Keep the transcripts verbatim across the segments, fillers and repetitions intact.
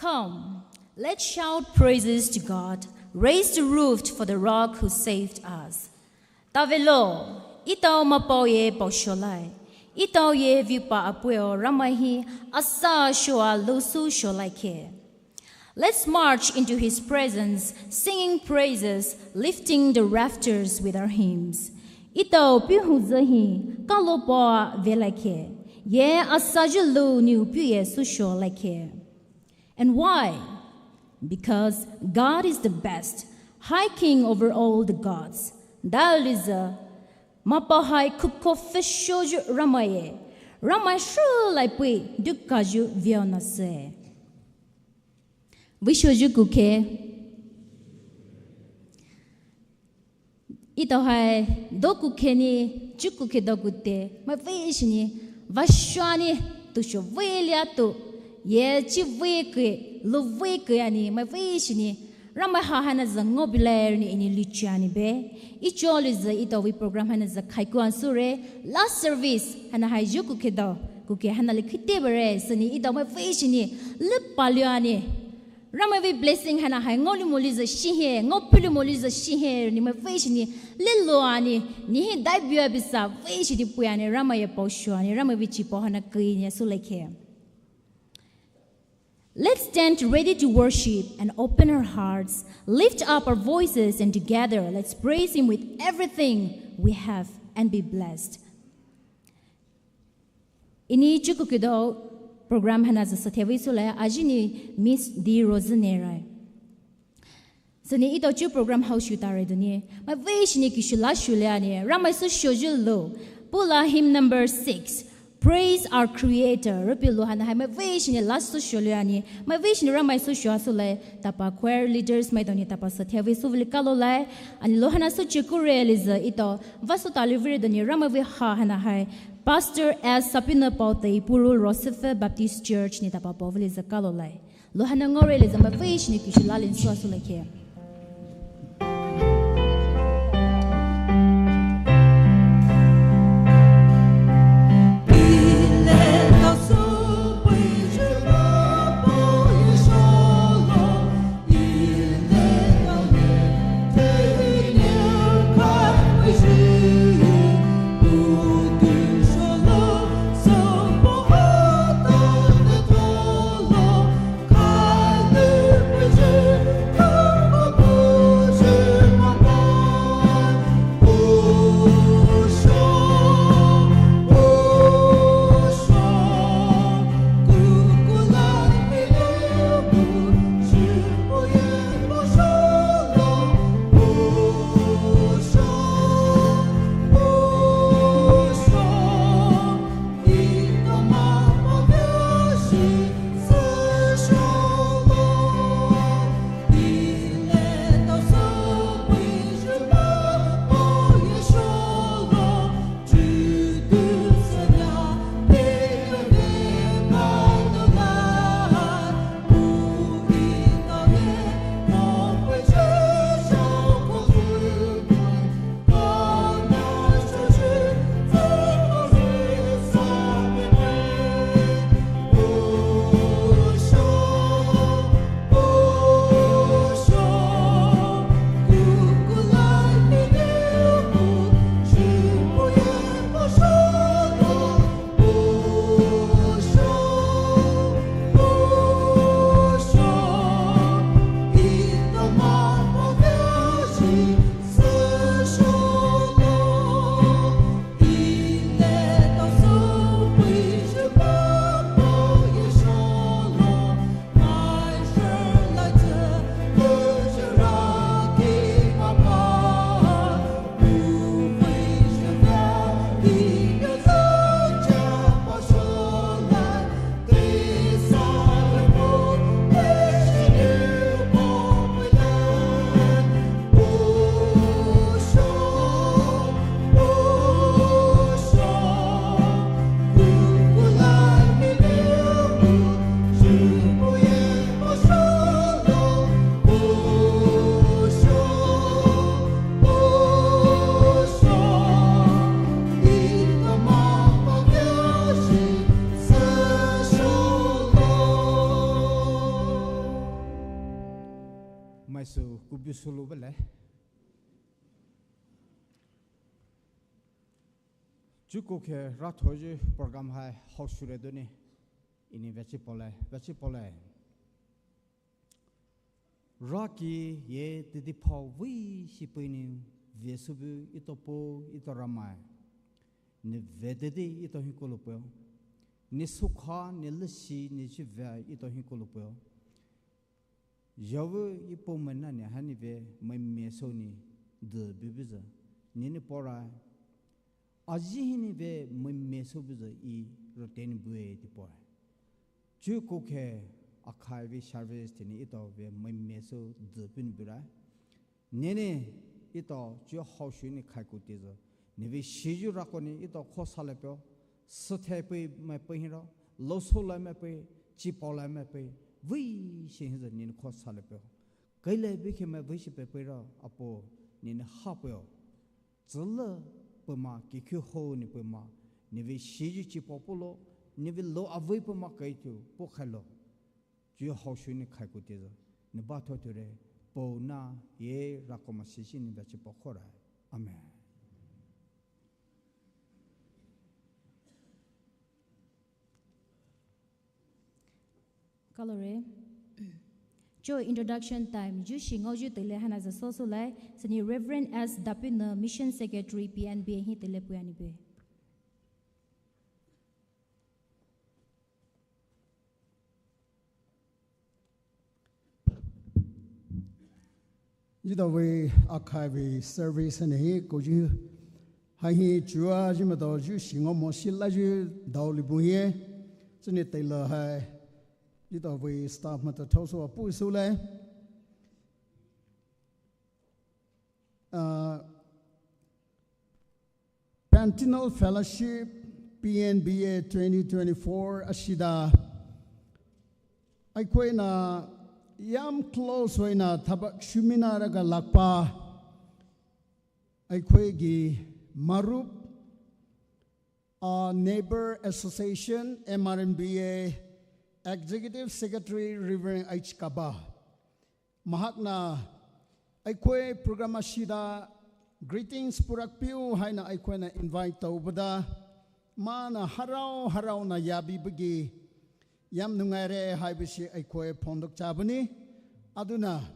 Come, let's shout praises to God, raise the roof for the rock who saved us. Tavelo, etao mapaoye paoshoulai, etaoye vipa apuo Ramai hi asa shoa lousu shoulai khe. Let's march into his presence, singing praises, lifting the rafters with our hymns. Etao puh huzü hi kalo paoa velai khe, ye asa zhulou nou puhye sushoulai khe. And why? Because God is the best, High King over all the gods. Daoliza, mapao hai khuko pfüshoyu Ramaiye, Ramai shuh laipei dukayu veonasü. Veishoyu kukhe. Etao hai dou kukhe ni, chu kukhe dou kute, mai vei shini, vashuani, tusho vei liato, ye chi vei ke, lo vei ke ani, mai vei shini, Ramai ha haina zü ngobilaire ni ini lichiani be. Icho liza etao vei program haina zü khaiku ansure, last service haina hai yu kukhe dou, kukhe haina likhite bare, sini etao mai vei shini, lipaliani. Ramai vei blessing haina hai ngolimo liza shihe, ngopilimo liza shihe, ni mai vei shini, liloani, ni hi daibia bisa, vei shini puiani, Ramaiye paoshoani, Ramai vei chipao haina kuini asulaikhe. Let's stand ready to worship and open our hearts, lift up our voices, and together let's praise Him with everything we have and be blessed. Ini chuku kido program haina zü sathe vei sule, ajini Miss D Rose nerai. Sini etao chu program hao shu tare duni, mai vei shini kishu la shuliani, Ramai sushoyu lo, pula hymn number six, Praise Our Creator, rupi lo haina hai mai vei shini la sushoyu ani, mai vei shini Ramai susho asule, tapa choir leaders maitao ni tapa sathe vei suvili kalolai, ani lo haina suchikure liza etao, vasu tali vire duni Ramai vei ha haina hai, Pastor S Sapina Paotei Purul Roseph Baptist Church ni tapa paovili zü kalolai. Lo haina ngore liza mai vei shini kishu lalin sua sulaikhe. Kubi sulu bele. Chuko ke rathoji program hai haoshule done. Ini vechi pole, vechi pole. Raki ye tidi pao vei shi pei ni vesubu ito po ito ramai. Ni vedidi ito hinkolo po. Ni sukha, ni lesi, ni jive ito hinkolo po. Yawe ipo mena ni hani ve mai meso ni de bibiza. Ni ni pora. Aji hini ve mai meso biza i roten bue di pora. Chuko ke akhai ve service tini ito ve mai meso de bin bura. Nene ito chu haoshuni khai kutizo. Neve shiju rakoni ito khosa lepeo. Sethe pei mai pei hiro. Loso lai mai pei. Chipao lai mai pei. Vei shi hizo nene khosa lepeo. Kaile bikhe mai vei shi pei pei ro. Apo nene hapeo. Zele pema kikhu ho ni pema. Neve shiju chipao polo. Neve lo avei pema kaitu. Po khailo. Ju haoshuni khai kutizo. Ni ba tho ture. Po na ye rakoma shishi ni ba chipo khora. Amen. Kalore. Cho introduction time. Ju shi ngao ju tele hana za soso lai. Sini Reverend S Dapina, Mission Secretary, P N B A hi tele puyani be. Jida vei akhai vei service ne hi ko ji hai hi chua ji ma dao ju shi ngao mo shi la ju dao li bu hi. Zini tele hai jida vei staff ma ta thao so pu su le. Uh, Pentinal Fellowship P N B A twenty twenty-four ꯑꯁꯤꯗ ꯑꯩꯈꯣꯏꯅ ꯌꯥꯝ close ꯑꯣꯏꯅ ꯊꯕꯛ ꯁꯨꯃꯤꯟꯅꯔꯒ ꯂꯥꯛꯄ ꯑꯩꯈꯣꯏꯒꯤ ꯃꯔꯨꯞ, ꯑ, Neighbor Association, M R N B A, Executive Secretary Reverend H Kaba, ꯃꯍꯥꯛꯅ ꯑꯩꯈꯣꯏ program ꯑꯁꯤꯗ greetings ꯄꯨꯔꯛꯄꯤꯌꯨ ꯍꯥꯏꯅ ꯑꯩꯈꯣꯏꯅ invite ꯇꯧꯕꯗ, ꯃꯥꯅ ꯍꯔꯥꯎ ꯍꯔꯥꯎꯅ ꯌꯥꯕꯤꯕꯒꯤ ꯌꯥꯝ ꯅꯨꯡꯉꯥꯏꯔꯦ ꯍꯥꯏꯕꯁꯤ ꯑꯩꯈꯣꯏ ꯐꯣꯡꯗꯣꯛꯆꯕꯅꯤ꯫ ꯑꯗꯨꯅ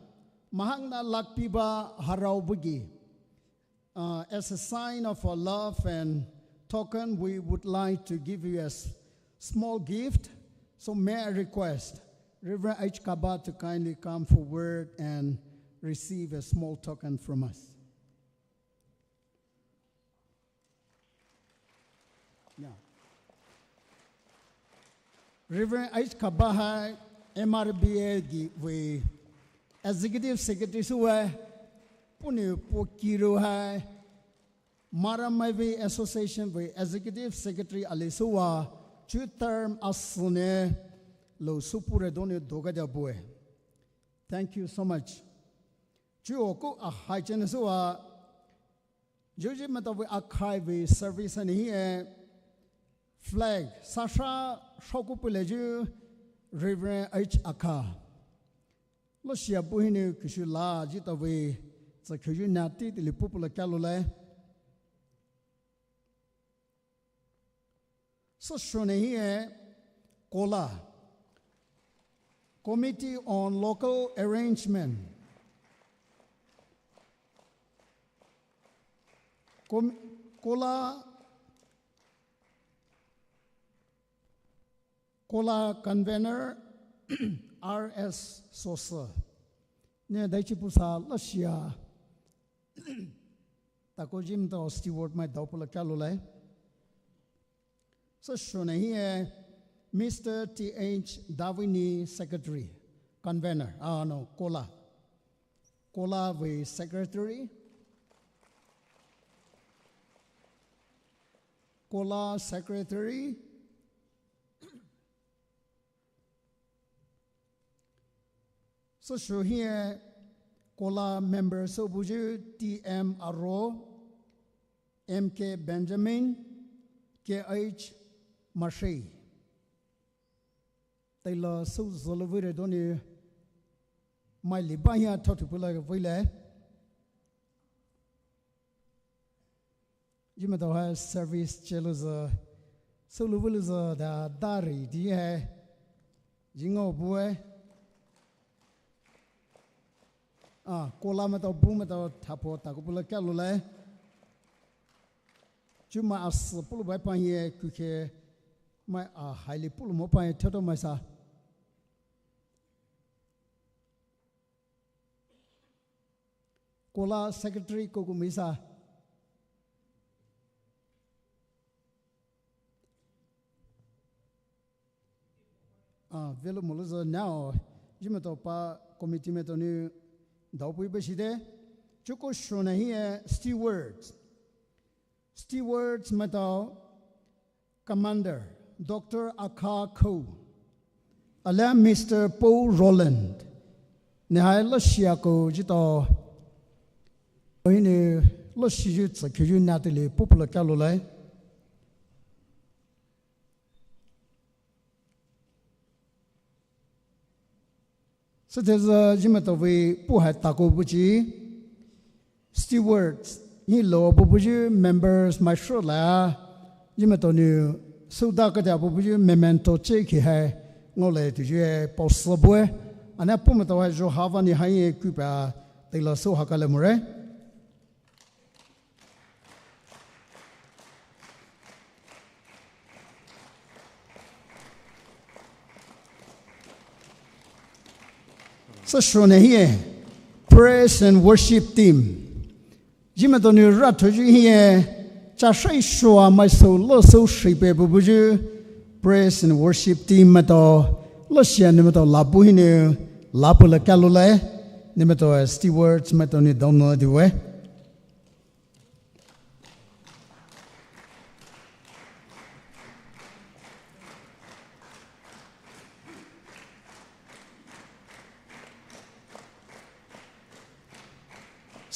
ꯃꯍꯥꯛꯅ ꯂꯥꯛꯄꯤꯕ ꯍꯔꯥꯎꯕꯒꯤ Uh, as a sign of our love and token, we would like to give you a s-, small gift. So may I request Reverend H Kaba to kindly come forward and receive a small token from us. Yeah. Reverend H Kaba hai M R B A gi vei Executive Secretary sü vei, puni po kiro hai Maramai vei Association vei Executive Secretary ali sü vei, chu term asüne lo sü pure done doga ja bue. Thank you so much. Chu oku a hai chen sü vei, Juji mata vei akhai vei service ani hi e flag sasha shoku pule ju Reverend H Akha. Lo shia bu hini kushu la ji ta vei sa khuju nati ti li pupula kalu le. Sashone hi e kola, Committee on Local Arrangement. Com-, kola, kola convener R S Sosa. Ne daichi pusa lashia. Tako jim to steward mai dau pula kalu lai. Sashone hi e Mister T H Davini, Secretary, Convener, ah, no, kola. Kola vei Secretary. Kola Secretary. Sasho hi e kola member sü bu ju T M Aro, M K Benjamin, K H Mashei. Taila sü zolo vire doni Mai li ba hia thao thupu la vei le. Zhi maitao hai service che louzü, sülou vei louzü da dari di hai. Zhi ngao bue. Ah, kola maitao bu maitao thapo takou pula kalo le. Chu mai asü pulou bai pa hie kukhe mai a hai li pulou mo pa hie thoto mai sa. Kola secretary ko kumisa. Ah, velo molozo now. Zhi maitao pa committee maitao nou dao pui ba shide. Chuko shona hie steward. Stewards maitao Commander Doctor Aka Ko, alia Mister Paul Roland, ne hai lashia ko zhitao, ohine lashi zhu tsükhu zhu natili popular kalo lai. Sütezü zhi maitao vei pu hai takou buchi, stewards, hi lo bubuyu members mai shou la, zhi maitao nou suda kaja bubuyu memento che ki hai, ngao le tuyu hai pao sü bue, ana pu maitao hai zho hava ni hai ye kupa, teila sü haka le mure. Sü shone hie, praise and worship team. Zhi maitao nou rathoyu hie, cha shai shua mai sü lo sü shipe bubuyu, praise and worship team maitao, lo shia nou maitao labu hinou, labu la kalo lai, nou maitao stewards maitao nou dao nou di we.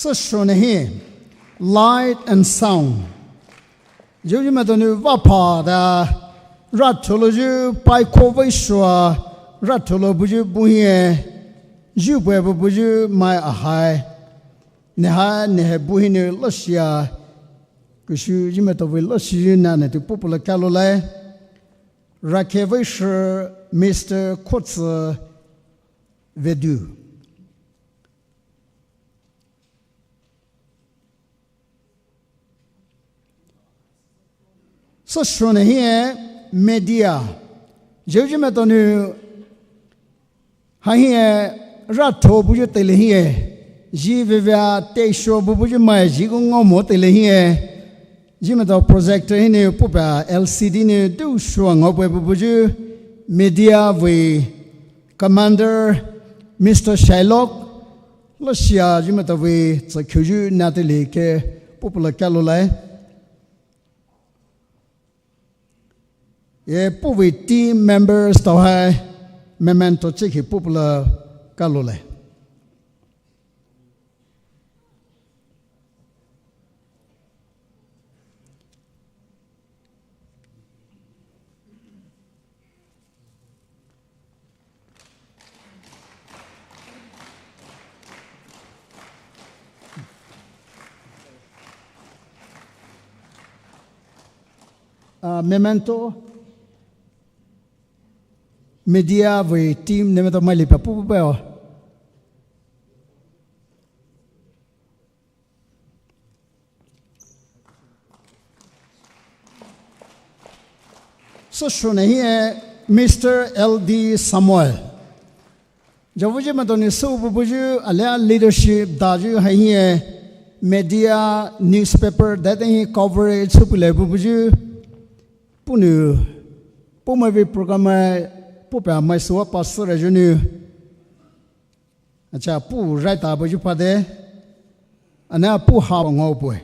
Sü shone hie, light and sound. Zhou zhi maitao nou vapa da, ratho lo zhu pai ko vei shua, ratho lo buyu bu hie, zhu bue bubuyu mai a hai. Ne hai, ne hai bu hinou lo shia, kushu zhi maitao vei lo shi zhu na ne tu popular kalo lai. Rakhe vei shi Mister Kotsu Vedu. Sü shone hie media. Zhou zhi maitao nou hai hie ratho buyu teile hie. Zhi vevea te sho bubuyu mai zhi ko ngao mo teile hie. Zhi maitao projector hinou pupa L C D nou du shua ngao bue bubuyu. Media vei commander Mister Shylock. Lo shia zhi maitao vei tsükhu zhu natili ke popular kalo lai. Ye pu vei team members tao hai memento che ki popular kalo lai. Ah, memento, media vei team nou maitao mai li pa pu pu pa o. Sü shone hie Mister L D Samuel. Zhou zhi maitao nou sü bubuyu alia leadership dayu hai hie media, newspaper, that hie coverage sü pule bubuyu. Pu nou, pu mai vei program mai, pupa mai sü wa pa sü ra zhu nou. Acha pu rai ta buyu pa de. Ana pu ha ngao bue.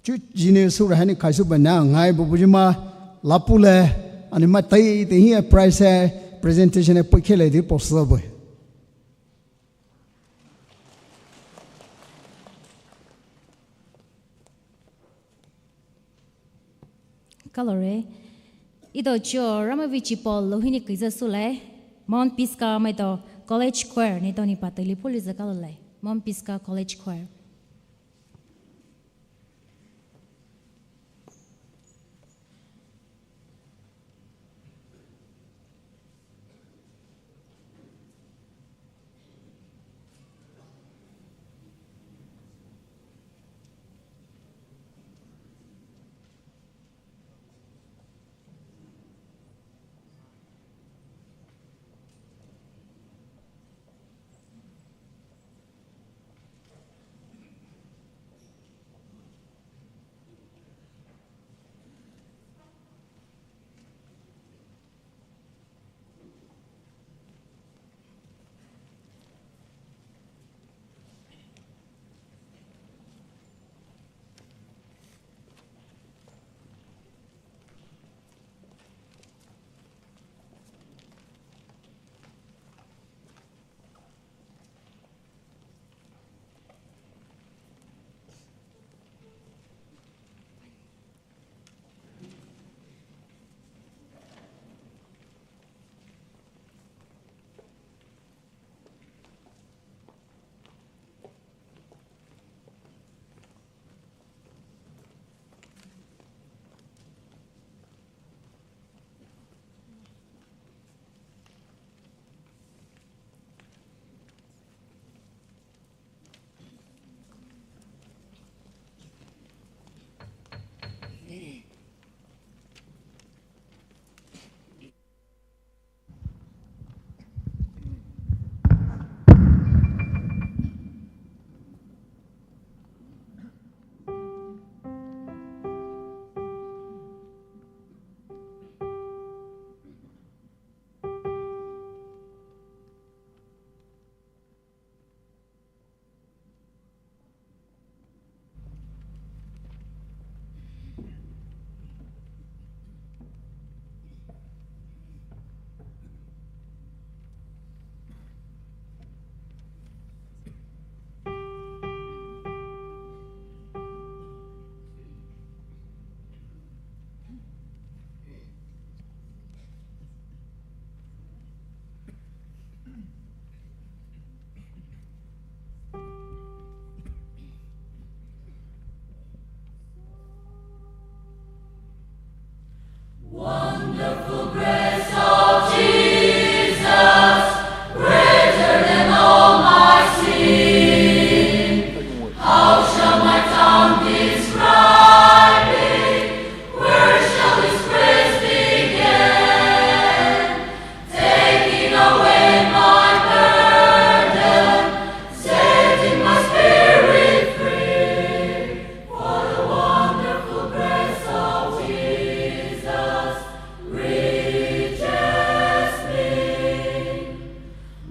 Chu zhi nou sü ra hai ni khai sü ba na ngai bubuyu ma lapu le. Ani ma tai te hie prize hai presentation hai pui khe le di pao sü bue. Kalore. Etao chuo Ramavai chipao louhi ni kizü sülai. Mount Pisgah maitao College Choir, neletao nou patali pulizü kaloulai. Mount Pisgah College Choir. Wonderful grace of Jesus, greater than all my sin. How shall my tongue describe it? Where shall its praise begin? Taking away my burden, setting my spirit free. For the wonderful grace of Jesus reaches me.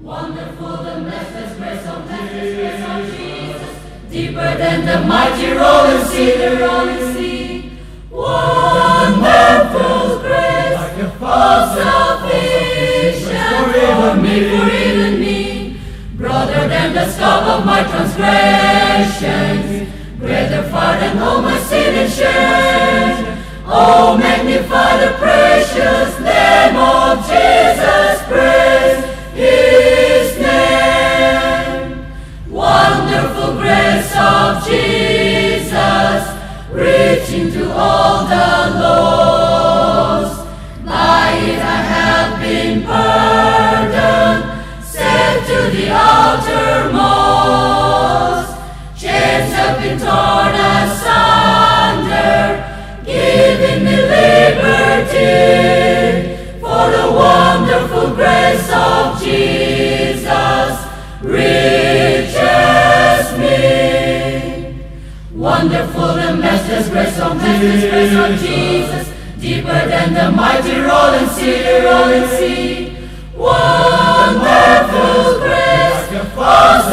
Wonderful the matchless grace of, matchless grace of Jesus, deeper than the mighty rolling sea, the rolling sea. Wonderful grace of salvation for me, for even me. Broader than the scope of my transgressions, greater far than all my sin and shame. Oh, magnify the precious name of Jesus, praise his name. Wonderful grace of Jesus, reaching to all the lost. By it I have been pardoned, saved to the uttermost. Chains have been torn asunder, giving me liberty. For the wonderful grace of Jesus reaches me. Wonderful the matchless grace of, matchless grace of Jesus, deeper than the mighty rolling sea, rolling sea. Wonderful grace of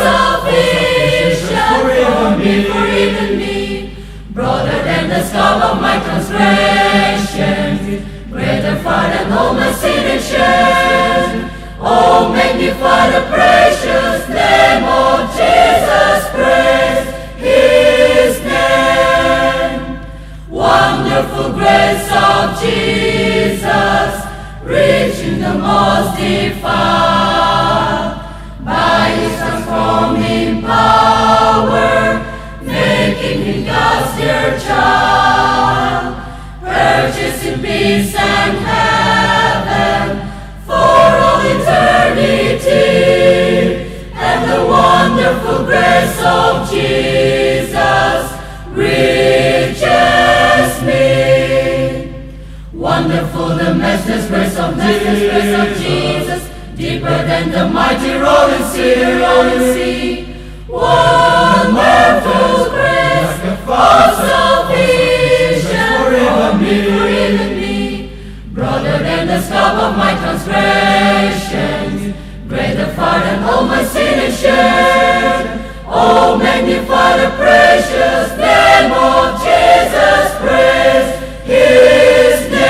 salvation for me, for even me. Broader than the scope of my transgressions, greater far than all my sin and shame. Oh, magnify the precious name of Jesus, praise his name. Wonderful grace of Jesus, reaching the most defiled. God's dear child, purchased in peace and heaven for all eternity, and the wonderful grace of Jesus reaches me. Wonderful the matchless grace of, matchless grace of Jesus, deeper than the mighty rolling sea, rolling sea. Wonderful grace of salvation for me, for even me. Broader than the scope of my transgressions, greater far than all my sin and shame. Oh, magnify the precious name of Jesus, praise his name.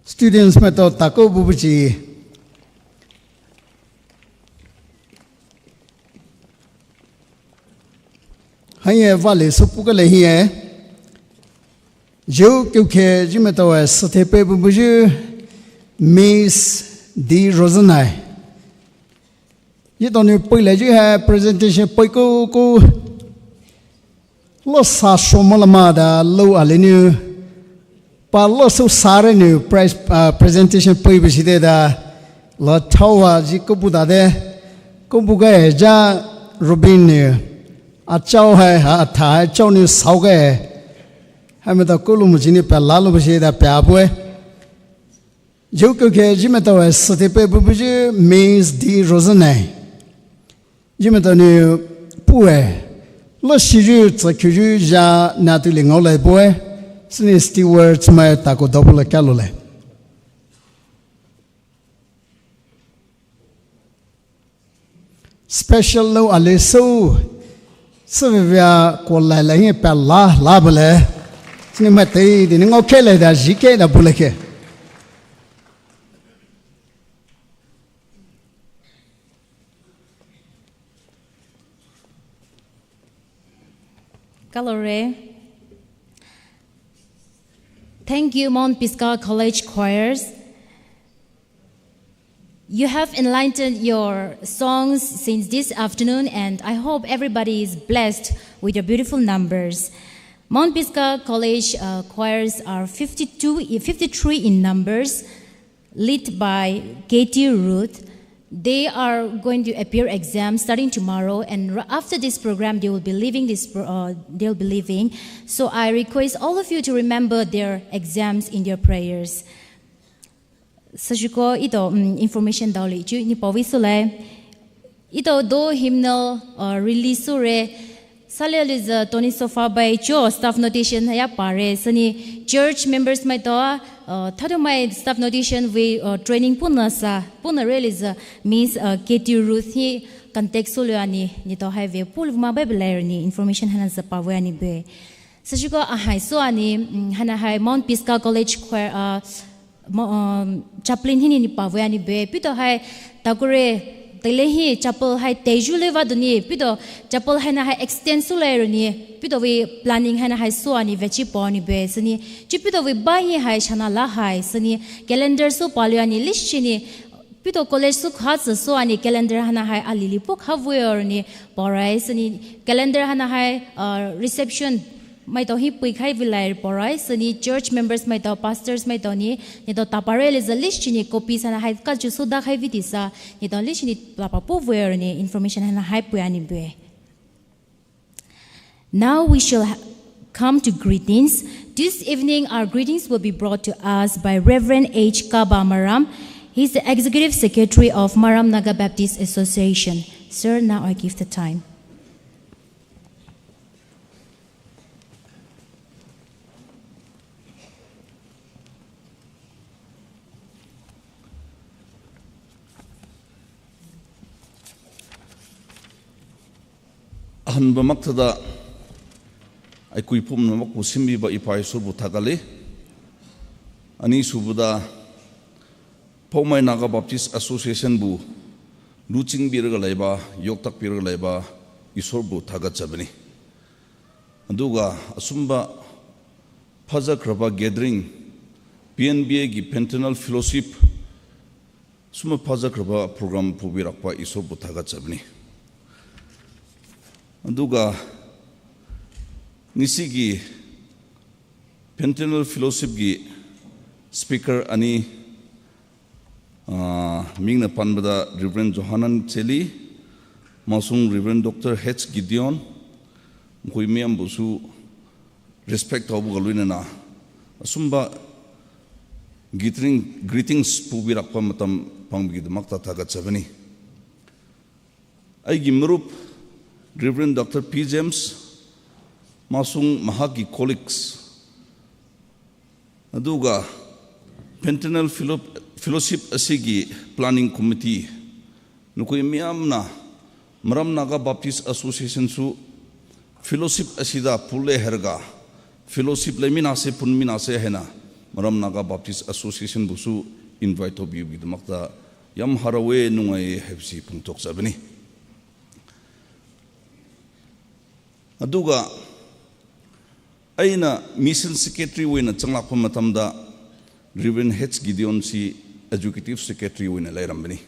Students maitao takou bubuchi. Haiye vale supu kale hiye. Jiu kiukhe jimaitao e suthe pe bubuji Miss D Rosanai. Yitao nou pei le ji hai presentation pei kou kou. Lo sa shoma lama da lo aleniu. Pa lo so sare nou pres-, ah, presentation pei bishide da. Lo thawa ji kobu da de. Kobu ga e ja Robin nou. A chao hai, a tha hai chao nou sao ga e. Hai maitao kolo mujini pa lalo bishide da pa bue. Jiu kiukhe jimaitao e suthe pe bubuji Miss D Rosanai. Jimaitao nou pue. Lo shiju tsakhuju ja natu le ngao le bue. Sini steward mai takou double kalo le. Special lo ale so. Sevevia ko la la hi pa la la bale. Sini maitao di ni ngao kele da ji ke da bule ke. Kalore. Thank you, Mount Pisgah College choirs. You have enlightened your songs since this afternoon, and I hope everybody is blessed with your beautiful numbers. Mount Pisgah College, uh, choirs are fifty-two, fifty-three in numbers, led by Katie Ruth. They are going to appear exam starting tomorrow, and r-, after this program, they will be leaving this pro-, uh, they'll be leaving. So I request all of you to remember their exams in your prayers. Sashiko ito, mm, information daoli chu ni pawi sulai. Ito do hymnal, uh, release sure. Sale liza Tony Sofa bai cho staff notation ya pare. Sani church members maitao, uh, thado mai staff notation we, uh, training puna sa, puna re liza Miss, uh, Katie Ruth hi contact sulu ani, nitao hai ve pul ma bai belai ni information hana sa pawe ani be. Sashiko ahai so ani, mm, hana hai Mount Pisgah College choir, uh, Mo-, um, chaplain hini ni pawe ani be, pito hai takure tele hi chapel hai teju le va duni, pito chapel hai na hai extend sulai runi, pito we planning hai na hai so ani vechi po ani be, sani, chi pito we ba hi hai shana la hai, sani, calendar so palu ani list chini, pito college so kha so ani calendar hai na hai alili pok ha vue runi, porai, sani, calendar hai na hai, uh, reception, maitao hi pui khai vilai porai, sani church members maitao, pastors maitao ni, nitao tapare le za list chini copies hai na hai ka ju suda khai viti sa, nitao list chini lapa po vue ni information hai na hai pui ani bue. Now we shall ha-, come to greetings. This evening, our greetings will be brought to us by Reverend H Kaba Maram. He's the Executive Secretary of Maram Naga Baptist Association. Sir, now I give the time. Ahanba maktada, aikui pumna makpu simbiba ipa Isorbu thakale. Anisubada, Poumai Naga Baptist Association bu luching biraga laiba, yoktak biraga laiba, Isorbu thakat chabani. Aduga asumba phaza khraba gathering, P N B A gi Pentateuch Fellowship, sumba phaza khraba program pubirakpa Isorbu thakat chabani. Aduga ngisigi Pentateuch Fellowship gi speaker ani, ah, mingna panbada Reverend Johanan Cheli, masung Reverend Doctor H Gideon, mkhui miambusu respect taubu galuinana, asumba gathering, greetings pubirakpa matam pangbi damakta thakat chabani. Aigi marup Reverend Doctor P James, masung mahakgi colleagues, aduga Pentateuch Fellow-, Fellowship asigi planning committee, nukui miamna, Maram Naga Baptist Association su fellowship asida pule herga, fellowship laiminase punminase haina, Maram Naga Baptist Association busu invite tobiubi damakta yam haraowe nungai haibisi pungtok chabani. Aduga aina mission secretary wina changlakpa matamda Reverend H Gideon si executive secretary wina lairambani.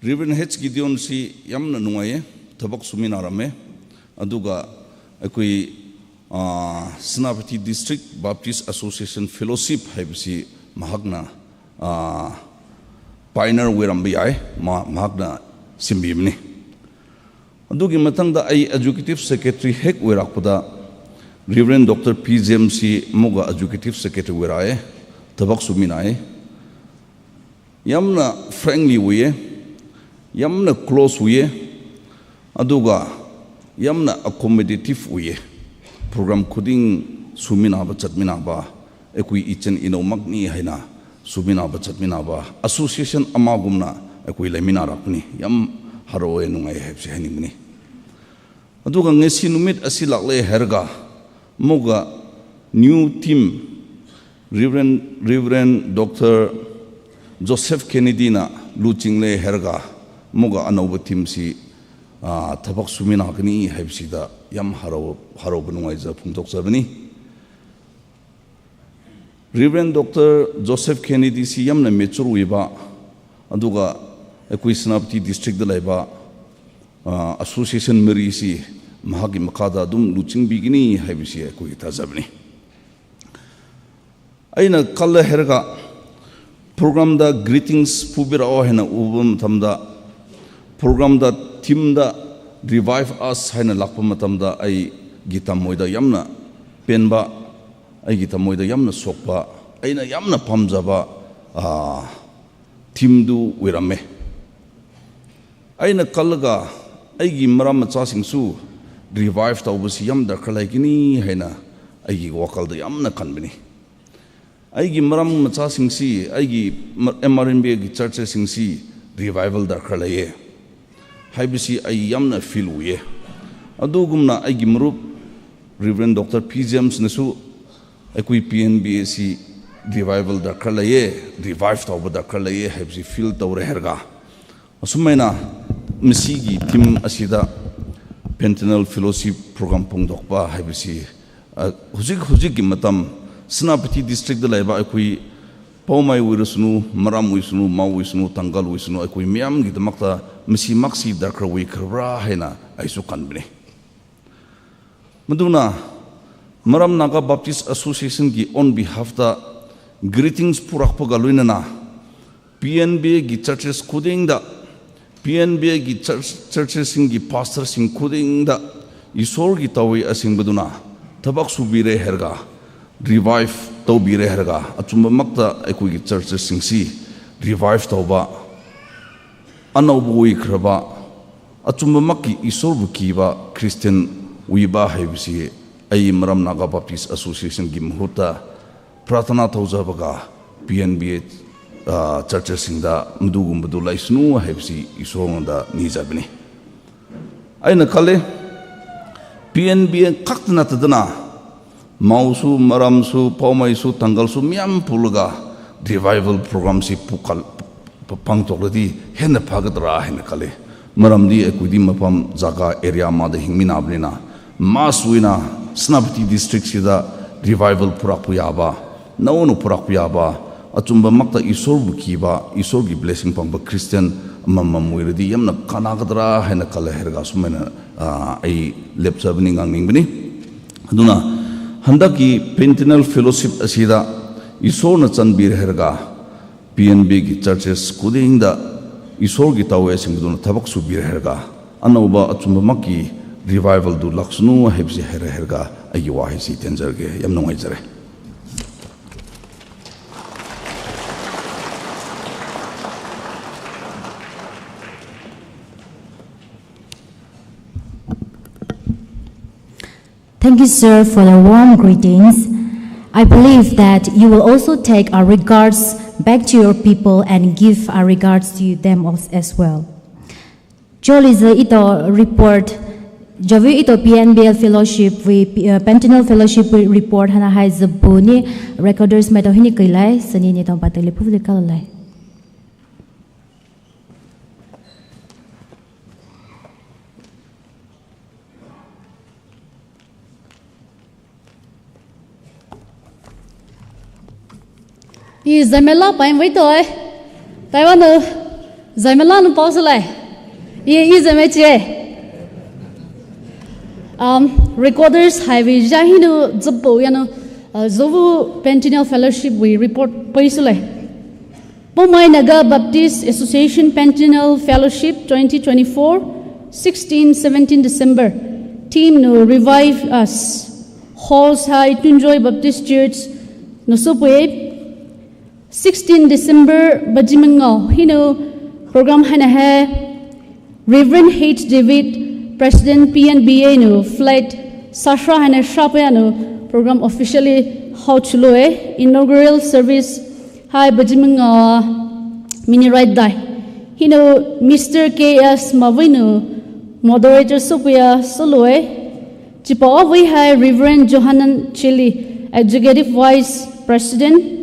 Reverend H Gideon si yamna nungaiye, thabak suminarame. Aduga akui, ah, Senapati District Baptist Association Fellowship haibisi mahakna, ah, pioneer wirambi ai, ma-, mahakna simbimani. Adugi matangda ai executive secretary hek wirakpada Reverend Doctor P James si muga executive secretary wirae, thabak suminae. Yamna friendly wiye, yamna close wiye, aduga yamna accommodative wiye. Program khuding suminaba chatminaba, ekui ichen ino makni haina, suminaba chatminaba, association amagumna ekui laimina rakni, yam haraowe nungai haibisi hainimani. Aduga ngesi numit asi lakle herga, muga new theme, Reverend, Reverend Doctor Joseph Kennedy na luchingle herga, muga anauba theme si, ah, thabak suminakani haibisida yam harao, haraoba nungaiza pungtok chabani. Reverend Doctor Joseph Kennedy si yamna mature wiba, aduga ekui Senapati District da laiba, ah, association mari si mahakgi makada dum luchingbigini haibisi ekui thazabani. Aina kala herga program da greetings pubirao haina uba matamda, program da theme da Revive Us haina lakpa matamda aigi tamoida yamna penba, aigi tamoida yamna sokba, aina yamna pamjaba, ah, theme du wirame. Aina kalaga aigi maram macha singsu revive taubasi yam darkar laikini haina aigi wakalda yamna kanbani. Aigi maram macha singsi, aigi ma-, M R N B A gi church singsi revival darkar laiye. Haibisi ai yamna feel wiye. Adugumna aigi marup Reverend Doctor P James nasu ekui P N B A si revival darkar laiye, revive tauba darkar laiye, haibisi feel taure herga. Asumaina masigi theme asida Pentateuch Fellowship Program pungdokba haibisi, ah, huzik, huzikgi matam Senapati District da laiba ekui Poumai wirasunu, Maram wisunu, Mao wisunu, Tangal wisunu, ekui miamgi damakta masi maksi darkar wi khabra haina aisu kanbani. Maduna, Maram Naga Baptist Association gi on behalf da greetings purakpa galuinana, P N B A gi churches khudingda, P N B A gi church, churches singgi pastor sing khudingda, Isor gi tawi asing baduna, thabak subire herga, revive taubire herga, achumba makta ekui gi churches singsi, revive tauba, anaubu wi khraba, achumba makki Isorbu kiba Christian wiba haibisi, ai Maram Naga Baptist Association gi mahutta, prarthana taujabaga P N B A, ah, churches singda madugum madu laisunu haibisi Isor ngada nijabani. Aina kale, P N B A khakna tadana, Mao su, Maram su, Poumai su, Tangal su, miyam pulaga revival program si pukal, pa-, pangtok ladi, hena phagadra hena kale. Maramdi equity mapam zaga area mada hingmina abnina. Masuina, Senapati district sida revival purak puyaba. Naono purak puyaba, achumba makta Isor bukiba, Isor gi blessing pangba Christian mamam muiradi yamna kana kadra hena kale herga sumena, ah, ai lepsa bini ngang ning bini. Aduna, handaki Pentinal Fellowship asida, Isor na chanbir herga, P N B gi churches kuding da, Isor gi tawe singduna tabak subir herga, anauba achumba maki revival du laksunu hebsi her herga, agiwa hesi tenzer ge, yamnung ai zere. Thank you, sir, for the warm greetings. I believe that you will also take our regards back to your people and give our regards to them as, as well. Joli ze ito report, jovi ito P N B L fellowship wi, uh, Pentinal fellowship wi report hana hai zebu ni recorders meto hini kailai, sani ni tong patele puvli kalai. I zemela pain wito ai. Taiwan no zemela no pause lai. I, i zeme chie. Um, recorders hai wi ja hino zebu yano, uh, Zovu Pentinal Fellowship wi report paisulai. Poumai Naga Baptist Association Pentinal Fellowship twenty twenty-four, sixteen, seventeen December. Theme no Revive Us. Halls hai Tunjoy Baptist Church no supwe. Sixteen December bajimengao hino program hana hai Reverend H David, President P N B A no flag sasra hana srape ano program officially hao chuloe. Inaugural service hai bajimengao mini right dai. Hino Mister K S Mavino moderator sopuya soloe. Chipa avui hai Reverend Johanan Chili, Executive Vice President,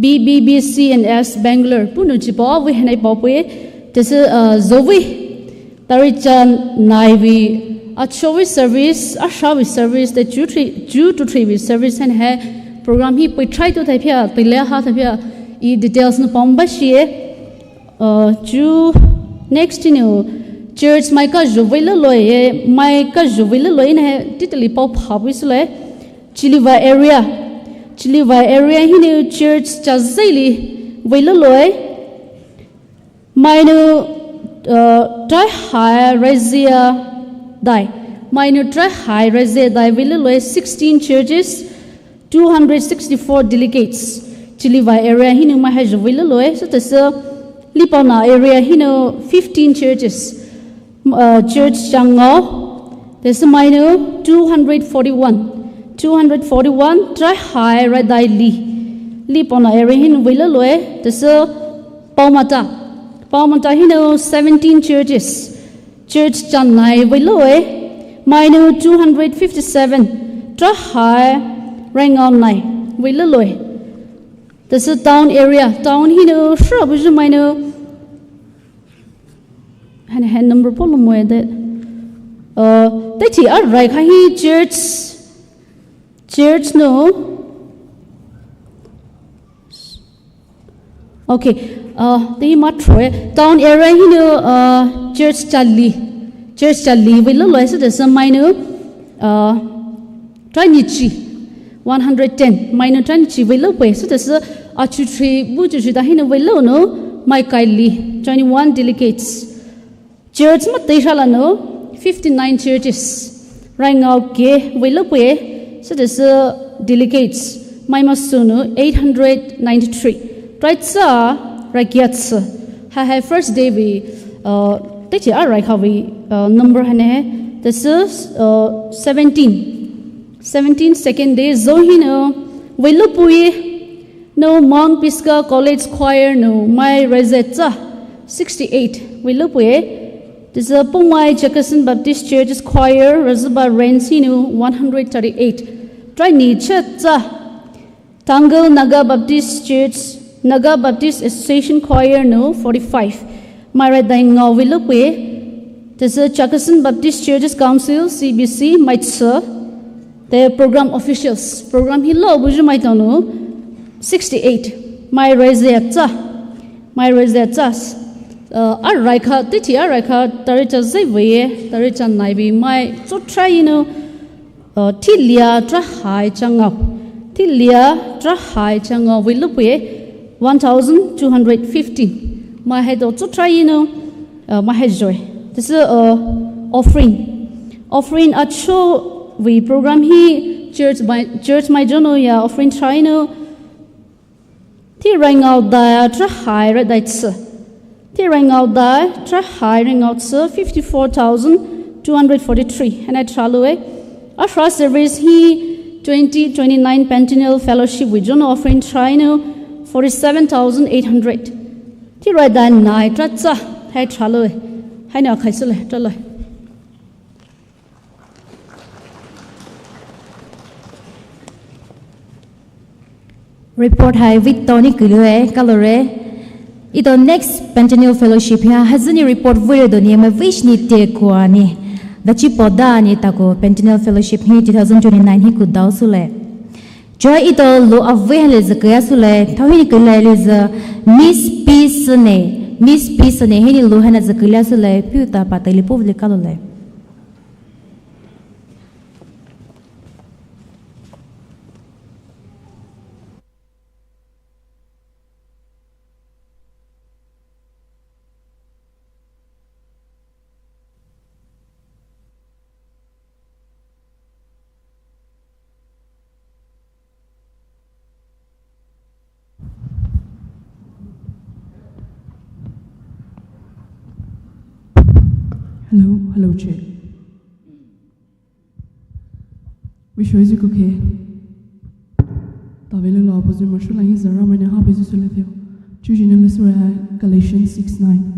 B B B C and S Bangalore, puno chipa avui hanai papuye, tese, uh, zovui, tari chan naivi, achovi service, ashavi service, te chu three, chu to three vi service han hai program hi pui try to thaipia, tile ha thaipia, i details no pamba shie. Uh, chu next inu church mai ka jovei le loi, eh, mai ka jovei le loi ne titali pau phabui sule. Chiliva area. Chiliva area hinu church cha zeili vei le loi. Mainu, uh, try high rezia dai. Mainu try high rezia dai vei le loi sixteen churches. Two hundred sixty-four delegates. Chiliva area hinu mai hai jovei le loi, so tese Lipauna area hinu fifteen churches. Uh, church changao, tese mainu two hundred forty-one. Two hundred forty-one, try high redai li. Lipauna area hinu vei le loi, tese Paumata. Paumata hinu seventeen churches. Church chanai vei loi, mainu two hundred fifty-seven, try high, rengao nai, vei loi. Tese town area, town hinu, sure, buju mainu. Hana hand number polo moe de. Uh, teti arai kahi church, church no. Okay, uh, te hi ma troe. Town area hinu, uh, church chali. Church chali vei le loi se tese mainu, uh, try nichi. One hundred ten. Mainu try nichi vei le pwe. Se tese achu three, bu chu three ta hinu vei le no, mai kaili. Twenty-one delegates. Church ma teisha la no, fifty-nine churches. Rai ngao ke vei le pwe, se tese delegates. Mai ma su no, eight hundred ninety-three. Rai tsa, rai kiat se. Ha ha first day vei, uh, teti arai kavi, uh, number hane, tese, uh, seventeen. Seventeen second day, zo hinu, vei le pwe, no Mount Pisgah College Choir no mai rezet sa sixty-eight. Vei le pwe. Tüsü Poumai Chakhesang Baptist Church Choir rüzüba rank hinou one hundred thirty-eight. Try ni chetsa. Tangal Naga Baptist Church, Naga Baptist Association Choir nou forty-five. Mai rai dai ngao vei lupwe. Tüsü Chakhesang Baptist Churches Council, C B C, mai tsü. The program officials. Program hi lo buju mai tonu sixty-eight. Mai rai ze tsa. Mai rai ze tsa. Uh, a rai kha, titi a rai kha, tari cha zai vei, tari cha nai vei mai. So try, you know, Uh, thilia trahai changao. Thilia trahai changao vei lupwe one thousand two hundred fifteen. Mai hai to chu try, you know, uh, mai hai joy. Tüsü, uh, offering. Offering acho vei program hi church mai, church mai jono ya offering try, you know. Thi rai ngao dai trahai rai dai tsü. Thi rai ngao dai trahai rai ngao tsü fifty-four thousand two hundred forty-three. Haina thralue. Ahra service hi twenty twenty-nine Pentennial Fellowship vei jono offering try nou forty-seven thousand eight hundred. Thi rai dai nai tra tsü hai thralue. Haina khai sule tralue. Report hai vei tao ni kulue, kalore. Ito next Pentennial Fellowship hia hazüni report vei re doni mai vei shini te kua ni. Dachi poda ni tako Pentennial Fellowship hi two thousand twenty-nine hi ku dao sule. Joa ito lo avei hale zakuya sule, thao hi ni kulai le za Miss P Sene, Miss P Sene hi ni lo hana zakuya sule, piu ta pa tali po vle kalole. Hello, hello, check. Vei shoyu kukhe. Tavele lo apozu mashu lahi zara mane ha bezu sule theo. Chujine le sura hai Galatians six nine.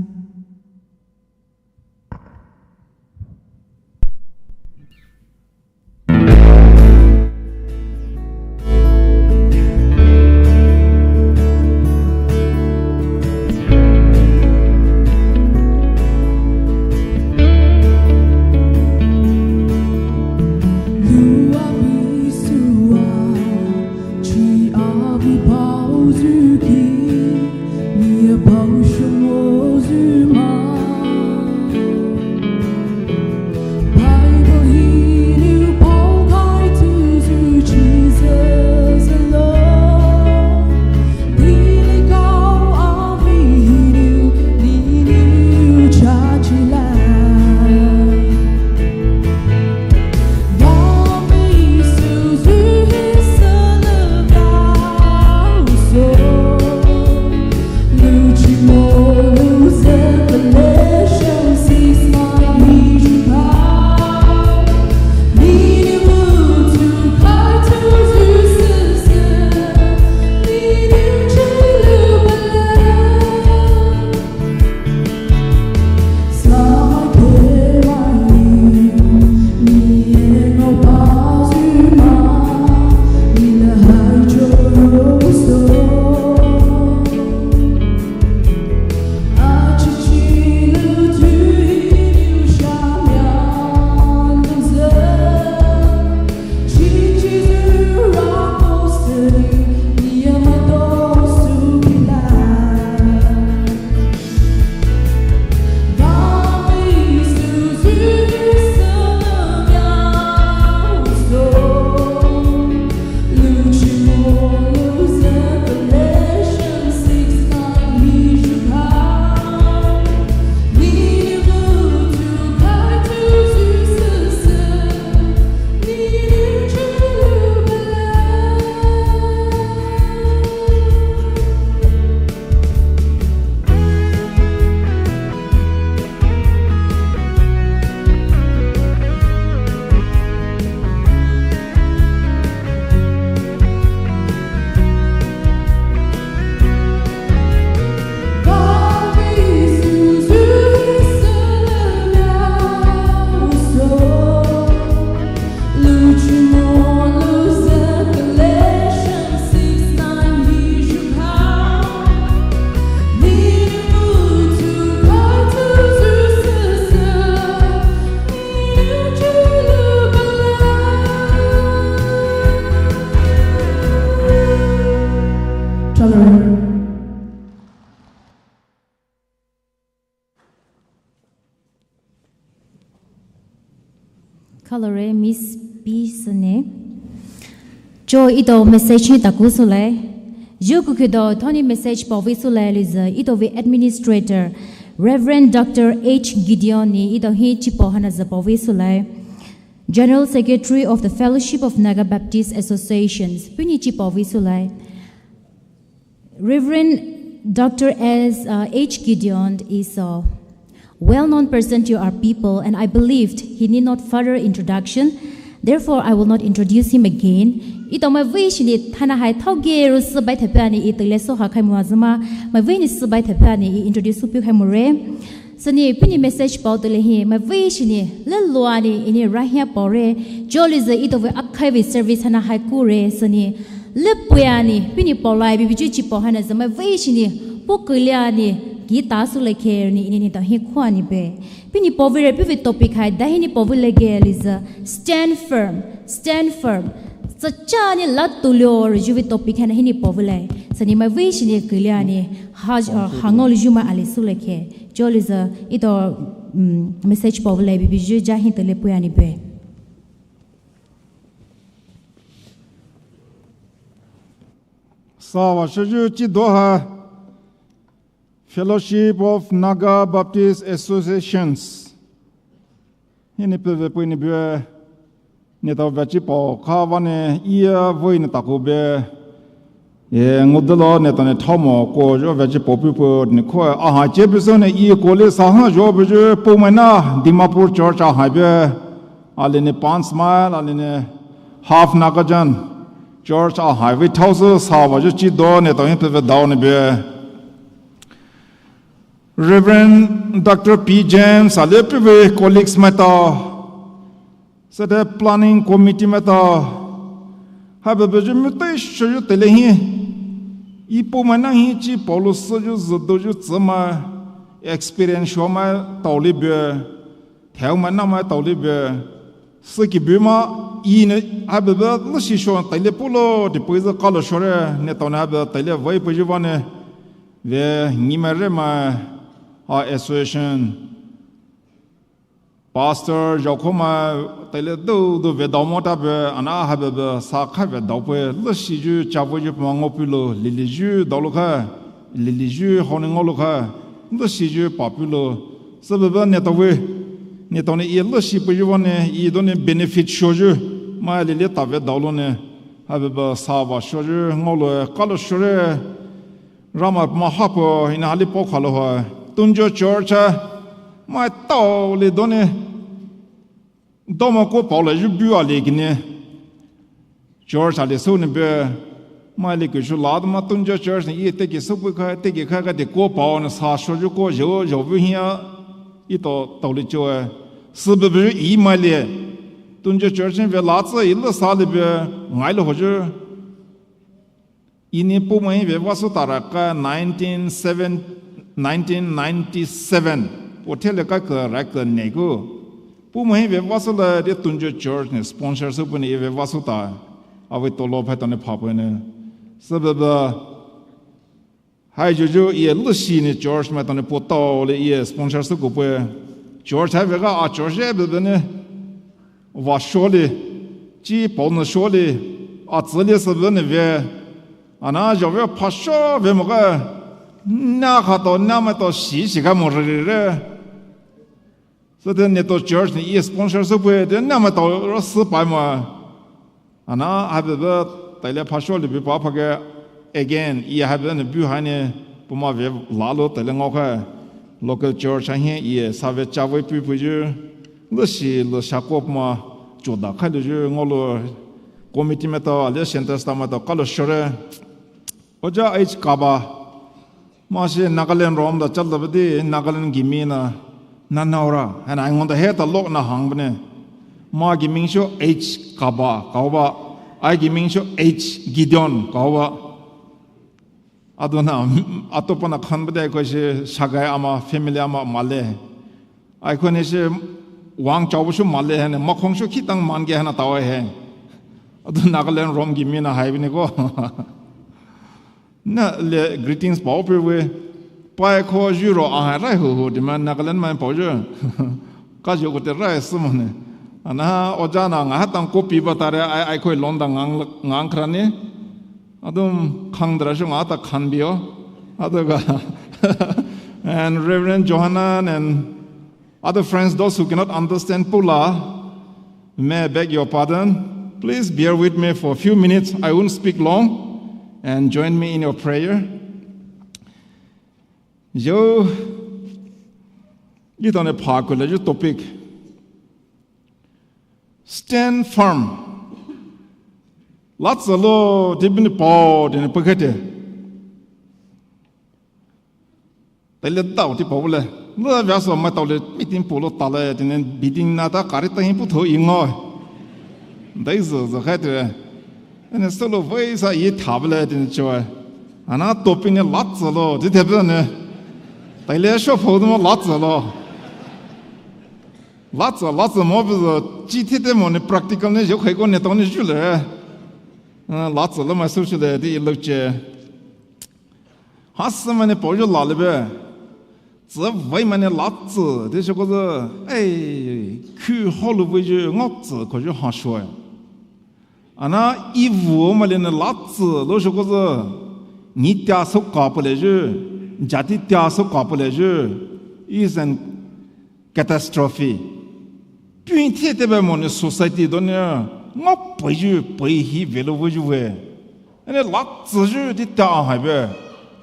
Khalore Miss P Sene. Cho ito message hi taku sule. Yo kukido thoni message paovi sule lize ito vi administrator Reverend Doctor H Gideon ni ito hi chipo hana za paovi sule. General Secretary of the Fellowship of Naga Baptist Associations. Puni chipo vi sule. Reverend Doctor S, uh, H Gideon is a well-known person to our people, and I believed he need not further introduction. Therefore, I will not introduce him again. Ito mai vei shini thana hai thau ge ru sibai thapani i tele so ha khai mua zuma. Mai vei ni sibai thapani i introduce hu pi khai mure. Sani pini message pao tele hi mai vei shini le luani ini rahia pao re. Joli ze ito ve akhai ve service hana hai ku re sani. Le puani pini pao lai bibi ju chi pao hana za mai vei shini po kuliani gita su le kher ni ini ni ta hi khua ni be. Pini pao ve re pi ve topic hai da hi ni pao ve le ge li za stand firm, stand firm. Sa cha ni la tu lyo re ju ve topic hana hi ni pao ve le. Sani mai vei shini kuliani ha, uh, ha ngau li ju mai ali su le kher. Joli za ito, mm, message pao ve le bibi ju ja hi tele puani be. Sawa shiju chi doha Fellowship of Naga Baptist Associations. Hini pe ve pui ni bue ne tao ve chi pao kha va ne ia voi ne taku be. Ye ngudelo ne tao ne thao mo ko jo ve chi pao pu pu ne ko a ha che pu so ne i ko le sa ha jo be jo po mai na Dimapur Church a hai be. A le ne Panch Mile, a le ne Half Nagajan Church a hai ve thao so sa va jo chi do ne tao hin pe ve dao ne be. Reverend Doctor P James a le pe ve colleagues mai tao. Sede planning committee mai tao. Ha be be ju mu te sho ju tele hi. I po mai na hi chi pao lu su ju zu do ju zi mai experience sho mai tao li be. Theu mai na mai tao li be. Su ki bu ma i ne ha be be lu shi sho tele pu lo de pu zi ka lo sho re ne tao ne ha be tele vai pu ju va ne. Ve ngi mai re mai a association. Pastor, zhao kho mai tele dou dou ve dao mo ta be, ana ha be be sa kha ve dao pe, le shi ju cha vo ju pma ngau pu lo, li li ju dao lo kha, li li ju hao ne ngau lo kha, le shi ju pa pu lo, se be be ne tao ve, ne tao ne i le shi pu ju va ne, i do ne benefit sho ju, mai li li ta ve dao lo ne, ha be be sa va sho ju ngau lo, ka lo sho re, Rama pma hapo ina hali po khalo ha. Tunjo church ha. Mai tao le do ne. Do ma ko pao le ju bu a le ki ne. Church a le so ne be. Mai le ke shu la do ma Tunjo church ne i te ke so bu kha, te ke kha ka de ko pao ne sa sho ju ko jo, jo bu hi a. I to tao le cho e. Si be be i mai le. Tunjo church ne ve la tse i le sa le be. Ngai le ho ju. Ini pumai ve vasu tara ka nineteen seven, nineteen ninety-seven. Pothele ka ke ra ke ne ku. Pumai ve vasu le de Tunjo church ne sponsor su pune ve vasu ta. Ave tolo pha tone pha pune. Sebab hai juju i le shi ne church ma tone poto le i sponsor su ku pe. Church ha ve ka a church e be be ne. Va sho le, chi pao ne sho le, a tse le se ve ne ve, ana jo ve pha sho ve mo ka, na kha to, na ma to shi shi ka mo re re re. Se de ne to church ne i sponsor su pwe, de na ma to ro se pa mo. Ana ha be be, tai le pha sho le be pa pha ke, again, i ha be ne bu ha ne, puma ve la lo tai le ngau ka. Local church ha hi i sa ve cha ve pu pu ju. Le shi le sha ko puma cho da khai le ju ngau lo committee ma to, a le center staff ma to, ka lo shore. Oja H Kaba. Ma shi Nagaland rom da chal da badi, Nagaland gimi na, na naura. Hana ngon da he ta lok na hang bane. Ma giming sho H Kaba, kau ba. Ai giming sho H Gideon, kau ba. Adona, atopa na khan bade ko shi shagai ama, family ama male. Ai ko ne shi wang chau shu male hene, makhong shu khitang man ge hana tawa he. Ado Nagaland rom gimi na hai bini ko. Na le greetings pao pe we. Pai ko juro a hai rai hu hu di ma Nagaland ma pao ju. Ka ju ko te rai su mo ne. Ana oja na ngahatang copy batare ai ai khoi londa ngang ngang khrani. Adum khang dra shu ngata khan bio. Aduga. And Reverend Johanan and other friends, those who cannot understand Pula, may I beg your pardon. Please bear with me for a few minutes. I won't speak long. And join me in your prayer. Yo, itaone pha kule yo topic. Stand firm. Latsülo, tibini pao, tini pakete. Taile tao ti pao le. Lo vya so ma tao le meeting pulo tale, tini bidding na ta kari ta hin pu tho ingo. Dai zo zo khai te. Ene solo voi sa ye table tini choe. Ana topic ne latsülo, ti te ne. Taile sho pho mo latsülo. Latsü, latsü mo bizo, chi thete mo ne practical ne yo khai ko ne tao ne jule. Ah, latsü lo ma su jule, di lo che. Hasa ma ne pao yo la le be. Tsü vai ma ne latsü, di sho ko zo, ei, khu ho lu vai yo, ngo tsü ko yo ha sho. Ana ivu ma le ne latsü lo sho ko zo. Ni tia so ka pale yo, jati tia so ka pale yo. Is an catastrophe. Pui thete be mo ne society do ne ngo pui ju pui hi velo vu ju ve. Ene latsü ju ti ta hai be.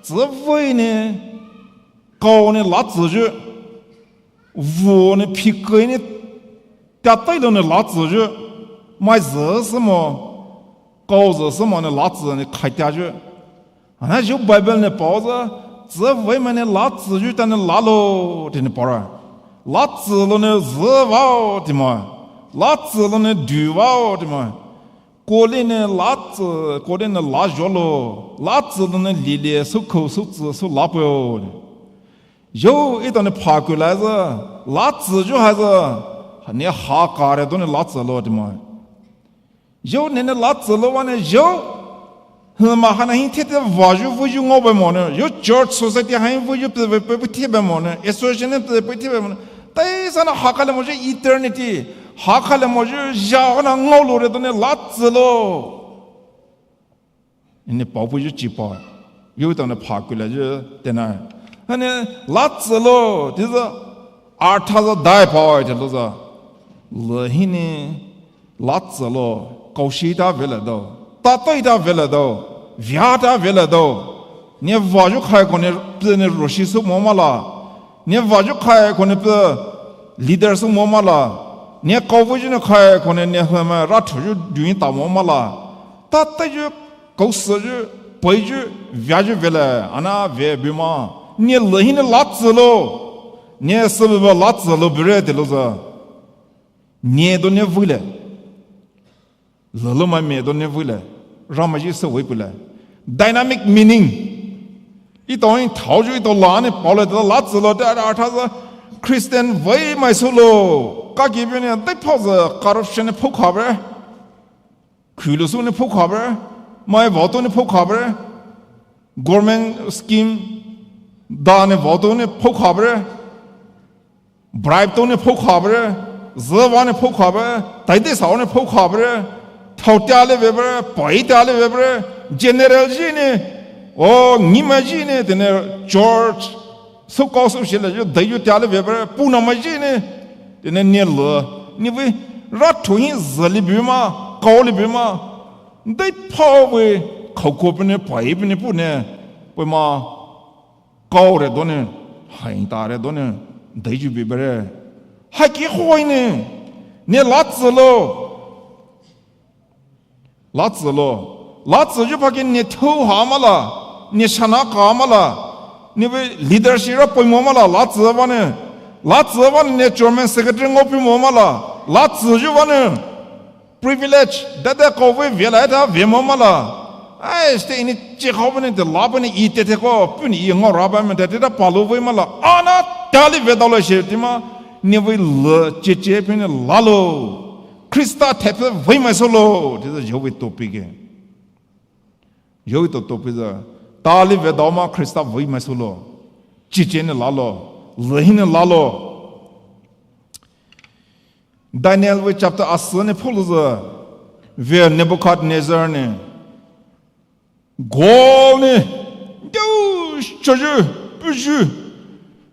Tsü voi ne kao ne latsü ju. Vu ne phi kai ne ta tai do ne latsü ju. Mai zü se mo. Kao zü se mo ne latsü ne khai ta ju. Ana yo Bible ne pao za, tsü voi ma ne latsü ju ta ne lalo, ti ne pao ra. Latsü lo ne zü vao, ti ma. Latsü lo ne du vao, ti ma. Kole ne latsü, kole ne la yo lo. Latsü lo ne lile, su ko, su tsü, su la pao. Yo, itaone pha ku la za, latsü ju ha za. Ne ha kare do ne latsü lo, ti ma. Yo ne ne latsü lo wa ne yo. Hma hana hi thete va ju vu ju ngo be mo ne. Yo church society ha hi vu ju pe pe pe the be mo ne. Association ne pe pe the be mo ne. Tai sa na ha kha le mo ju eternity. Ha kha le mo ju ja na ngo lo re do ne latsü lo. Ne pao vu ju chi pa. Yo ta ne pha ku le ju te na. Ha ne latsü lo. Ti za artha za dai pa te lo za. Le hi ne Latsü lo, kaoshi ta vele do, tatoi ta vele do, via ta vele do. Ne vaju khai kone pe ne roshi su mo mala. Ne vaju khai kone pe leader su mo mala. Ne kaovu ju ne khai kone ne hema ra thu ju duin ta mo mala. Tatoi ju, kaoshi ju, pei ju, via ju vele, ana ve bima. Ne le hi ne latsü lo. Ne se be latsü lo bire te lo za. Ne do ne vile. Lolo ma me do ne vile. Rama ji se vei pule. Dynamic meaning. Ito in thao ju ito la ne pao le da latsü lo da da tha za Christian vei mai su lo. Ka ki bi ne dai pao za corruption ne pho kha bre. Khulu su ne pho kha bre. Mai vao to ne pho kha bre. Government scheme da ne vao to ne pho kha bre. Bribe to ne pho kha bre, zeva ne pho kha bre, taide sao ne pho kha bre, thao tia le ve bre, pai tia le ve bre, general ji ne, o, nima ji ne, tene church, so kao so shile, yo dai yo tia le ve bre, puna ma ji ne, tene ne le, ni ve, ra thu hi zeli bi ma, kao le bi ma, dai pao ve, kao ko pe ne, pai pe ne, pu ne, pe ma, Kao re do ne, hai ta re do ne, dai ju bi bere. Hai ki hoi ne, ne latsü lo. Latsü lo. Latsü ju pa ki ne thou ha ma la, ne shana ka ma la, ne ve leadership ra poi mo ma la, latsü va ne. Latsü va ne, ne chairman secretary ngo pi mo ma la. Latsü ju va ne. Privilege, dada kao ve vela ta ve mo ma la. Ai, ste ini che kao ve ne te la ve ne i te te ko, pu ni i ngo ra ba me te te ta pa lo ve ma la. Ana ta li ve da lo she ti ma, ni ve le che che pe ne la lo. Krista te pe ve mai so lo, te da yo ve to pi ke. Yo ve to to pi da. Ta li ve da ma Krista ve mai so lo. Che che ne la lo. Le hi ne la lo. Daniel vei chapter asü ne phulouzü, vei Nebuchadnezzar ne gold ne dou shoyu, puyu,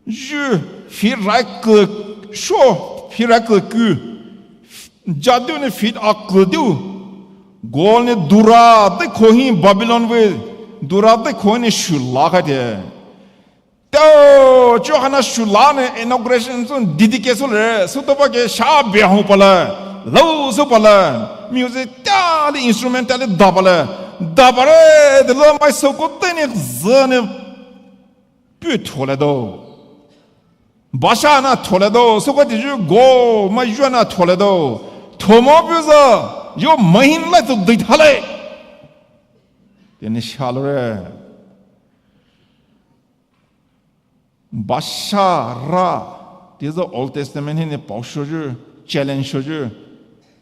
yu, feet rai ke sho, feet rai ke ku, jadu ne feet akhe dou, gold ne dura de kohi Babylon vei, dura de kohi ne shula kha de. Tao, chuo hana shula ne inauguration sü dedication sü le, sütoba ke sha bia hung pala, lou sü pala, music tali instrument tali da pala, da pare, de lo mai soko te ne zü ne, pu thole do. Basha na thole do, soko ti ju go, mai ju na thole do. Thomo pu zü, yo mahin lai to de thale. Tene shalore. Basha ra, this is the Old Testament, hi ne pao shoyu, challenge shoyu,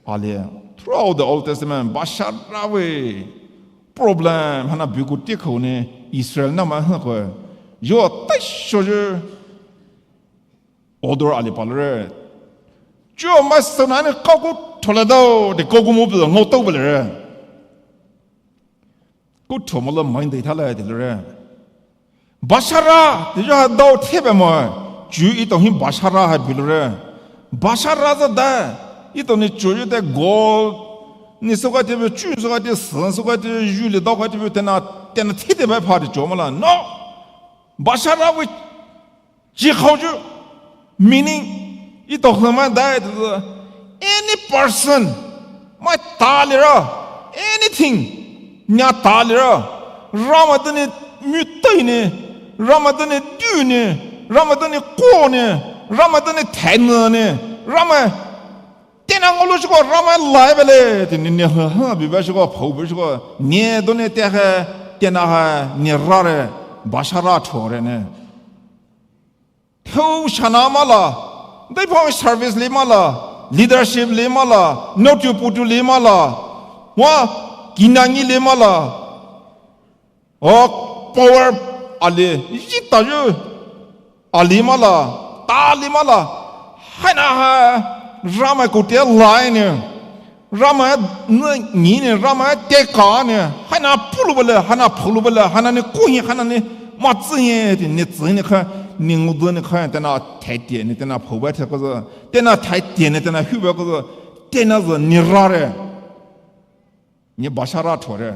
ali. Throughout the Old Testament, basha ra vei problem, hana bigu ti ko ne Israel na ma ha ko. Yo tai shoyu, order ali palore. Chuo ma so na ne koku thole do, de koku mo bu ngo to bele. Ku thomo lo mai de thale de lore. Basha ra, de jo ha dou thebe mo. Ju ito hi basha ra ha bilore. Basha ra za da. Ito ni chuo ju de gold. Ni soka te be chu soka te san soka te ju le dou ka te be tena tena thide ba pha de chuo mo la. No. Basha ra vei Chi khao ju, meaning, ito hma dai tu, any person, mai ta lira, anything, nya ta lira, Ramai dani mutai ne, Ramai dani du ne, Ramai dani ko ne, Ramai dani thaina ne, Ramai tena ngolo shiko Ramai lai bele, tini ne ha ha bi ba shiko, phou bi shiko, ne do ne te ha, tena ha, ne ra re, basha ra tho re ne. Thou shana mala, dai phang service le mala, leadership le mala, notu putu le mala, wa kinangi le mala, o power ale, jita ju, ale mala, ta le mala, hana ha, Ramai ko te lai ne. Ramai ne ni ne, Ramai teka ne, hana pulu bele, hana pulu bele, hana ne kuhi, hana ne matsi he, ti ne tsi ne kha, ne ngudu ne kha, tena thai tie ne, tena phoba te ko, tena thai tie ne, tena huba ko, tena zo ne ra re. Ne basha ra tho re.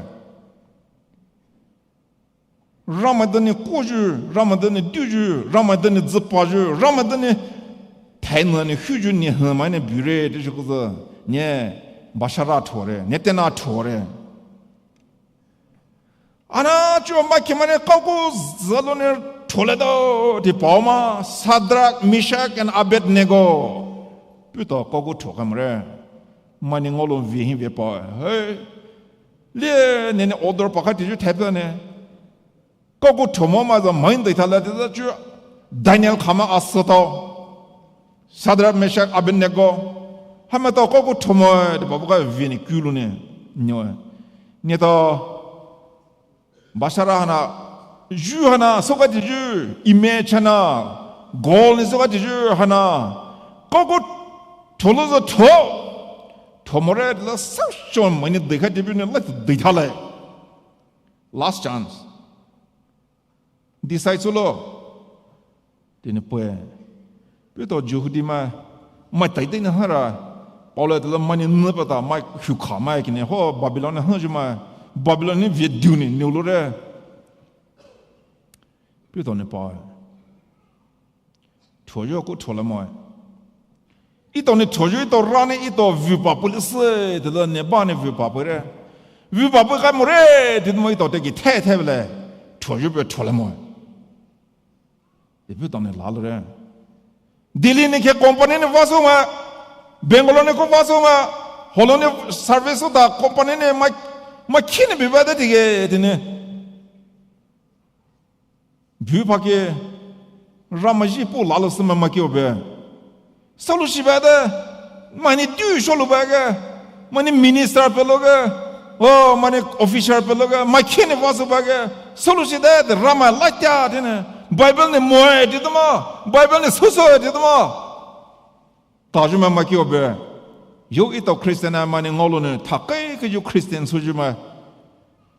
Ramai dani ko ju, Ramai dani du ju, Ramai dani zipa ju, Ramai dani thaina ni hu ju ni hma ni bu re, de ju ko ni basha ra tho re, ni tena tho re. Ana chuo mai ki mai ni kau ko zalo ni tho le do, ti pao ma, Shadrach, Meshach, and Abednego. Puto kau ko tho kam re. Mai ni ngolo vi hi vi pao. Hey. Lie ne ne order pa kha ti ju thai pla ne. Kau ko thomo ma za mai dai tha la ti za ju Daniel khama asütao. Shadrach, Meshach, Abednego. Hama tao kau ko thomo de ba ka vi ne kulu ne. Nyo. Ne tao basha ra hana, ju hana, soka ti ju, image hana, gold ni soka ti ju hana. Kau ko tholo za tho. Thomo re la sa shon mai ni dai kha ti bi ne la dai tha le. Last chance. Decide solo. Tini pue. Puto Jehudi ma, mai tai tai na hara. Paula tela mai ni ne pata, mai hu kha mai kini ho, Babylon na ha ju mai. Babylon ni vie du ni, ni lo re. Puto ni pa. Tho ju ko tho la mai. Ito ni tho ju, ito ra ni, ito vu pa pu le se, tela ne ba ni vu pa pu re. Vu pa pu ka mo re, ti mo ito te ki the the le. Tho ju pe tho la mai. Ipi tong ni la lo re. Delhi ni ke company ni vaso ma, Bangalore ni ko vaso ma, holo ni service ta company ni ma, ma kini bi ba de ti ke ti ni. Bu pa ke, Ramai ji pu la lo se ma ma ke o be. Solo shi ba de, mai ni du solo ba ge, mai ni minister pe lo ge, oh, mai ni officer pe lo ge, mai kini vaso ba ge, solo shi de, de Ramai la tia de ne, Bible ni mo e de ma, Bible ni so so e de ma. Ta ju ma ma ki o be. Yo etao Christian mai ne ngaolou ne, thakei kei yo Christian souyu mai.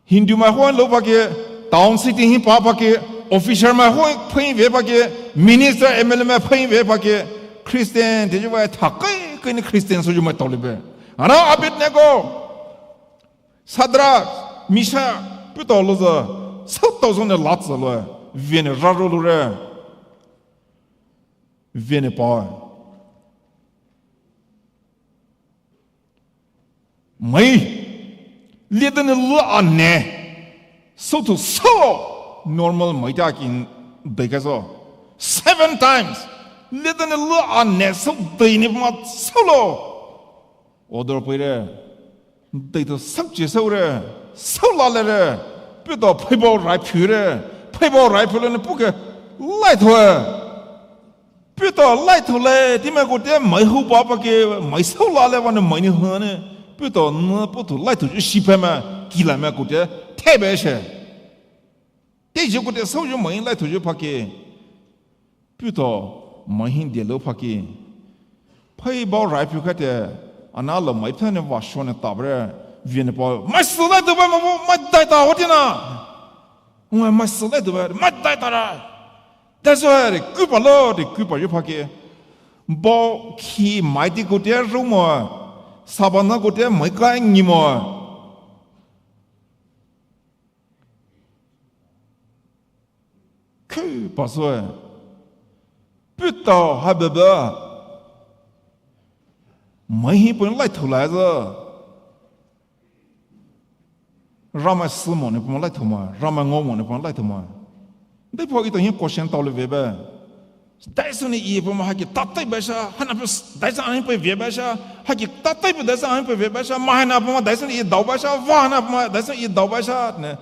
Hindu mai hoi lou pake, town city hi pa pake, officer mai hoi phei ve pake, minister M L A mai phei ve pake, Christian teyu vai thakei kei ne Christian souyu mai taolibe. Ana Abednego, Shadrach, Meshach, putao louzü, soutao zone latsa lou, vei ne raro loure, vei ne pa. Mai, lede ne lou ane, soutao sou, normal mai ta kin dei ka so. Seven times, lede ne lou ane, sou dei ne ma sou lou. Order pei re, deitao sou che sou re, sou la le re, putao pheibao rai phu re, pheibao rai phu le ne puke, lai thou e. Putao lai thou le, ti mai koute mai hu ba pake, mai sou la le va ne mai ni hu ne. Putao ne, putao lai thou ju shi phe mai, ki la mai koute, the be she. Teyu koute souyu mai lai thouyu pake. Putao mai hi delou pake. Pheibao rai phu kate, ana lou mai phe ne va sho ne ta bre, vei ne pa, mai sou lai thou ba ma, mai dai ta ho ti na. Ung mai sou lai thou ba, mai dai ta ra. That's why, kupa lou, de kupa yu pake. Bao ki mai ti koute ru mo. Saba na koute mai kai ngi mo. Kupa sou e. Putao ha bebe. Mai hi pun lai thou lai zü. Ramai sü mo ne pun lai thou ma, Ramai ngao mo ne pun lai thou ma. Dei pho etao hi question tao le ve be. Dai sou ne e pun ma ha ki tatai be sha, hana pun dai sou ahi pun ve be sha, ha ki tatai pun dai sou ahi pun ve be sha, ma hana pun ma dai sou ne e dao be sha, va hana pun ma dai sou e dao be sha, ne.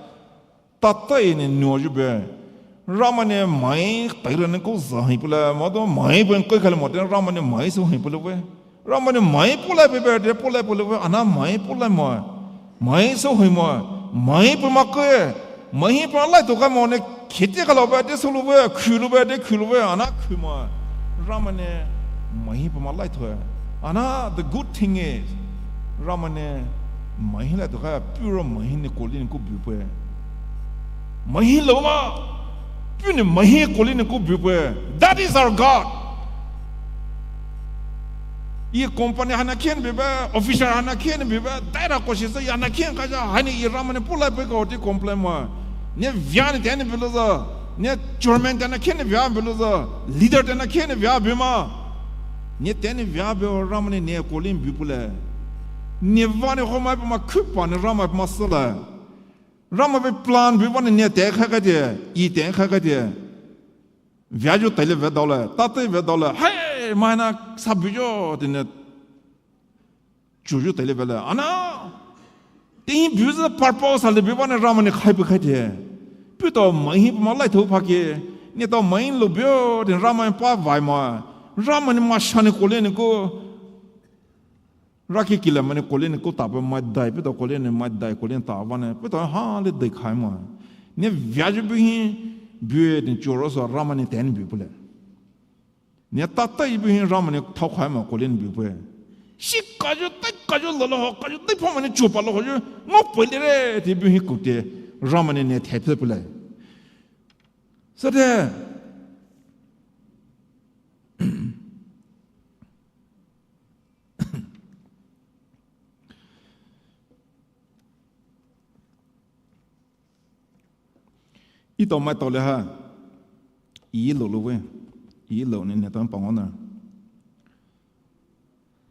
Tatai ne nuyu be. Ramai ne mai tai ra ne ko za hi pula, ma do mai pun kai kha le mo te Ramai ne mai sou hi pula ve. Ramai ne mai pulai pei be, de pulai pulai ve, ana mai pulai mo. Mai sou hui mo. Mai pei ma ke. Mai hi pei ma lai thou ka mo ne khete ka lou be, de sou lou ve, khu lou ve, de khu lou ve, ana khu mo. Ramai ne mai hi pei ma lai thou e. Ana, the good thing is, Ramai ne mai hi lai thou ka, pure mai hi ne koli ne ko bu pe. Mai hi lou ma. Pure mai hi koli ne ko bu pe. That is our God. E company hana khen bibe, officer hana khen bibe, daira koshi sa hana khen kaja, hani e Ramai ne pulai pei ko ti complain ma. Ne via ne tene biloza, ne chairman tene khen via biloza, leader tene khen via bima. Ne tene via be Ramai ne ne kolin bipule. Ne vane homai pama kupa ne Ramai pama sala. Ramai pe plan biba ne ne te kha ka te, e te kha ka te. Via ju tele ve dole, tate ve dole. Hey, mai na sa bijo tene. Chuju tele ve le. Ana. Te biuza purpose ale biba ne Ramai ne khai pe khai te. Putao mai hi pama lai thou pake. Ne tao mai lo bio, te Ramai pa vai ma. Ramai ne ma shane kole ne ko. Raki kila mane kole ne ko ta pe mai dai, putao kole ne mai dai, kole ne ta vane, putao ha le dai khai ma. Ne via ju bihi, bue ne choro so Ramai ne ten bi pule. Ne tatai bihi Ramai ne thao khai ma kole ne bi pue. Shi kaju, tai kaju lo lo ho, kaju tai pha mane chupa lo ho ju, ngo pele re, te bihi kute, Ramai ne ne thai pule. Sa te, Etao mai tao le ha. E lo lo we. E lo ne ne tao pang na.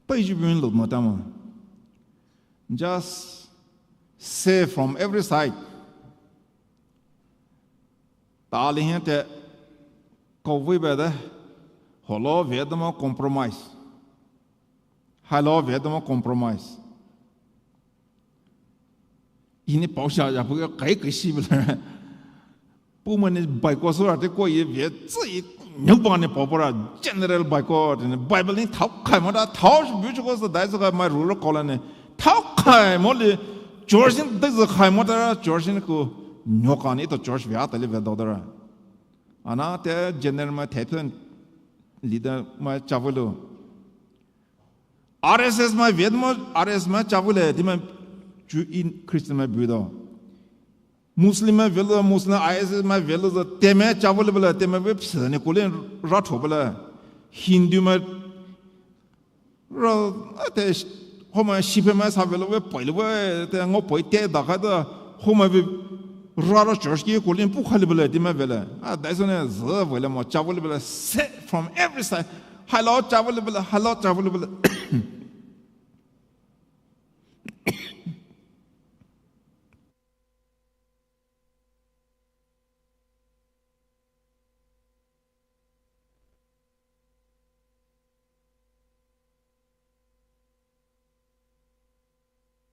Tai ju bin lo ma ta ma. Just say from every side. Ta le hen te. Ko we be de. Ho lo ve de ma compromise. Hai lo ve de ma compromise. Ini pao sha ya pu kai kai shi bla. Pu ma ne bai ko so ra te ko ye ve zi nyong ba ne pao pora general bai ko ne Bible ni thao khai ma da thao bu chu ko so dai so ka mai ru ro ko la ne thao khai mo le George ni dai so khai ma da George ni ko nyo ka ni to George ve a ta le ve do da ra. Ana te general ma te pen leader ma cha vo lo. R S S mai ve mo, R S S mai chavule, tea mai chu in Christian mai budo. Muslim mai velo, Muslim R S S mai velo zo, tea mai chavule bele, tea mai ve psene kole ratho bele. Hindu mai ra, ate, homa shipe mai sa velo ve paile ve, te ngo poi te da ka da, homa ve ra ra church ki kole pu khale bele, tea mai vele. A, dai so ne, ze vele mo, chavule bele, se from every side. Hello, chavule bele, hello, chavule bele.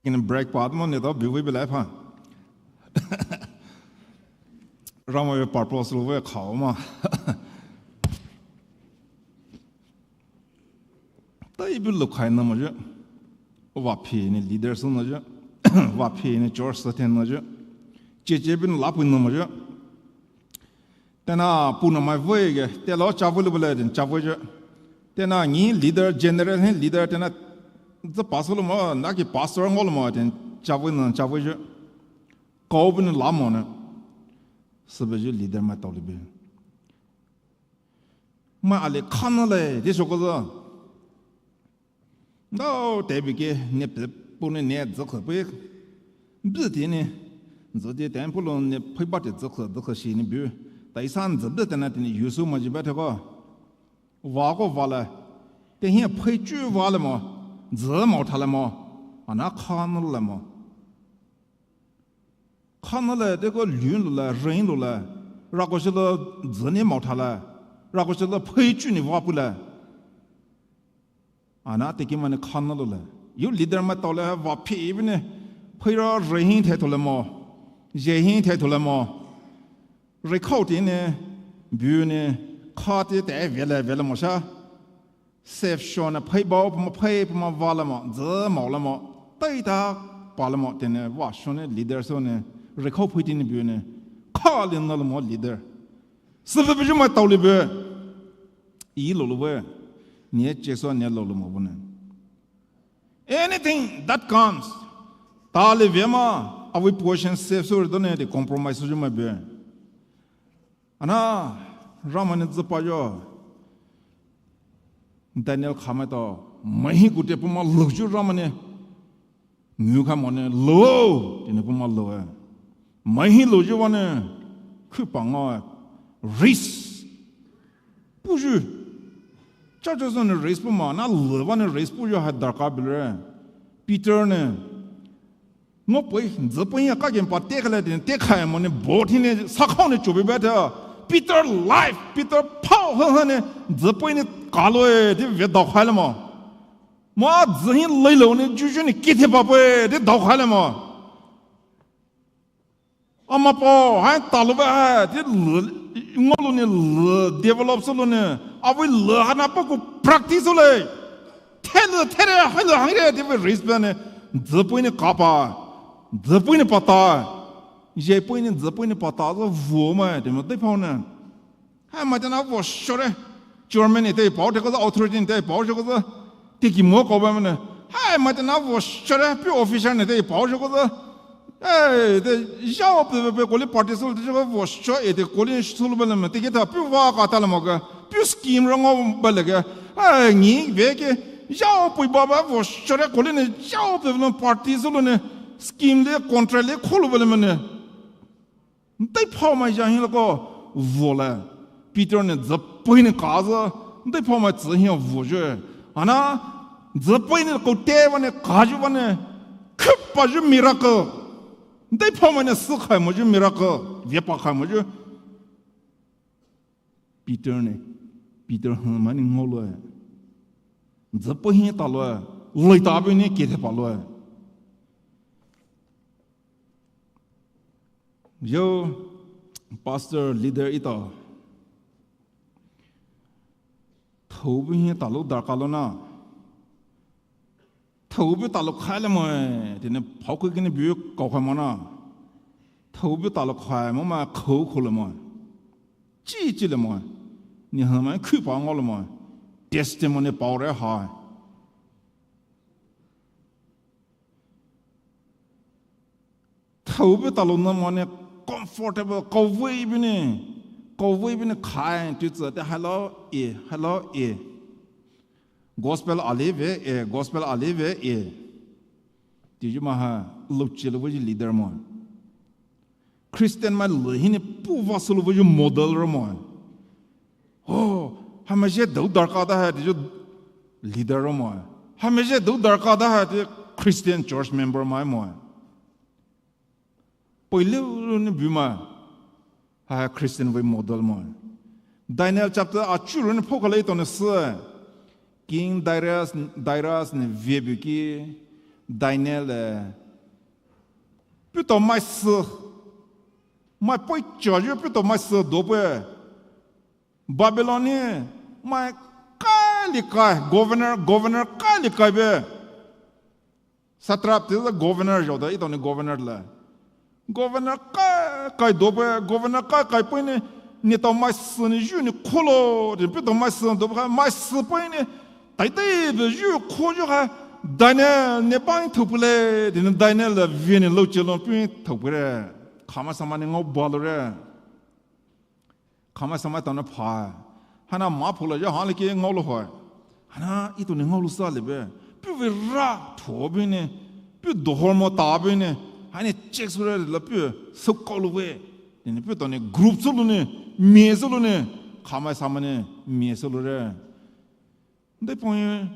Kini break pa mo ne to biwi bele pha. Rama ve purpose lo ve khao ma. Tai bi lo khai na mo je. Wa phi ni leader so na je. Wa phi ni church sa ten na je. Che che bin la pun na mo je. Tena puna mai vei ge, te lo chavule bele den chavule je. Tena ni leader, general hen leader, tena ze pastor lo mo, na ki pastor ngol mo, ten chavule na chavule je. Kau bin la mo ne. Sebe je leader mai tau le be. Mai ale khana le, de shoko za. Ndao tebi ke ne pe pu ne ne zhe ke pe bi ti ne zhe ti ten pu lo ne pe ba te zhe ke zhe ke shi ne bu. Ta i san zhe bi te na te ne yu su ma ji ba te ko. Wa ko wa le. Te hian pe chu wa le mo. Zhe mo ta le mo. Ana kha no le mo. Kha no le te ko lun lo le, ren lo le. Ra ko shi lo zhe ne mo ta le. Ra ko shi lo pe chu ne wa pu le. Ana te ki ma ne kha no lo le. Yu leader ma tau le wa phi bi ne. Phi ra re hin the to le mo. Je hin the to le mo. Re khao ti ne. Bu ne. Kha ti te ve le ve le mo sha. Safe shon ne phi bao pa ma phi pa ma wa le mo. Ze mo le mo. Tai ta pa le mo te ne wa shon ne leader so ne. Re khao phi ti ne bu ne. Kha le no le mo leader. Sebe bi ju ma tau le be. I lo lo we. Ni e che so ni lo lo mo bo ne. Anything that comes. Ta le ve ma. A we portion safe so do ne de compromise ju ma be. Ana. Rama ne zhe pa jo. Daniel kha ma to. Mai hi ku te pu ma lo ju Rama ne. Ngu kha mo ne lo, tene pu ma lo e. Mai hi lo ju wa ne, khu pa nga e. Raise. Pu ju. Cha cha so ne raise pu ma, na lo wa ne raise pu ju ha darkar bile. Peter ne. Ngo poi, zhe poi ya ka gen pa te kha le tene, te kha mo ne, bo ti ne, sa khao ne chu be ba ta. Peter life, Peter power ha ha ne, zhe poi ne, ka lo e, te ve dao kha le mo. Mo a zhe hin lei lo ne, ju ju ne, ki te pa poi, te dao kha le mo. Ama po, ha ta lo ba, ha, te le, ngo lo ne, le, develop so lo ne, a we le, ha na pa ko practice so le. Te le, te le, ha le, ha le, te we raise ba ne, zhe poi ne ka pa, zhe poi ne pa ta, je poi ne, zhe poi ne pa ta, zhe vo ma, te mo, te pa ne. Hai, ma tena vo shore. Chairman ne te pao te ko za, authority ne te pao te ko za. Te ki mo ko ba mane. Hai, ma tena vo shore, pi official ne te pao te ko za. Eh, te jao pe pe ko le party so te vo shore e te ko le so lo ba le ma. Te ke ta pi wa ka ta le mo ga. Pi scheme ro ngo ba le ga. Hai, ni ve ke. Jao pe ba ba vo shore ko le ne jao pe lo party so lo ne. Scheme le contract le ko lo ba le mane. Ndai phao mai ja hin lo ko vo le. Peter ne zepei ne ka za. Ndai phao mai zi hin vo ju. Ana zepei ne ko te wa ne ka ju wa ne. Khupa ju miracle. Ndai phao mai ne si khai mo ju miracle. Vie pa khai mo ju. Peter ne. Peter hin mai ne ngo lo. Zepei hin ta lo. Lei ta bi ne ke te pa lo. Yo, pastor, leader ita. Thou bi hin ta lo darkar lo na. Thou bi ta lo khai le mo, tene phao ke kini bi kau khai mo na. Thou bi ta lo khai mo ma khou khou le mo. Chi chi le mo. Ni ha ma khu pa ngo le mo. Testimony pao re ha. Thoubu talou na mane comfortable, kawe bine, kawe bine khai tu tsü te hello e, hello e. Gospel ali ve e, gospel ali ve e. Tiyu maha louche lou veyu leader mo. Christian mai lou hini puva sou lou veyu model ro mo. Oh, hame je dou darkar da hai tiyu leader ro mo. Hame je dou darkar da hai tiyu Christian church member mai mo. Poilou ni buma ha Christian vei model mo. Daniel chapter achu runi phokhalei tone se. King Darius, Darius ni vebu ki Daniel eh, puto mai se. Mai poi chayu puto mai se dope. Babylon ni mai kai li kai, governor, governor kai li kai be. Satrap te governor jo da, ito ni governor la. Governor kai kai dope, governor kai kai poi ni, ni to mai se ni yu ni kholo, de puto mai se dope, mai se poi ni, tai tai be yu kho yu ha, Daniel ni bang thopule, de Daniel la vi ni louche lou pui thopule. Khamai samai ni ngao balo re. Khamai samai tone pha. Hana ma phola ya hale ke ngao lou hoi. Hana ito ni ngao lou sa lebe. Pu ve ra tho be ne. Pu dohor mo ta be ne. Hani check sou re la pu sou kau lou ve. Ni pu tone group sou lou ne. Mie sou lou ne. Khamai samai ne. Mie sou lou re. Dai pong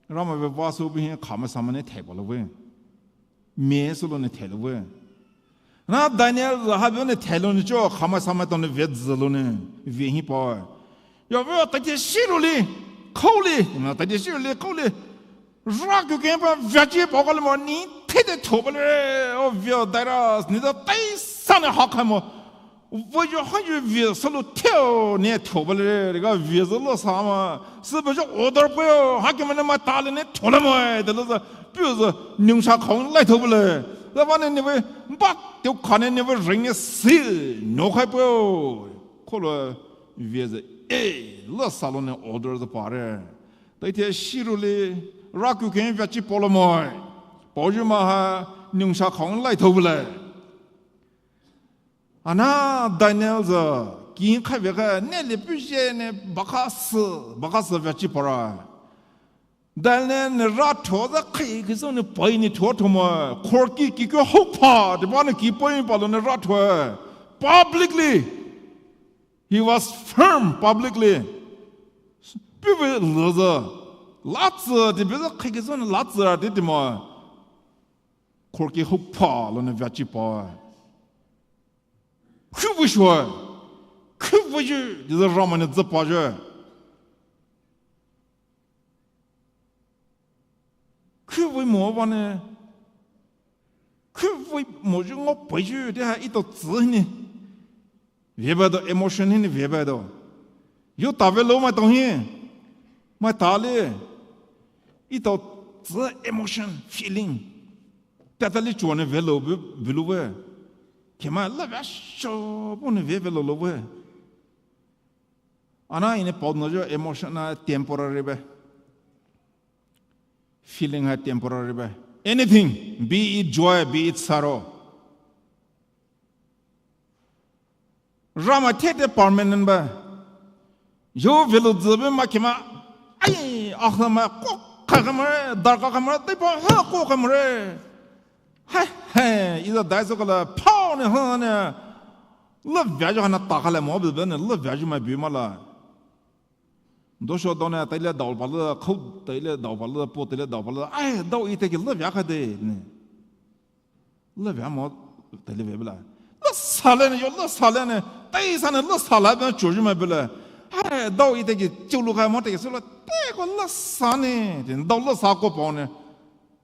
Ramai ve va sou be hin khamai samai ne thai ba lou ve. Mie sou lou ne thai lou ve. Na Daniel ha be ne thai lou ne cho khamai samai tone ve zi lou ne ve hin pa. Ya ve tai te shi lou li, khou li, na tai te shi lou li, khou li. Ra ku ken pa ve chi pa ka le mo ni the te tho ba le, o ve dai ra, ni da tai sa ne ha khai mo. Vei yu ha yu vei sou lou teo ne teo ba le, ga vei zhe le sa ma. Sü ba yu order peo, ha ke ma ne ma ta le ne teo le mo, de le zhe, peo zhe, nung sha khong lai teo ba le. Zhe ba ne ne vei, ba, teo kha ne ne vei ring ne si, no khai peo. Kho le, vei zhe, e, le sa lou ne order zhe pa re. Tai te shi lou li, ra ku ken vei chi po le mo. Po yu ma ha, nung sha khong lai teo ba le. Ana Daniel zhe, king khai ve ka, ne le pu je ne, ba ka se, ba ka se ve chi para. Daniel ne ra tho zhe khai ki zhe ne pai ne tho tho ma, khor ki ki ko ho pa, de ba ne ki pai pa lou ne ra tho. Publicly, he was firm publicly. Pu ve le zhe, la zhe, de be zhe khai ki zhe ne la zhe, de de ma. Khor ki ho pa lou ne ve chi pa. Khu vei shua, khu vei yu, de zhe Ramai ne zhe pa yu. Khu vei mo ba ne, khu vei mo yu ngao pai yu, de ha ito zi ni. Ve ba do emotion ni ve ba do. Yu ta ve lou mai tong hi, mai ta le. Ito zi emotion, feeling. Tata li chuo ne ve lou bu, bu lou ve. Kema la ve sho bu ne ve ve lou lou ve. Ana ine pao no jo emotion na temporary be. Feeling ha temporary be. Anything, be it joy, be it sorrow. Ramai the te permanent ba. Yo velo zebe ma kema. Ai, ah ma ko ka ka ma, dar ka ka ma, te pa ha ko ka ma re. Hai, hai, iza dai so ka la, pao ne ha ne. Le vya jo ha na ta ka le mo be ne, le vya jo ma bi ma la. Dosho done taile dao pale, khou taile dao pale, po taile dao pale, ai, dao ite ki le vya kha de ne. Le vya mo taile ve bela. Le sale ne, yo le sale ne, tai sa ne le sale be chuo ju ma bela. Ai, dao ite ki chiu lu kha mo te ki su le, te ko le sa ne, te dao le sa ko pao ne.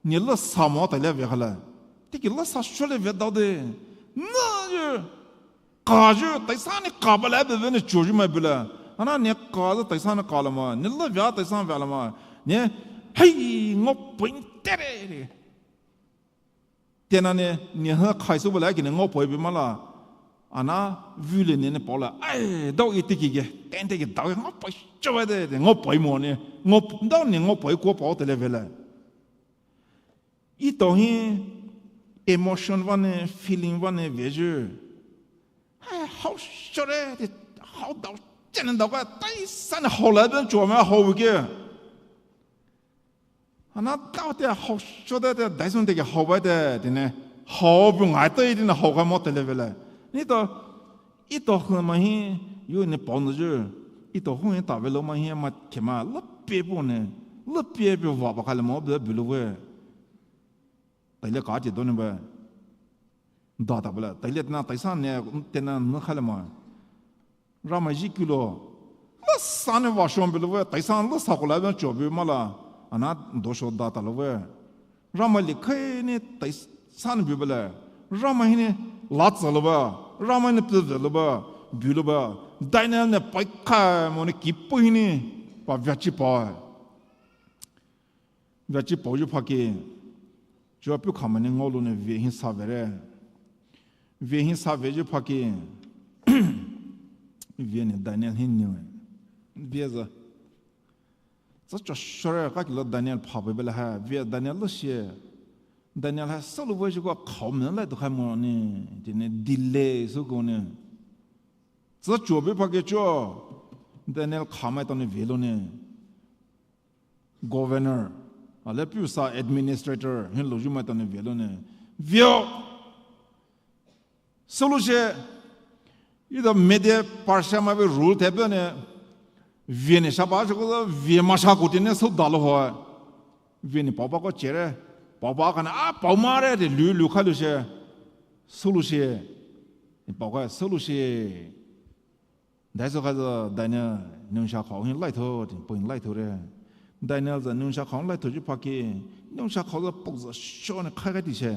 Ni le sa mo taile ve kha le. Te ki le sa sho le ve dao de. Ne yo. Ka ju, tai sa ni ka ba la be be ni chuo ju ma bu la. Ana ni ka ju tai sa ni ka la ma. Ni le vya tai sa vya la ma. Ni, hei, ngao poi te re. Tena ni, ni ha khai su ba la ki ni ngao poi bi ma la. Ana, vu le ni ni pao la. Ai, dao i te ki ge. Ten te ki dao ngao poi cho ba de, ngao poi mo ni. Ngao, dao ni ngao poi ko pao te le ve la. Ito hi emotion vanou, feeling vanou veyu. Hai, haoshoe te, haodao, chene daoka, taisanou haola ben chuo ma haoke. Ana tao te haoshoe te, te daisong te ke haoba te, tene, haobu ngai te, tene haoka mo te le vele. Neletao, ito hu ma hi, yu ne pao no ju. Ito hu ta velo ma hi, ma kema, la pe po ne, la pe pe va ba kale mo, be, be lo ve. Taile ka ti done ba. Da ta bala. Taile tena, taisa ne, tena, na kale ma. Ramai ji kulo. La sa ne va shon bilo ve, taisa la sa kola ve chuo bi mala. Ana dosho da ta lo ve. Ramai le kai ne taisa ne bi bala. Ramai ne la tsa lo ba. Ramai ne pe lo ba. Bi lo ba. Daniel ne pai kai mo ne ki pu hi ne. Pa via chi pa. Via chi pao ju phaki, chua pu khamane ngaolou ne via hi sa vere. Via hi sa ve ju phaki, via ne Daniel hi niu. Via za. Za chua shore ka kilo Daniel pha be bela ha, via Daniel lo shie. Daniel ha solo ve ju ko khao men lai to khai mo ne, tene delay so ko ne. Za chua be phaki chua, Daniel khamai to ne via lo ne. Governor, ale pusa administrator, hin lo ju mai to ne via lo ne. Via. Solo shie, ida Media Persia mai ve rule te be ne, via ne sha ba sha ko, via ma sha ko tene so da lo ho. Via ne pao ba ko chere, pao ba ka na, a, pao ma re, te lu, lu kha lo shie. Solo shie, pao ka solo shie. Dai so kha za Daniel nungsha khao hin lai tho, tin poi lai tho re. Daniel za nungsha khao lai tho ju phaki, nungsha khao za pok za sho ne khai khai ti she.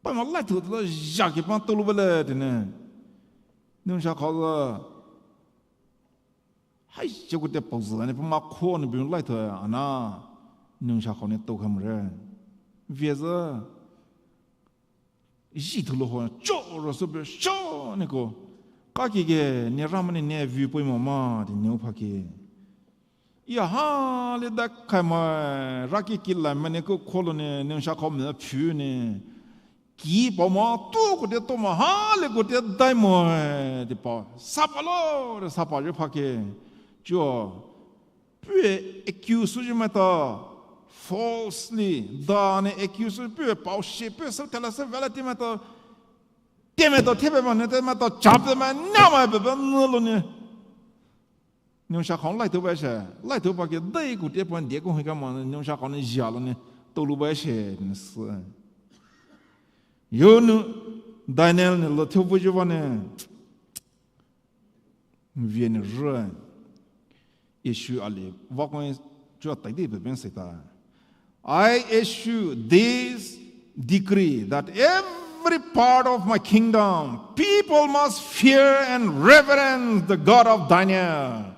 Pai ma lai tho la ja ki pa to lu bele tene. Nungsha khao za hai je ko te pok za ne pa ma kho ne bi lai tho ana. Nungsha khao ne to kham re. Via za ji thu lo ho cho ro so be sho ne ko. Ka ki ge ne Ramai ne ne view poi mo ma, ti ne u phaki. Ia ha le da khai ma, ra ki ki la ma ne ko kho lo ne, ne sha kho me phu ne. Ki pa ma, tu ko te to ma, ha le ko te dai mo, ti pa. Sa pa lo, sa pa ju phaki. Cho. Pue accuse ju maitao falsely, da ne accuse pue pao shi pue so tela se vela ti maitao, ti maitao, ti be ma ne ti maitao, cha be ma, na ma be be ne lo ne. Nungsha khao lai to ba she, lai to ba ke dai ku te pan de ku hi ka ma, nungsha khao ne jia lo ne, to lu ba she ne se. Yo nu, Daniel ne lo to bu ju ba ne. Vien rü. Yeshu ali, vakon chua tai di beben seta. I issue this decree that every part of my kingdom, people must fear and reverence the God of Daniel.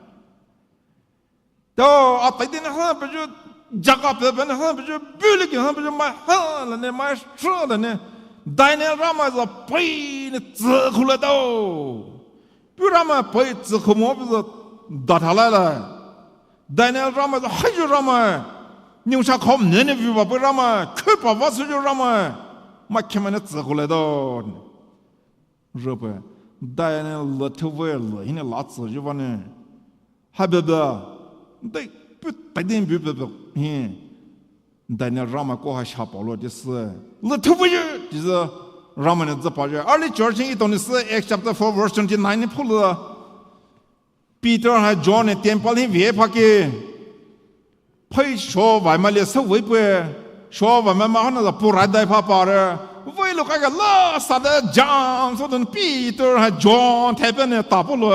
To, a tai di na ha, pe ju, jaka pe, pe na ha, pe ju, buli ki ha, pe ju, ma ha, la ne, ma shu, la ne. Daniel Ramai za pai ne, zi ku la to. Pu Ramai pai zi ku mo pu zi da tha lai la. Daniel Ramai zi hai ju Ramai. Nungsha khao ne ne view ba pu Ramai. Khe pa va su ju Ramai. Ma khe ma ne zi ku lai do. Rü pu. Daniel le thu ve le hi ne la zi ju ba ne. Ha be be. Dai pu tai din bu be be. Hi. Daniel Ramai ko ha sha pa lo de se. Le thu ve ju, de se Ramai ne zi pa ju. Early church in ito ne se, Acts chapter four verse twenty-nine ne phu le. Peter ha John ne temple hi ve pha ke. Phai sho vai ma le se ve pu. Sho vai ma ma ha na za pu ra dai pha pa re. Ve lo ka ga la sa da jam so don Peter ha John te pe ne ta pu lo.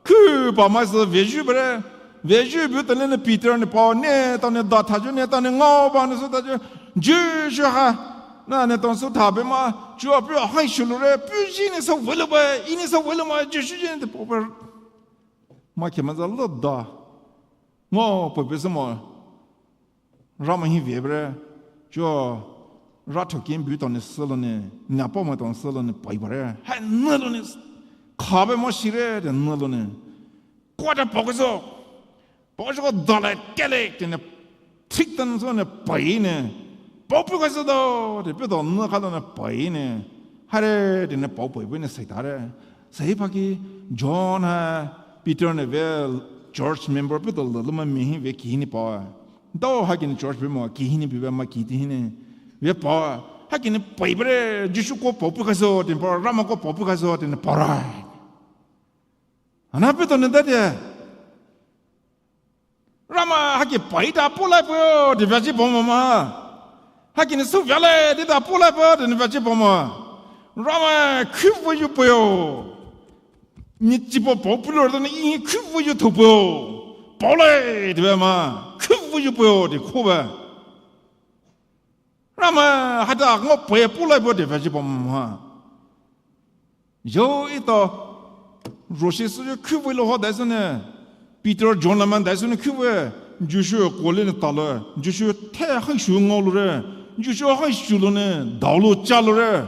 Khu pa mai se ve ju bre. Ve ju bu ta le ne Peter ne pa ne ta ne da tha ju ne ta ne ngao ba ne se ta ju. Ju ju ha. Na ne tong su ta be ma. Ju a pu hai shu lu re. Pu ji ne se ve lu ba. I ne se ve lu ma. Ju ju ji ne te po ba. Ma ke ma za lo da. Ngao po pe se ma. Ramai hi ve bre, cho ra tho kin bu tong ne se lo ne, nya pa ma tong se lo ne pai ba re. Hai ne lo ne, kha be mo shi re, de ne lo ne. Kwa da pa ko so, pa ko so da le, ke le, de ne, thik tan so ne, pai ne. Paopu kaiso do, de peto nü kha do ne pai ne. Haire, de ne paopu ne sai tare. Sai phaki John ha Peter ne ve church member peto lo lo ma mi hi ve ki ni pa. Dao hakini church member ki hi ni bi ve ma ki ti hi ni. Ve pa. Hakini pai bere, Jisu ko paopu kaiso, de pa, Ramai ko paopu kaiso, de ne pa ra. Ana peto ne da de. Ramai haki pai da polai poyo, de vaji pa ma ma. Hakini su vale, de da polai poyo, de ne vaji pa ma. Ramai khu vo yu poyo. Ni chi pa popular da ni khu vo yu to poyo. Polai, de ma. Khu vo yu poyo, de ko ba. Ramai hada ngo poe polai poyo, de vaji pa ma. Yo ito, roshi su yo khu vo lo ho dai su ne. Peter, John la man dai su ne khu vo. Jisu ko le ne ta lo. Jisu the hai shu ngo lo re. Jisu hai shu lo ne, dao lo cha lo re.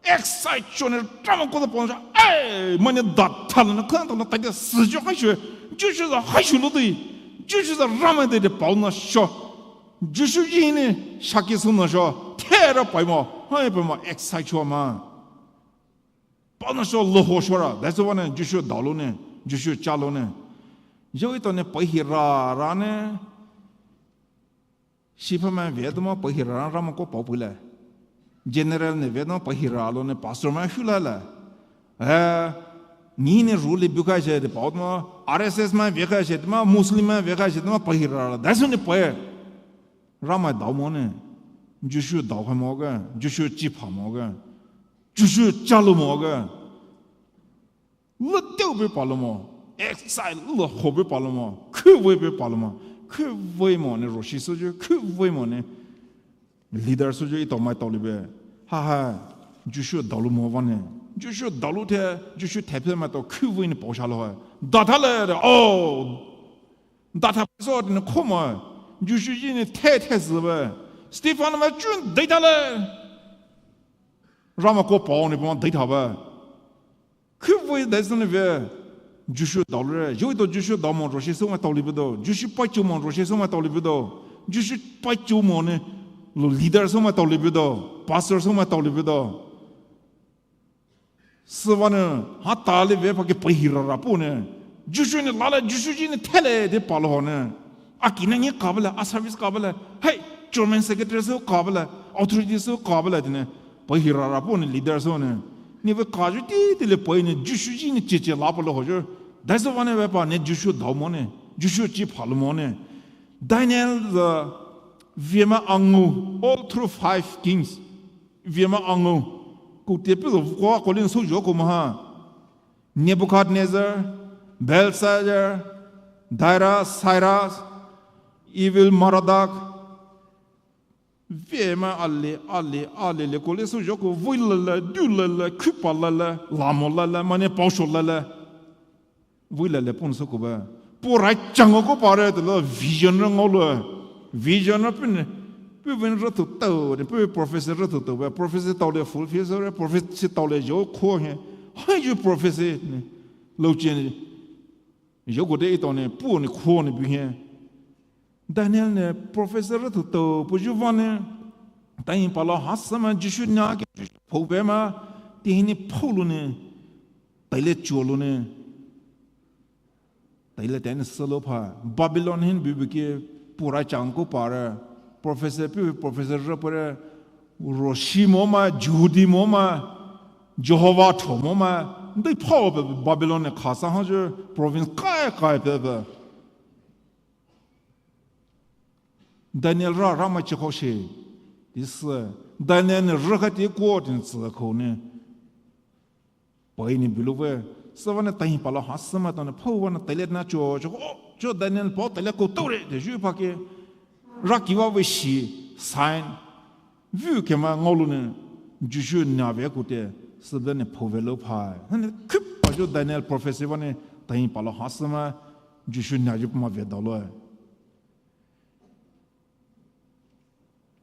Excite shu ne, Ramai ko da pon sha. Eh, ma ne da tha lo ne, khan ta lo ta de su jo hai shu. Jisu za hai shu lo de. Jisu za Ramai de de pao na sha. Jisu ji ne, shaki su na sha. The ra pai ma. Hai pai ma, excite shu ma. Pao na sho lo ho sho ra, dai su va ne, Jisu dao lo ne, Jisu cha lo ne. Yo ito ne pai hi ra ra ne. Shi pha ma ve to ma pai hi ra ra ma ko pao pu le. General ne ve to ma pai hi ra lo ne, pastor ma shu la la. Eh, ni ne ru le bu kai she de pao to ma, R S S ma ve kai she de ma, Muslim ma ve kai she de ma, pai hi ra ra. Dai su ne pai. Ramai dao mo ne. Jisu dao kha mo ga, Jisu chi pha mo ga. Jisu cha lo mo ga. Lo teu be pa lo mo. Exile lo ho be pa lo mo. Khu vo be pa lo mo. Khu vo mo ne roshi su ju. Khu vo mo ne leader su ju ito mai tao li be. Ha ha. Jisu dao lo mo va ne. Jisu dao lo the. Jisu the phe mai tao khu vo ne pao sha lo ha. Da tha le de. Oh. Da tha so ne ko mo. Jisu ji ne the the zi be. Stephen ma chun dai tha le. Ramai ko pao ne pa ma dai tha ba. Khu vo dai su ne ve. Jisu dao lo re. Yo ito Jisu dao mo roshi su ma tao li be do. Jisu pa chu mo roshi su ma tao li be do. Jisu pa chu mo ne. Lo leader su ma tao li be do. Pastor su ma tao li be do. Su va ne. Ha ta li ve pa ke pai hi ra ra pu ne. Jisu ne la le, Jisu ji ne the le de pa lo ho ne. A ki na ni ka ba le, a service ka ba le. Hey, chairman secretary su ka ba le, authority su ka ba le de ne. Pai hi ra ra pu ne leader su ne. Ni ve ka ju ti ti le pai ne Jisu ji ne che che la pa lo ho ju. Dai su va ne ve pa ne Jisu dao mo ne. Jisu chi pha lo mo ne. Daniel the Viema angu, all through five kings. Viema angu. Ku te pi ko ko lin su jo ko ma ha. Nebuchadnezzar, Belshazzar, Darius, Cyrus, evil Merodach. Viema ale, ale, ale le ko le su jo ko vui la la, du la la, khu pa la la, la mo la la, ma ne pao sho la la. Vui la le pon su ko ba. Pu rai chang ko pa re te lo vision ra ngo lo. Vision ra pin. Pu vin ra tu tao, ne pu prophecy ra tu tao ba. Prophecy tao le fulfill so re, prophecy tao le jo ko he. Hai ju prophecy ne. Lo chen. Yo ko de ito ne, pu ne ko ne bu he. Daniel ne prophecy ra tu tao, pu ju va ne. Tahi pa lo ha sa ma Jisu na ke phou be ma. Ti hi ne phou lo ne. Tai le chuo lo ne. Tai le tai ne sa lo pha. Babylon hin bu bu ke pu rai chang ko pa re. Prophecy pu prophecy ra pa re. Roshi mo ma, Jehudi mo ma. Jehovah tho mo ma. Ndai phao pe Babylon ne kha sa ha ju province kai kai pe pe. Daniel ra Ramai chi ko she. Ti se. Daniel ne ra ka ti ko tin se ko ne. Pai ni bu lo ve, sa va ne tahi pa lo ha sa ma to ne phou va ne tai le na cho cho, oh, cho Daniel pao tai le ko tao re, de ju pa ke. Ra ki va ve shi, sign. Vu ke ma ngo lo ne, Jisu na ve ko te, sa va ne phou ve lo pha. Ha ne khup pa jo Daniel prophecy va ne, tahi pa lo ha sa ma, Jisu na ju pa ma ve dao lo.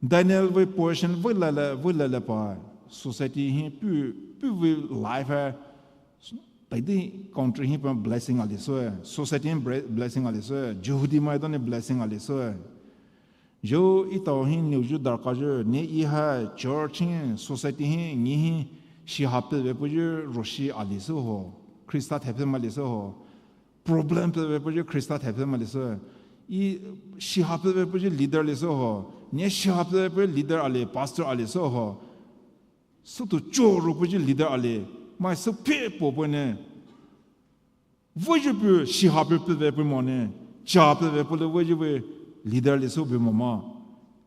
Daniel vei portion vei lele, vei lele pa society hi pu, pu vei life hai, tai di country hi pa blessing ali so hai, society hi bre-, blessing ali so hai, Jehudi mai to ni blessing ali so hai. Zhou etao hi nouyu darkha zhou, ne e hai church hi, society hi, ngi hi, shiha pfüvei puyu roshi ali sü ho, Khrista thaiphei mali sü ho, problem pfüvei puyu Khrista thaiphei mali sü, e shiha pfüvei puyu leader li sü ho, ne shiha pfüvei puyu leader ali, pastor ali sü ho, sütu choro puyu leader ali, mai sü phe po po ne. Vei zhou pü, shiha pü pfüvei pü mo ne, cha pfüvei pü le vei zhou pü leader li sü pü mo ma.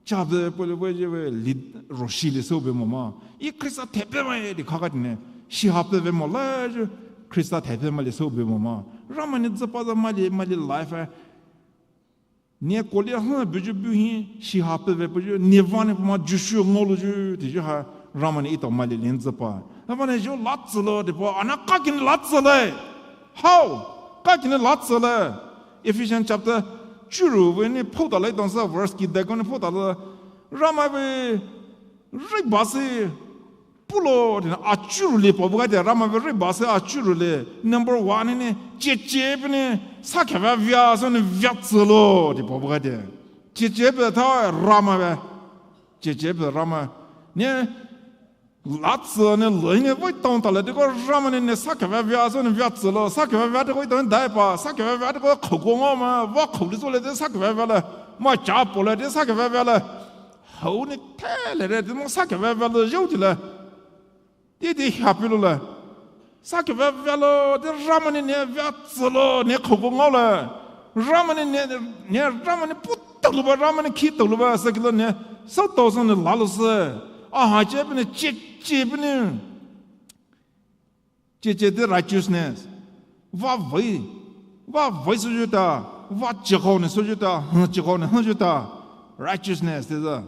Cha pfüvei pü le vei zhou pü lead-, roshi li sü pü mo ma. E Khrista thaiphei mai di khaka ne, shiha pfüvei mo la zhou, Khrista thaiphei mali sü pü mo ma. Ramai ne züpa za mali, mali life e. Ne kolia ha buyu buhi shiha pfüvei puyu ne vane puma Jisu ngolo ju ti ju ha Ramai ne etao mali lin züpa. Ramai ne zhou latsülo de pa ana kakini latsüle. How? Kakini latsüle. Ephesians chapter churu vei ne phouta le tongsa verse ki de ko ne phouta le. Ramai vei ri basi pulo, tina achuru le paobu kade, Ramai vei ri basi achuru le. Number one ne, cheche pü ne, sakhe vei via, so ne via tsülo, di paobu kade. Cheche pü tha Ramai vei. Cheche pü Ramai. Ne, latsü ne, le ne, vei tong ta le, de ko Ramai ne, ne, sakhe vei via, so ne via tsülo, sakhe vei via, de ko, tong dai pa, sakhe vei via, de ko, khou ko ngo ma, va khou li so le, de sakhe vei via le, ma cha po le, de sakhe vei via le. Hou ne the le re, de mo sakhe vei vei lo zhou ti le. Ti ti happy lo le. Sakhe vei vei lo, de Ramai ne ne vei tsülo, ne khou ko ngo le. Ramai ne ne, ne Ramai ne pu tau lo ba, Ramai ne khi tau lo ba, sa ki lo ne, sa tau sa ne la lo se. A ha che pü ne, che che pü ne. Cheche de righteousness. Va vei. Va vei sü juta. Va chikau ne sü juta. Hn chikau ne hn juta. Righteousness de za.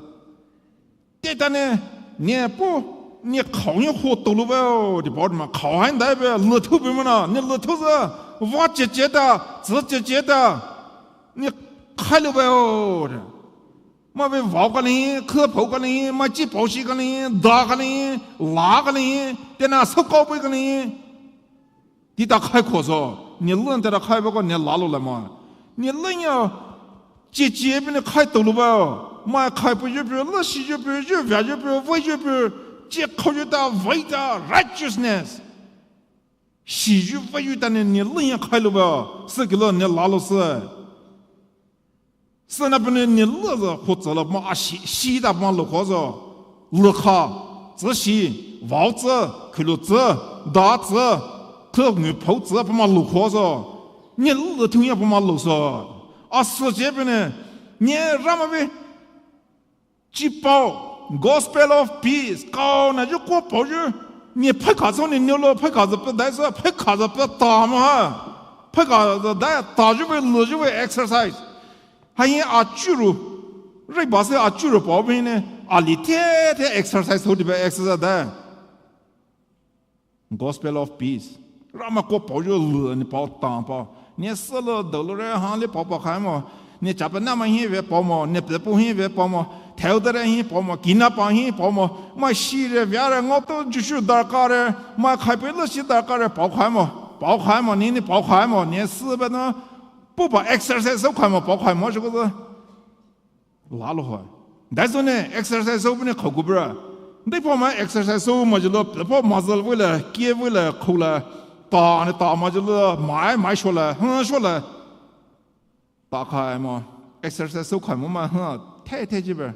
Te ta ne, ne po, ne khao ne ho tolu ba o, di pao ma khao hai dai ba, le thu ba ma na, ne le thu za. Va cheche ta, zi cheche ta. Ne khai lu ba o. Ma vei vao ka li, khe pao ka li, ma chi pao shi ka li, da ka li, la ka li, te na so kau pui ka li. Ti ta khai kho so, ne le te ta khai ba ko ne la lo la ma. Ne le nya, chi chi e pü ne khai to lu ba. Ma khai pü yu pü, le shi yu pü, yu via yu pü, vei yu pü, chi khao yu ta, vei ta, righteousness. Shi yu vei yu ta ne ne le nya khai lu ba, se ki lo ne la lo se. Sü na pü ne ne le za kho tsü la ma a shi, shi ta ma lo kho zo. Le kha, tsü shi, vao tsü, khulu tsü, da tsü, khe ngu phao tsü pü ma lo kho zo. Ne le thu ya pü ma lo so. A sü che pü ne, ne Ramai vei chi pao, gospel of peace, kao na yu ko pao yu, ne phai kha zo ne ne lo, phai kha zo pü dai zo, phai kha zo pü ta ma ha. Phai kha zo dai ta yu vei, le yu vei exercise. Hai a churu, ri ba se a churu pao vei ne, a li te te exercise ho di ba exercise dai. Gospel of peace. Ramai ko pao yu le ne pao ta pao. Ne se le de le re ha le pao pao khai mo. Ne cha pü na ma hi vei pao mo. Ne pü pu hi vei pao mo. Theu de re hi pao mo. Kina pa hi pao mo. Ma shi re via re ngo to Jisu darkar re. Ma khai pü le shi darkar re pao khai mo. Pao khai mo. Ne ne pao khai mo. Ne se ba na. Pu ba exercise so khai mo. Pao khai mo shi ko ze. La lo ho. Dai zo ne exercise so pü ne khao gu bra. Dai pao ma exercise so ma ji lo, pü pao ma zel vei le, kie vei le, khou le. Ta ne ta ma ji lo, mai, mai sho le, hn sho le. Ta khai mo. Exercise so khai mo ma, hn, the, the ji bra.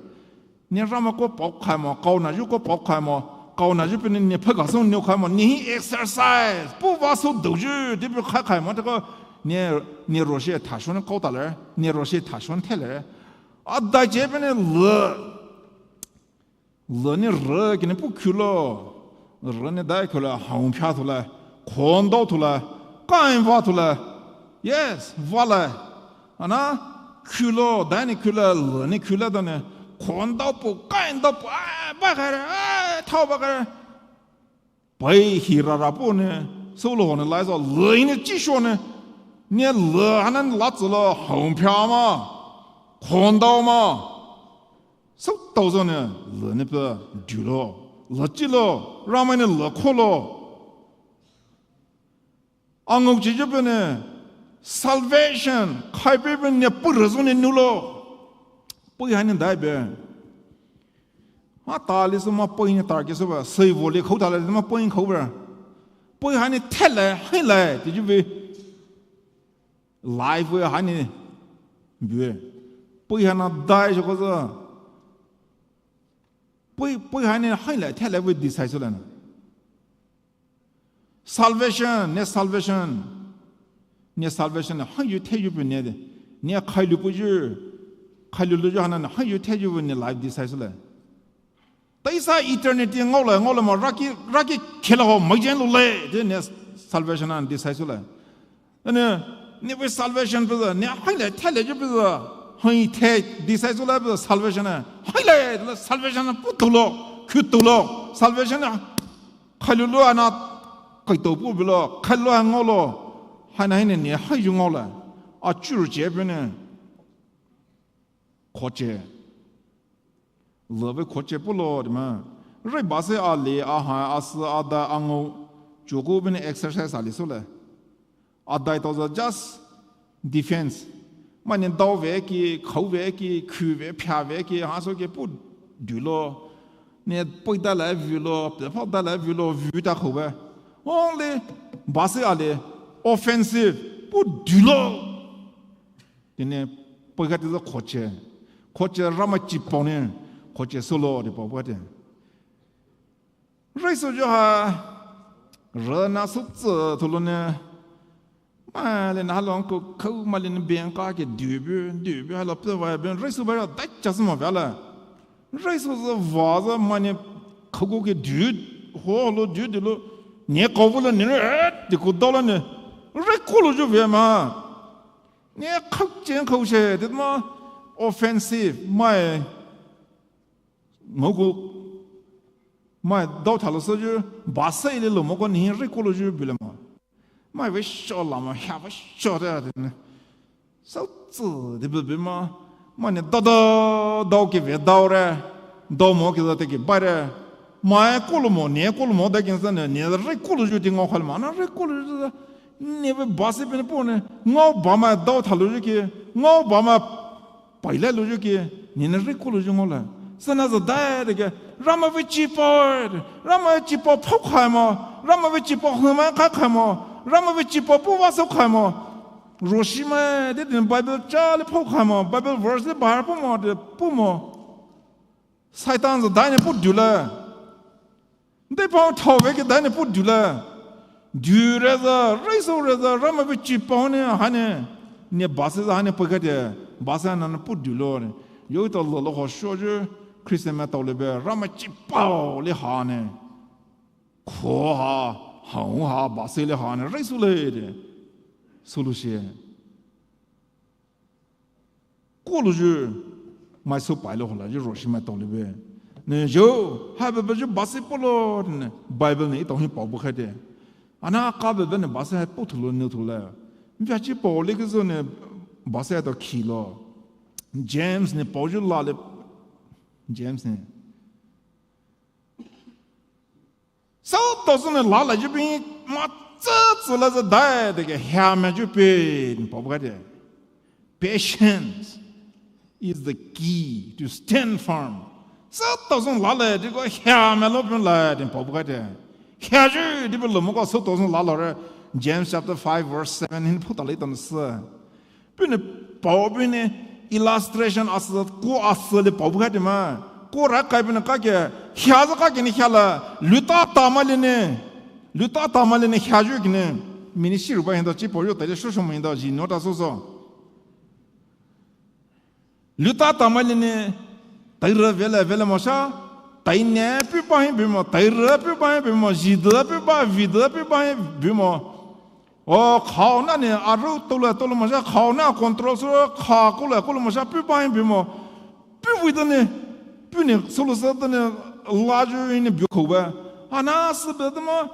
Ne Ramai ko pao khai mo, kao na yu ko pao khai mo. Kao na yu pü ne, ne phai kha so ne khai mo. Ne hi exercise. Pu va so do yu, di pü khai khai mo, te ko ne, ne ro she tha shon kao ta le. Ne ro she tha shon the le. A dai che pü ne le. Le ne re ki ne pu khu lo. Re ne dai khu le, hong phya thu le, khon dao thu le, kain va thu le. Yes, va le. Ana, khu lo, dai ne khu le, le ne khu le da ne. Khon dao pu, kain dao pu, a, ba khai re, a, thao ba khai re. Pai hi ra ra pü ne, so lo ne lai zo, le ne chi sho ne, ne le hanan la tsü lo, hong phya ma, khon dao ma, so tao zo ne, le ne pü, du lo, le chi lo, Ramai ne le kho lo. A ngau chi ju pü ne, salvation, khai pü pü ne pü re zo ne nu lo. Pei haina dai be. Mata li sü ma pei ni tar ke sü ba. Sei vo li khou ta la ma pei khou ba. Pei haina thele, haila, ti ju be. Life we haina be. Pei haina dai sü ko sü. Pei, pei haina haila, thele we decide sü la na. Salvation, ne salvation. Ne salvation, hayu theyu bu ne de. Ne khailu bu ju. Khailu lu ju haina, hayu theyu bu ne life decide sü la. Taisa eternity ngao la, ngao la ma raki, raki khela ho, mai jen lu le. De ne salvation an decide sü la. Ane, ne we salvation bu, ne haila, thele ju bu. Hai the, decide sü la bu salvation. Haila, salvation pu tu lo, khu tu lo. Salvation Khailu lu ana, kaito pu bilo, khailu a ngao lo, haina haina ne, hayu ngao la, a churu che bu ne, khoche. Love khoche pu lo, de ma. Rai ba se a le, a ha, a sü, a da, a ngao, chuku bu ne exercise a li sü la. A dai to sü just defense. Mani dao ve ki, khou ve ki, khu ve, phia ve ki, ha so ki pu du lo. Ne poi da la vu lo, pe pha da la vu lo, vu ta khou ve. Only ba se a le offensive, pu du lo. Ti ne poi ka ti sü khoche. Khoche Ramai chi pao ne, khoche sü lo de pao pao de. Raisü ju ha, rana sü tsü thulu ne, ma le na halong ko khou ma le ne ben ka ke du bu, du bu ha lo pe wa ben, raisü ba ra da cha sü ma va la. Raisü sü va sü ma ne khou ko ke du, ho lo du du lo, ne ko bu lo ne, eh, ti ko do lo ne, rai ko lo ju ve ma. Ne khou chen khou she, de ma, offensive, ma e. Ngoku, mai dao thalo sü ju, ba se ile lo mo ko ni rai ko lo ju bu le ma. Mai ve sho la ma, ha ve sho de de ne. Sü tsü de bu bu ma, ma ne dao dao, dao ke ve dao re, dao mo ke dao te ke ba re. Mai ko lo mo, ne ko lo mo de ke sa ne, ne rai ko lo ju ti ngao kha le ma, na rai ko lo ju de, ne ve ba se pe ne po ne, ngao ba ma dao thalo ju ke, ngao ba ma Paila luju ki, nina riku luju ngola. Sana za dai de ke, Ramai ve chipao, Ramai chipao phao khai mo, Ramai ve chipao huma khai khai mo, Ramai ve chipao puva so khai mo. Roshi mai de din Bible cha le phao khai mo, Bible verse le bahar pu mo de pu mo. Satan za dai ne pu dula. Nde pao thao ve ke dai ne pu dula. Du re za, re so re za, Ramai ve chipao ne, hane. Ne basa za hane pu kate, basa na na pu dulo ne. Yo to lo lo ho sho ju, Christian mai tao le be, Ramai chipao le hane. Kho ha, ha ha, basa le hane, re so le de. Solution. Ko luju, mai so pai lo hola, ju roshi mai tao le be. Ne jo, ha be be ju basa polo, ne, Bible ne, ito hi pao bu khai de. Ana ka be be ne basa hai po thulo ne thula. Mvia chi pao le ke zo ne, basa to khi lo. James ne pao ju la le, James ne. Sou to sou ne la la ju bi ma tse tse la za dai de ke hia me ju bi ni pao bu ka de. Patience is the key to stand firm. Sou to sou la le de ko hia me lo pun la de pao bu ka de. Hia ju de bi lo mo ko sou to sou la lo re. James chapter five verse seven hin phuta le ton se. Pune pao pune illustration asü ko asü le pao bu khai de ma. Ko ra kai pune ka ke, hia za ka ke ni hia la, luta ta ma le ne. Luta ta ma le ne hia ju ke ne. Mini shi ru ba hin da chi pao ju ta le sho sho mo hin da ji no ta so so. Luta ta ma le ne. Tai re ve le ve le mo sha. Tai ne pu ba hin bu mo, tai re pu ba hin bu mo, ji de pu ba, vi de pu ba hin bu mo. O khao na ne aru tolo tolo mo sha khao na control so kha kolo kolo mo sha pu ba hin bu mo. Pu wi de ne pu ne solo sa de ne la ju ne bu kho ba. Ana se be de mo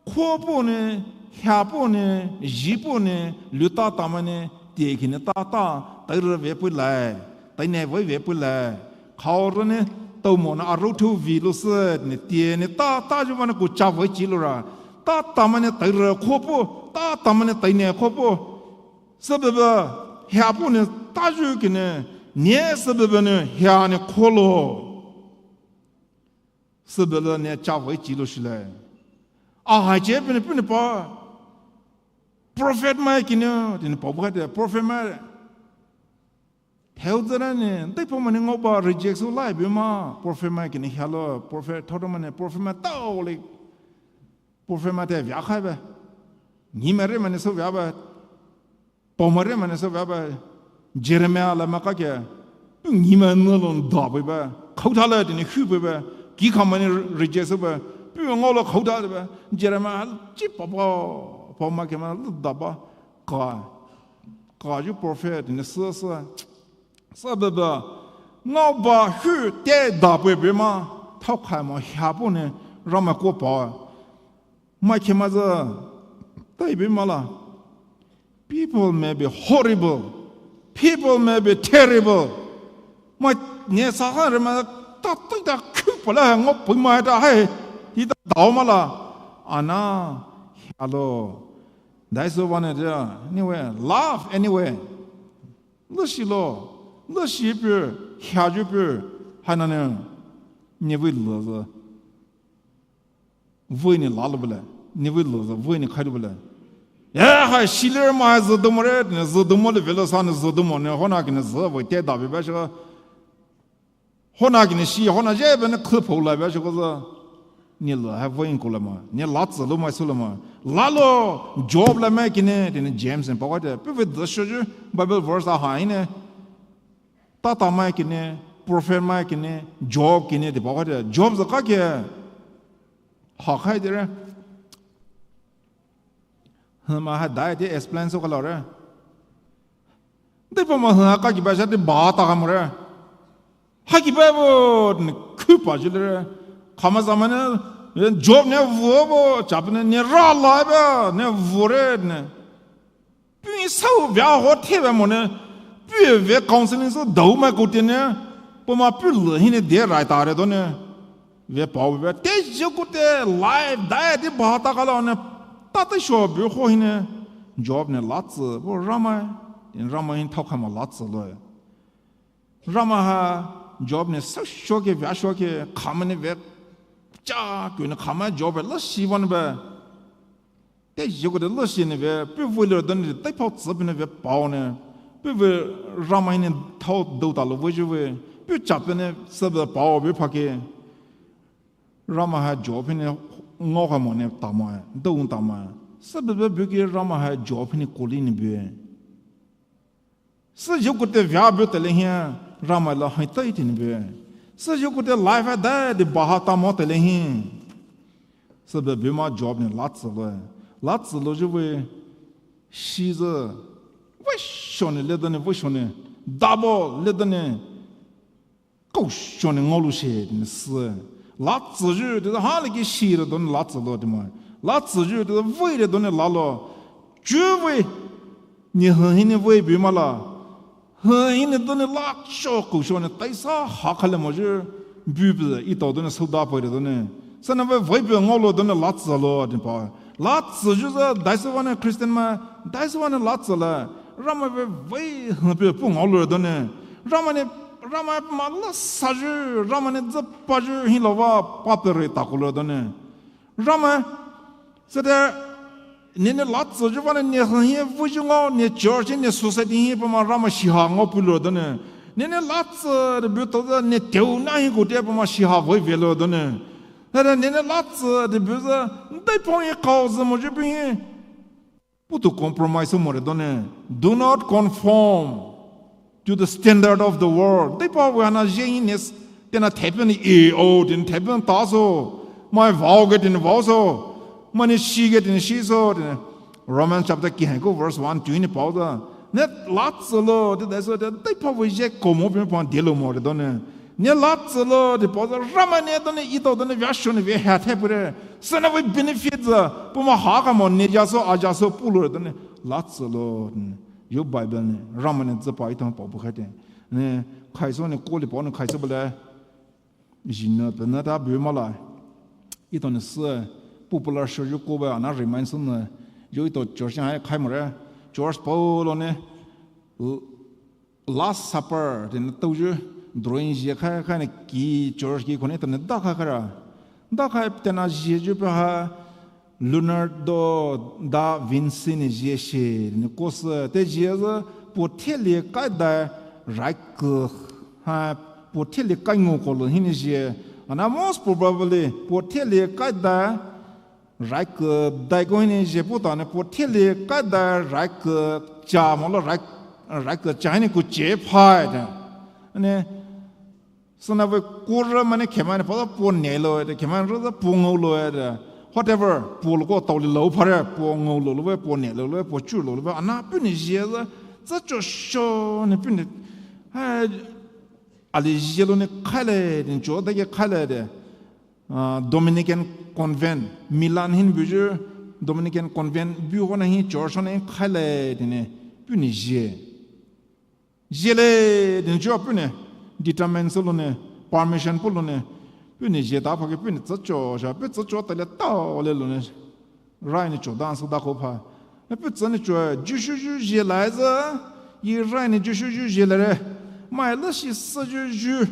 kho po ne hia po ne ji po ne luta ta ma ne tie ki ne ta ta tai re ve pu lai. Tai ne voi ve pu lai. Khao ro ne tao mo na aru thu vi lo se ne tie ne ta ta ju ma ne ku cha voi chi lo ra. Ta ta ma ne tai re kho po, ta ta ma ne tai ne kho po. Se be be hia po ne ta ju ki ne Ne sübübünou hia ne kholo. Sübülü ne cha vei chilo shilai. Ahai che pene pene pa. Prophet mai kine, tene pa bu de prophet mai. Heu zara ne, dai pa mane ngaoba reject sou lai bema. Prophet mai kine hialo, prophet thodo mane, prophet mai tao le. Prophet mai te via khai ba. Ni mare mane sou via ba. Pamare mane sou via ba, Jeremiah la maka ke, pu ngi ma nalon da ba ba, khauta la tene hu ba ba, ki khamane reject sou ba, pu ngao la khauta ba, Jeremiah chi papa, pama ke ma lu da ba, ka, ka ju prophet ne sa sa, sa ba ba, ngaoba hu te da ba ba ma, thao khai ma hia po ne, Ramai ko pa. Mai khe ma za, tai be ma la. People may be horrible. People may be terrible. Mai ne sa ha re ma ta tai ta khu pa la ngo pui ma ta hai. Hi ta dao ma la. Ana, hello. Dai so ba ne ja. Anyway, laugh anyway. Lu shi lo. Lu shi pu, hia ju pu. Hai na ne. Ne vei lu za. Vei ne la lo bele, ne vei lo za, vei ne khai lo bele. Ya, hai, shi le ma hai zü du mo re, ne zü du mo le velo sa ne zü du mo ne, hona kine zü vei te da be ba shi. Hona kine shi, hona je be ne khu po la ba shi ko za. Ne la hai vei ko la ma, ne la zü lo ma su la ma. La lo, Job la mai kine, tene James ne pa ko te, pe vei de shi ju, Bible verse a hai ne. Tata mai kine, prophet mai kine, Job kine te pa ko te, Job za ka ke. Ha khai de re. Hma ha dai te explain so kala re. De pa ma ha ka ki ba sha te ba ta ka mo re. Ha ki ba bo ne khu pa ju le re. Khama zaman ne Job ne vo bo, chap ne ne ra la ba, ne vo re ne. Pu sau via ho the ve mo ne, pu ve counseling so dau mai ko te ne, po ma pu le hi ne de rai ta re do ne, ve pao ve te je ko te life dai de ba ta ka la ne, ta te sho bu ho hi ne, Job ne la zü, bo Ramai, in Ramai hin thao kha ma la zü lo. Ramai ha Job ne sa sho ke via sho ke, kha ma ne ve, cha ku ne kha ma Job la shi van ve. Te yoko de lesi ne ve, pu vei le don de tai pao tsi pe ne ve pao ne, pu vei Ramai ne thao dou ta lo vei ju ve, pu cha pe ne se ve pao ve pa ke. Ramai ha Job ne ngao ka mo ne ta ma, dou ta ma. Se ve ve bu ke Ramai ha Job ne ko li ne bu. Sü yoko te via bu te le hin, Ramai la hai tai te ne bu. Sü yoko te life a dai de ba ha ta mo te le hin. Sü be bu ma Job ne la tsi lo. La tsi lo ju ve shi zü. Ve sho ne le da ne, ve sho ne. Double le da ne. Kau sho ne ngao lu she ne sü. La tsi ju de ha le ke shi le don la tsi lo de ma. La tsi ju de ve le don la lo. Ju ve. Ni ha hi ne ve bu ma la. Ha hi ne don la sho kau sho ne tai sa ha kha le mo ju. Bu bu i to don so da pa de don. Sa na ve ve bu ngao lo don la tsi lo de pa. La tsi ju za dai se wa ne Christian ma, dai se wa ne la tsi la. Ramai ve ve ha bu pu ngao lo don. Ramai ne, Ramai ma la sa ju, Ramai ne za pa ju hin lo wa pa pe re ta ko lo don. Ramai, se de, ne ne la tsi ju wa ne ne ha hin ve ju ngao, ne church ne society hin pa ma Ramai shi ha ngao pu lo don. Ne ne la tsi de bu to za ne teu na hin ko te pa ma shi ha ve ve lo don. Tada nene latsi de buza, ndai pong ye kao zi mo ju bu ye. Putu compromise mo re done. Do not conform to the standard of the world. Ndai pa we ana je ines, tena tepen e o, den tepen taso. Mai vao ge den vao so. Mani shi ge den shi so. Den Romans chapter ki hai ko verse one, two ni pao da. Ne latsi lo, de dai so, de ndai pa we je ko mo pe pon de lo mo re done. Ne latsi lo, de pao da, Ramai ne done, ito done, via shone, via ha te pure. Sana we benefit za, puma ha ka mo, ne ja so, a ja so, pulo re done. Latsi lo, yo Bible ne, Ramai ne zi pa ito pao bu khai te. Ne, khai so ne, ko li pao ne, khai so bale. Jina, pena ta bu ma la. Ito ne se, popular show yo ko ba, ana remind so ne. Yo ito church hai khai mo re. Church pao lo ne. Last Supper tini touyu drawing zhie khai khai ni ki church ki khoni tini dakhai khaira. Dakhai tini zhieyu pa ha Leonardo da Vinci ni zhie shi ni kousü te zhie zü puo theli kai dai rai ke ha puo theli kai ngu kolo hi ni zhie. Ana most probably puo theli kai dai rai ke dai ko hi ni zhie puo ta ni puo theli kai dai rai ke cha mo lo rai rai ke cha hi ni ku che phai de. Ani Sünavei kure mane khemai ne pa puo ne lo de, khemai ne puo ngau lo de. Whatever, puo lo ko tao li lo phare, puo ngau lo lo ve, puo ne lo lo ve, puo chu lo lo ve. Ana puhni zhie zü, zü cho sho ne puhni. Ha, ali zhie lo ne khai le, din cho da ke khai le de. Ah, Dominican Convent, Milan hin buyu, Dominican Convent bu hona hin church hona hin khai le, din ne puhni zhie. Zhie le, din cho puhni determine sü lo ne, permission pu lo ne, puhni zhie da phake puhni zü cho sha, puh zü cho ta le tao le lo ne, rai ni cho dan sü da ko pha. Na puh zü ni cho, Jisu yu zhie lai zü, yi rai ni Jisu yu zhie le re, mai le shi sü yu yu,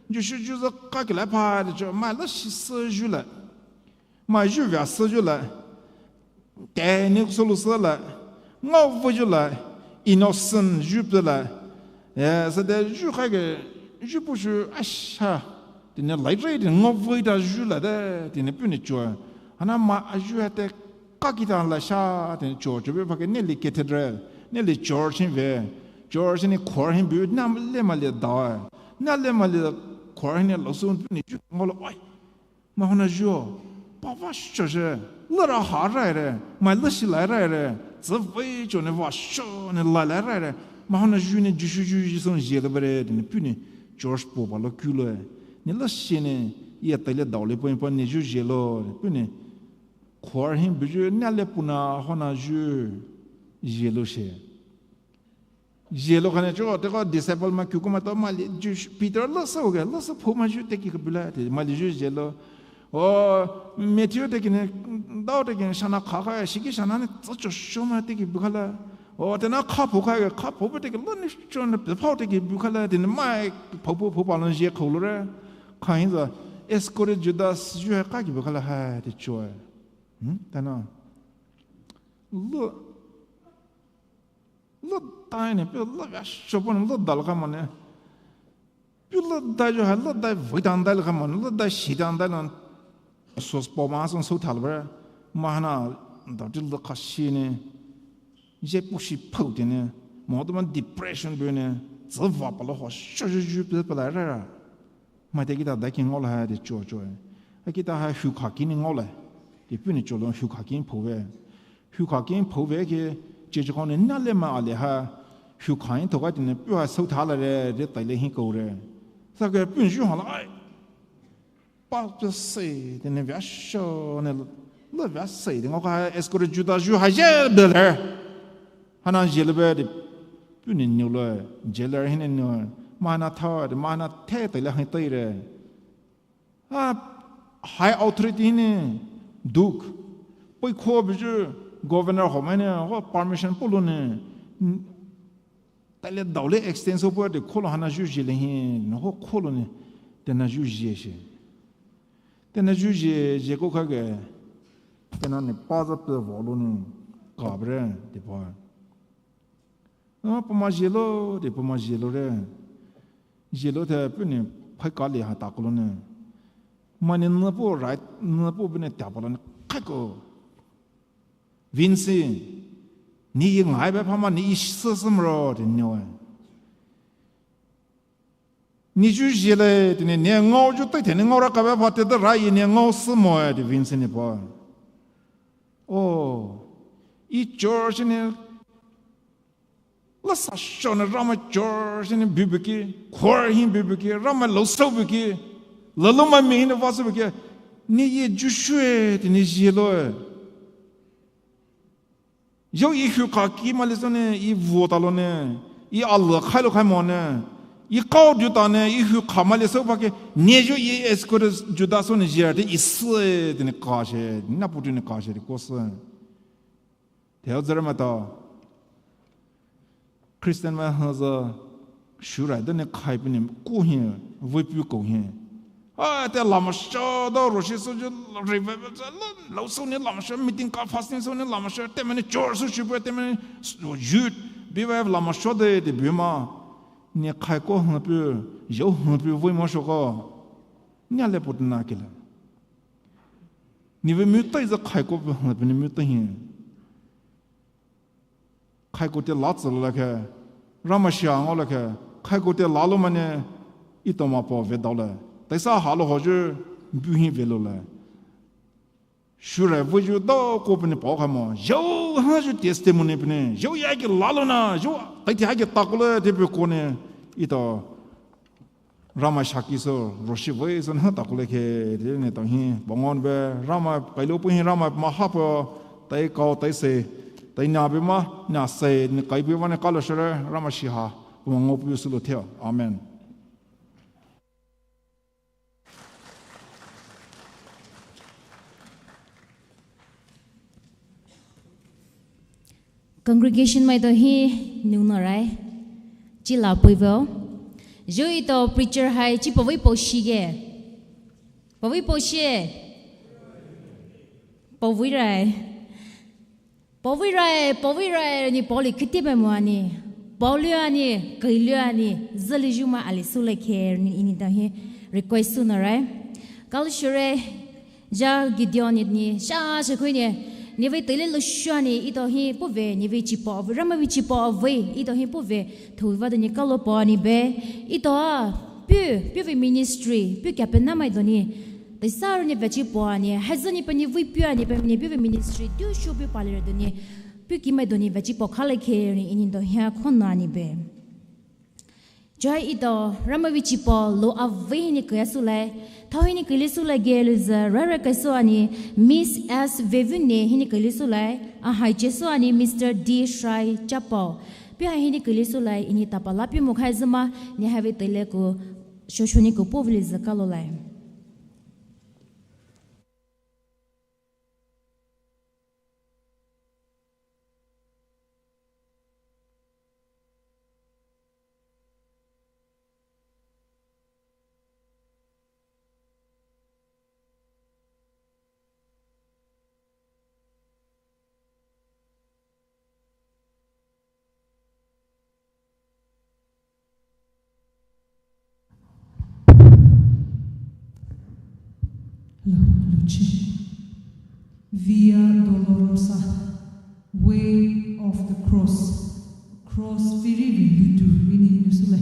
Jisu yu zü ka ki lai pha de cho, mai le shi sü yu le. Mai yu vea sü yu la, te ni sü lu sü la, ngao vei yu la, innocent yu pe la, eh, sü de yu khai ke, yu pu shu a sha, tini lai rei tini ngao vei da yu la de, tini puhni cho. Ana mai a yu ha te ka ki ta la sha, tini cho cho ve phake ne li cathedral, ne li church hin ve, church ni choir hin bu, na le ma le da, na le ma le choir hin lo sü puhni yu ngao lo, oi. Mai hona yu, pa va sho she, le ra ha rai re, mai le shi lai rai re, zü vei cho ne va sho ne lai lai rai re, mai hona yu ne Jisu yu Jisu zhie le ba re, tini puhni church po ba lo ku lo, ni le shi ne, ye ta le dao le po pa ne yu zhie lo, puhni choir hin bu yu na le pu na hona yu zhie lo she. Zhie lo khane cho, te ko disciple ma ku ko ma to mai li yu Peter le sü ke, le sü pho ma yu te ki ke bu la, te mai li yu zhie lo. O, Matthew te ki ne, dao te ki ne, shana kha kha, shi ki shana ne, zü cho sho ma te ki bu kha la. O, te na kha pho kha ke, kha pho bu te ki le ni cho ne, pe phao te ki bu kha la, te ne mai pho pho pho pa lo zhie kho lo re. Kha hin zü, Iscariot Judas yu ha ka ki bu kha la ha, te cho. Hmm, te na. Le Le dai ne, puh le ga sho po ne, le dai le kha ma ne. Puh le dai yu ha, le dai vei dang dai le kha ma ne, le dai shi dang dai le. Sos po ma son so thal ba. Mai hana, da ti le kha shi ne. Ye pu shi pho ti ne. Mo to ma depression bu ne. Zü va pa le ho, sho yu yu pe pa la ra ra. Mai te ki ta da ki ngao la ha de cho cho. A ki ta ha hu kha ki ni ngao la. Ki puhni cho lo hu kha ki pho ve. Hu kha ki pho ve ke, che che kong ne na le ma a le ha, hu kha in to ka tini puh ha so tha la re, re tai le hin ko re. Sa ke puhni yu ha la ai. Pa pe se, tini vea sho ne, le vea se, tini ngao ka Iscariot Judas yu ha ye be le. Hana ye le be de, puhni niu le, ye le hin niu, mai hana tha, de mai hana the tai le hin tai re. A, high authority ne, duke, pei kho bu yu, governor ho mai ne, ho permission pu lo ne, n-, tai le dao le extend so pu de kho lo hana yu zhie le hin, no ho kho lo ne, tini yu zhie she. Tini yu zhie, zhie ko kha ke, tini ne pa za pe vo lo ne, ka bre, de pa. A, pama zhie lo, de pama zhie lo re. Zhie lo the puhni phai ka le ha ta ko lo ne. Mai ne ne po rai, ne po bu ne ta pa lo ne. Khai ko. Vinci. Ni yi ngai be pama ni yi sü sü mo ro, de ne wa. Ni yu zhie le, tini ne ngao yu tai the ne ngao ra ka be pa te de ra yi ne ngao sü mo e, de Vinci ne pa. O, i church ne, le sa sho ne Ramai church ne bu bu ki, choir hin bu bu ki, Ramai lo so bu ki, le lo ma mi hin ne va so bu ki, ni yi ju shu e, tini zhie lo e. Yo i hu kha ki ma le so ne, i vo ta lo ne, i a le khai lo khai mo ne, i kao du ta ne, i hu kha ma le so ba ke, ne yo i Iscariot Judas so ne zhie te i sü e, tini ka she, na pu tini ka she, de ko sü. Te zere ma ta. Christian ma ha za, Shurai dani khai puni ku hi, vei pu ko hi. A, te lama sha da roshi so ju revival sa la, lo so ni lama sha, meeting ka fasting so ni lama sha, te mani church so shipu, te mani youth, B Y F lama sha de, de bima. Ni khai ko ha pu, yo ha pu vei ma sho ko. Ni ale put na kila. Ni vei mu tai za khai ko pu ha pu ni mu tai hi. Khai ko te la tsü la khe, Ramai shia ngo la khe, khai ko te la lo mane, ito ma po ve dao le. Taisa ha lo ho ju, bu hi ve lo le. Shurai vei ju dao ko puni pao kha mo. Yo ha ju testimony puni. Yo ya ki la lo na. Yo tai ti ha ki ta ko le te pu ko ne. Ito Ramai shaki so, roshi vei so na ta ko le khe, de ne ta hi, bangon be, Ramai kai lo pu hi Ramai ma ha po, tai kao, tai se, tai nya be ma, nya se, ni kai be ma ne ka lo shere, Ramai shi ha, pu ngo pu su lo theo. Amen. Congregation maitao hi nungnorai. Chi la puiveo. Yo ito preacher hai chi pavei pao shige. Pavei pao shie. Pavei rai. Pavei rai, pavei rai, ni pao li khiti bai mo ani. Pao lü ani, kai lü ani, zali ju ma ali su le khe ni ini ta hi request su norai. Kal shure, Ja Gideon ni, ni, sha, sha khui ni, ni vei tele lo shua ni, ito hi pu ve, ni vei chi pao, Ramai vei chi pao vei, ito hi pu ve, thui va de ni kalo pao ni be, ito a, pu, pu vei ministry, pu kya pe na mai do ni, taisa ro ni vei chi pao ni, hai zo ni pe ni vei pu a ni pe ni pu vei ministry, du shu pu pa le do ni, pu ki mai do ni vei chi pao kha le khe ni ini do hia khon na ni be. Jai ito, Ramai vei chi pao lo avei hini kaya sulai. Thao hini kili sulai ge lu za, rara kai su ani, Miss S Vevune hini kili sulai, a hai che su ani, Mister D Shrai Chapao. Pi hai hini kili sulai, ini tapa la pi mukhai zama, ni hai vei tele ku, shosho ni ku po vili za kalo lai. Lo, lo chi. Via Dolorosa, Way of the Cross. Cross firi vi lutu, ini hini sule.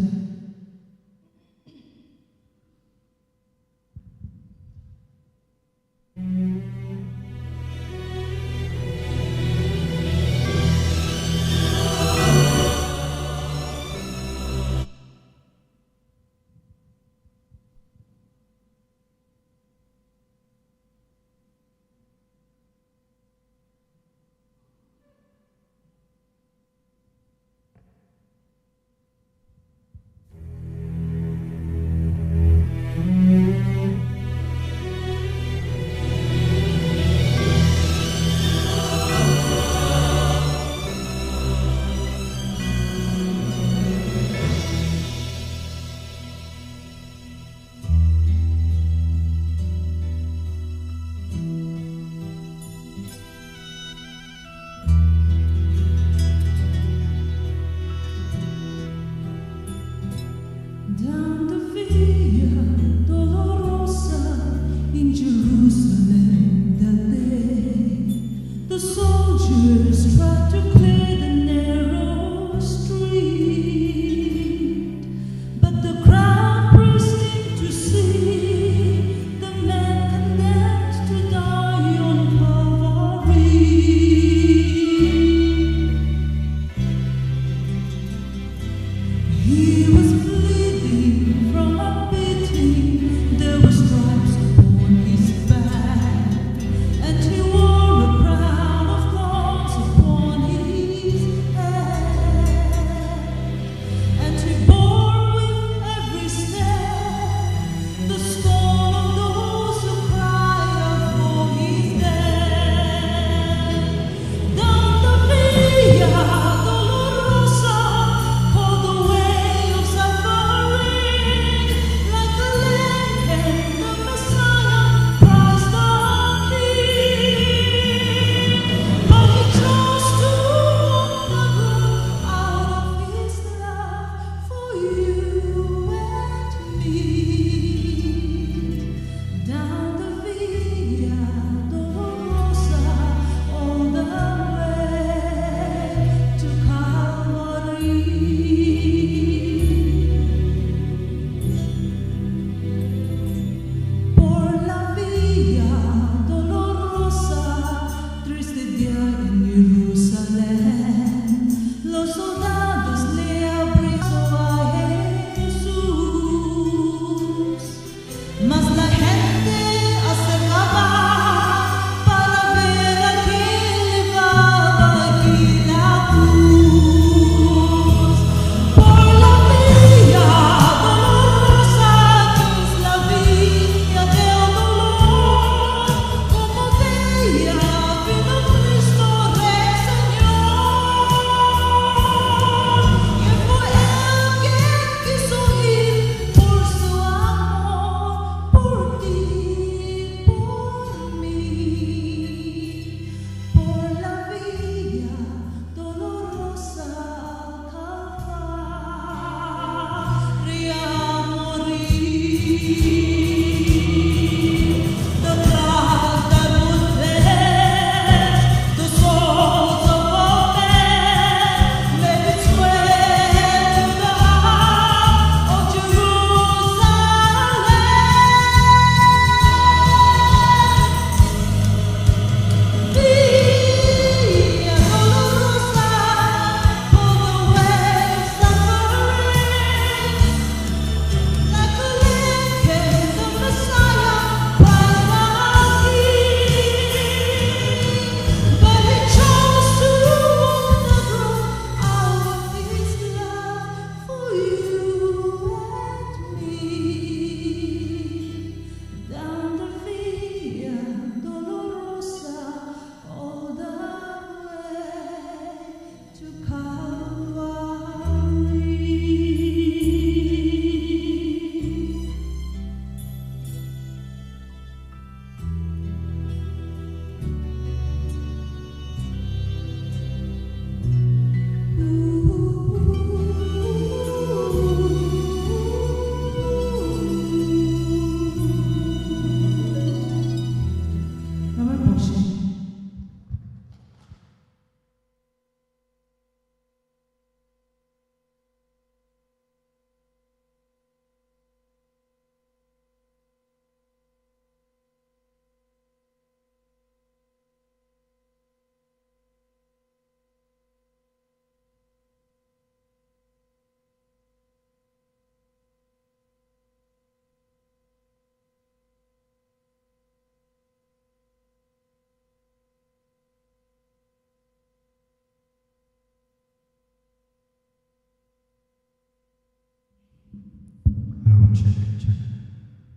Check.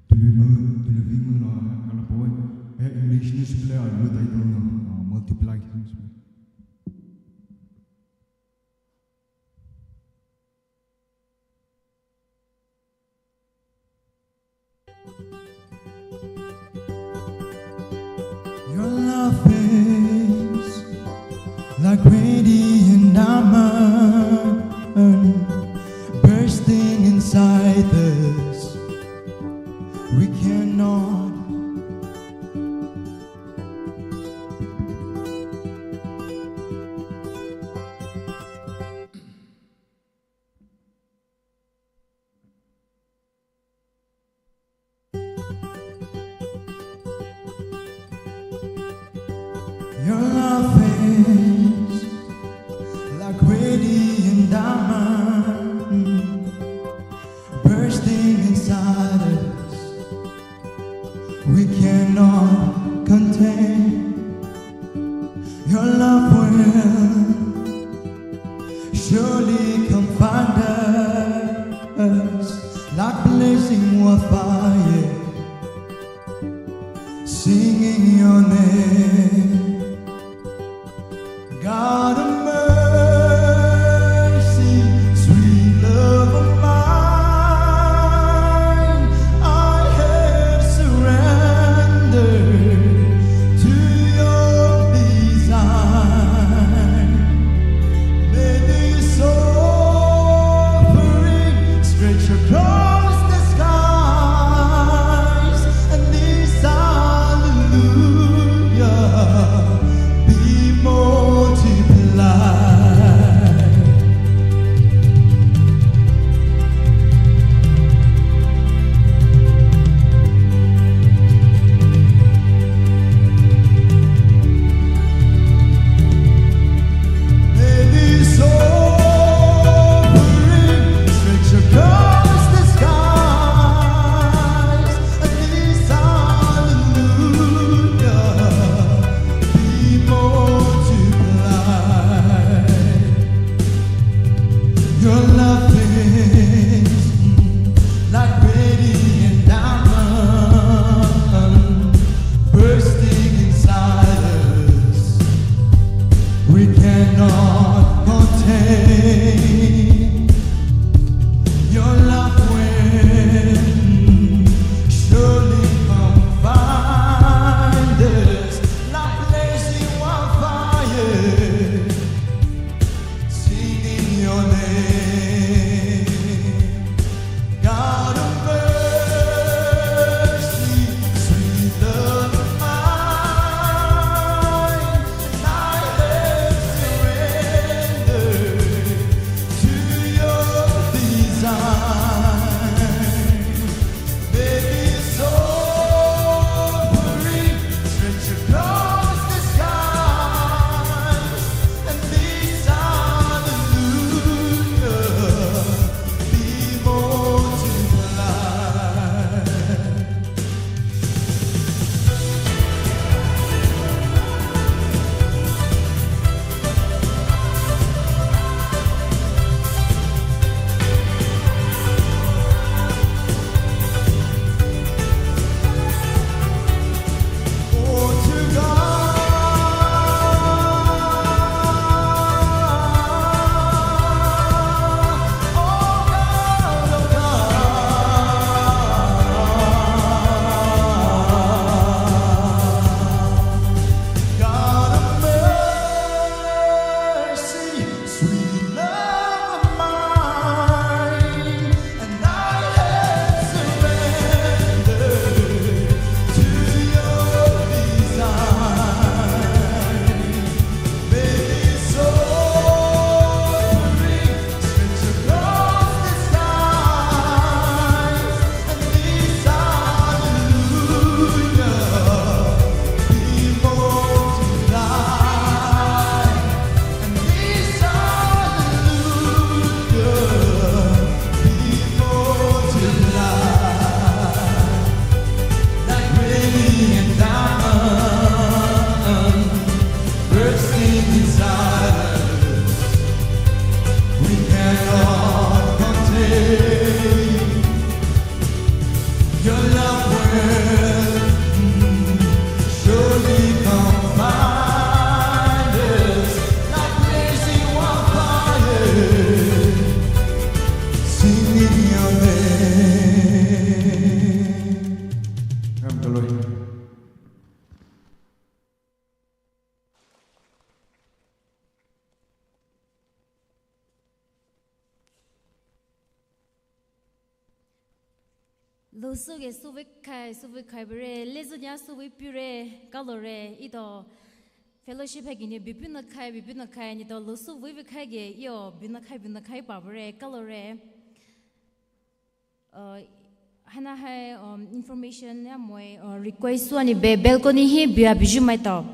Tulu mu, tulu vi mu la, kala poi. Eh, English news pele, ah, lu title no, ah, multiply. Your love is like radiant diamond, bursting inside us. We cannot Your love is like radiant diamond, bursting inside us. We cannot contain. Your love will surely confound us like blazing wildfire. Singing your name. God of mercy, sweet love of mine, I have surrendered to your design. May this offering stretch across the skies, and this hallelujah be multiplied. Loso ge suvei khai, suvei khai bure, lezünya suvei pure, kalore, ito fellowship hai kini bipu na khai, bipu na khai, nito loso vei vei khai ge, iyo, bipu na khai, bipu na khai pa bure, kalore. Uh, hana hai, um, information ya moi, uh, request suani be balcony hi bia biju mai tao.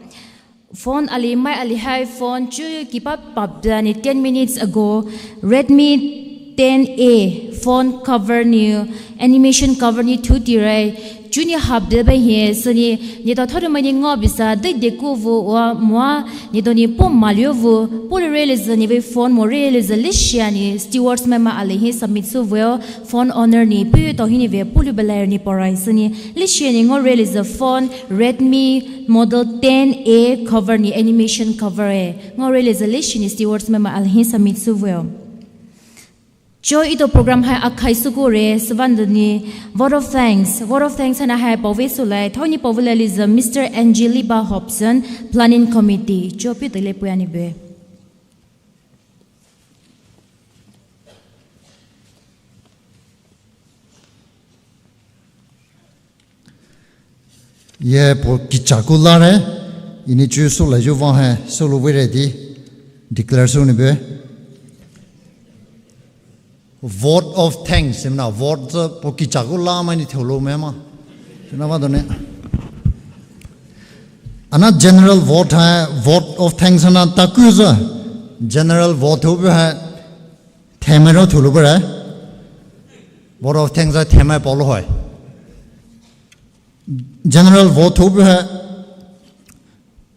Phone ali mai ali hai phone chu kipa pap da ni ten minutes ago. Redmi ten A phone cover ni animation cover ni thu tirai. Chu ni hap de bai hi suni ni to thodu mai ni ngo bisa dai de ku vu wa mua ni to ni pom ma liu vu puli release ni ve phone mo release lishia ni stewards mai ma ali hi submit su veo. Phone owner ni pu to hini ve puli balai ni porai suni lishia ni ngo release phone Redmi model ten A cover ni animation cover e ngo release lishia ni stewards mai ma ali hi submit su veo. Cho ito program hai akhai sukure, svandani vote of thanks. Vote of thanks hana hai pove sulai. Thoni pove laliza Mister Angeliba Hobson, Planning Committee. Cho pi tele puyani be. Ye po kicha ku la re, ini chu su la ju vang hai, su lu vei re di, declare su ni be. Vote of thanks, na vote po kicha ku la mai ni tholo me ma. Na ma do ne. Ana general vote hai, vote of thanks ana taku za. General vote ho be hai, themai ro tholo be re. Vote of thanks hai themai polo hai. General vote ho be hai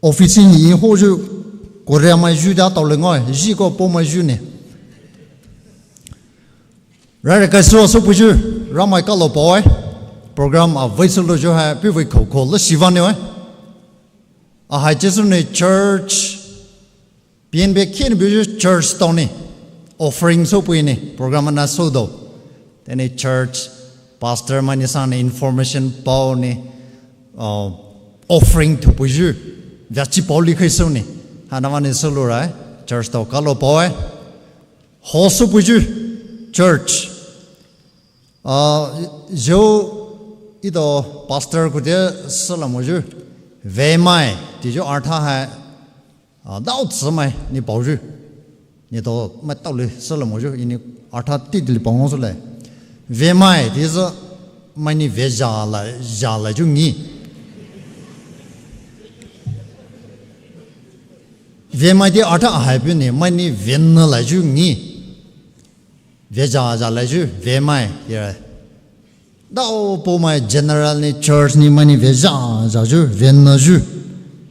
office ni ho ju Korea mai ju da tao le ngoi, ji ko po mai ju ne. Ra re kai su su pu ju, ra mai ka lo po ai. Program a vai su lo ju hai, pi vai ko ko lo si va ne ai. A hai je su ne church, P N B khin bu ju church tao ni offering so pui ni program na so do. Teni church pastor mani sang ni information pao ni, uh, offering thu pui ju. Vya chi pao li khai so ni. Hana mani so lo rai. Church tao ka lo pao ai. Ho so pui ju. Church. Uh, jo ito pastor ku te salamo ju. Ve mai. Ti ju artha hai. Ah, dao tsi mai ni pao ju. Ni to mai tao le se le mo ju, ini artha ti li pao ngong su le. Ve mai, ti se mai ni ve ja la, ja la ju ngi. Ve mai ti artha hai pi ni, mai ni ve na la ju ngi. Ve ja ja la ju, ve mai, ye. Dao po mai general ni church ni mai ni ve ja ja ju, ve na ju.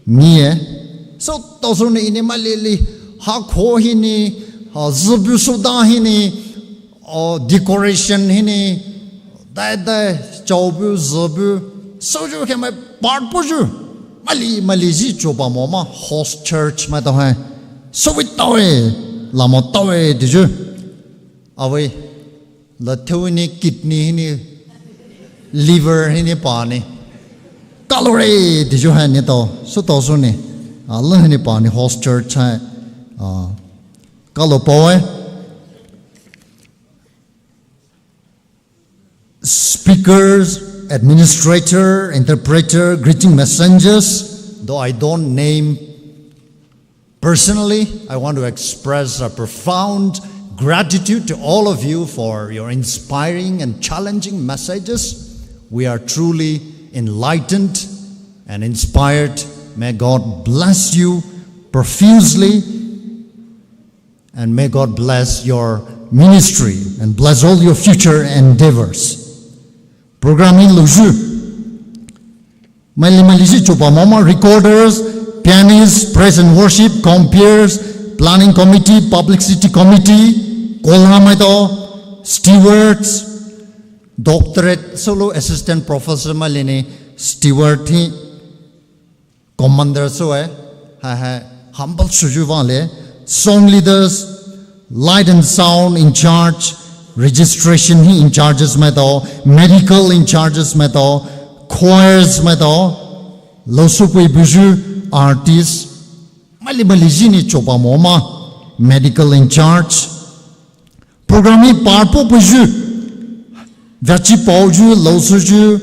Ni e. So, to su ni ini mai li li, ha ko hi ni, ha zibu su da hi ni, o decoration hi ni, dai dai, chao bu, zibu, so ju ke mai part po ju. Mai li, mai li ji cho pa mo ma, host church mai to hai. So we tao e, la mo tao e, di ju. Awei, la theu ni kidney hi ni, liver hi ni pa ni. Kalore, di ju hai ni to, su to su ni. A, la hi ni pa ni host church hai. A, kalo pao e. Speakers, administrator, interpreter, greeting messengers, though I don't name personally, I want to express a profound gratitude to all of you for your inspiring and challenging messages. We are truly enlightened and inspired. May God bless you profusely, and may God bless your ministry and bless all your future endeavors. Program hi lo ju. Mai li mai li ji cho pa mo ma recorders, pianists, praise and worship, comperes, planning committee, publicity committee, kola mai to, stewards, doctorate, solo assistant professor mai li ni, steward hi, commander so e, ha ha, humble suju vang le, song leaders, light and sound in charge, registration hi in charges mai to, medical in charges mai to, choirs maitao, laosü pei buyu, artist, maili maili jüni chopa mo ma, medical in charge, program hi part po peiyu, veachi paoyu, laosüyu,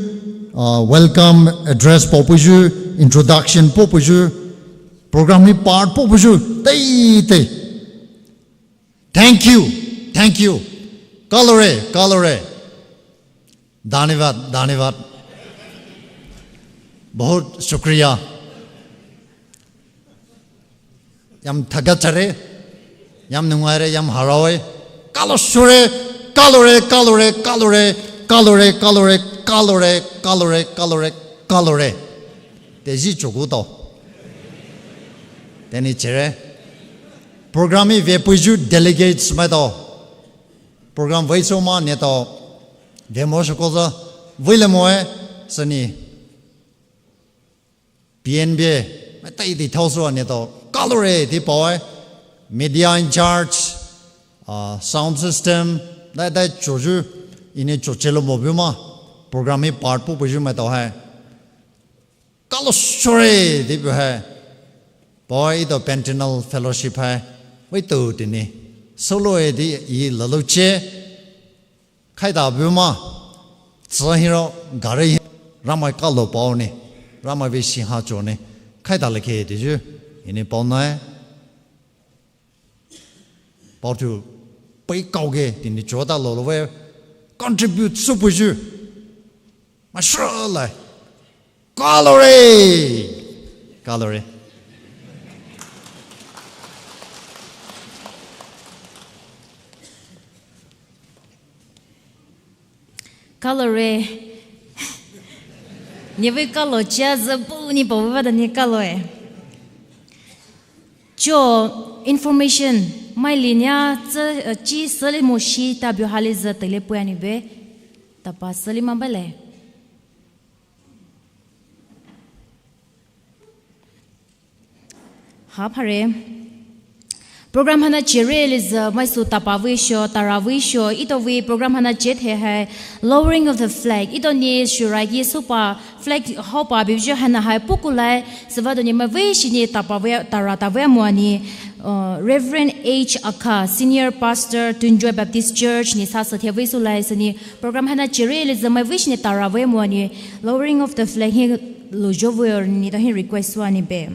uh, welcome address po peiyu, introduction po peiyu, program hi part po peiyu, teitei. Thank you, thank you. Kalore, kalore. Dhanyavad, dhanyavad. Bahut shukriya. Yam thagatchare, yam nungaire, yam haraoe. Kalo shure, kalore, kalore, kalore. Teji choku tao. Teni chere. Program hi vepeiyu delegates maitao. Program vei so ma neitao. Vemo shokoza. Veile moe, seni. P N B, maitao idi thaoso neitao. Kalore, di paoe. Media in charge, uh, sound system, dai dai choyu, ini chochelo mo bu ma. Program hi part po peiyu maitao hai. Kalo shure, di bu hai. Paoe ito Pentinal Fellowship hai. Wei to tini. Solo e di i lalo che. Khaida bu ma, tsü hiro, gari hi, Ramai kalo pao ni, Ramai vei singha cho ni, khaida leke tiyu, ini pao nai, pao tu, pei kao ge, tini chota lolo we, contribute su peiyu, mashallah, kalore, kalore. Kalore. Ni vei kalo chia zü bu ni pao vada ni kalo e. Cho information mai linya tsa, eh, chi sali mo shi ta bu hali zü tele puya ni be. Tapa sali ma bale. Ha phare. Program hana chere liza maisu tapa vei sho, tara vei sho, ito vei program hana chet he hai, lowering of the flag. Ito ni shurai ki supa flag hopa bibjo hana hai pukulai, savado ni mavei shini tapa vei, tara ta vei mo ni, uh, Reverend H Aka, Senior Pastor, Tunjoy Baptist Church, ni sa sa the vei sulai sani, program hana chere liza mavei shini tara vei mo ni, lowering of the flag hi lujo vei ni ta hi request wa ni be.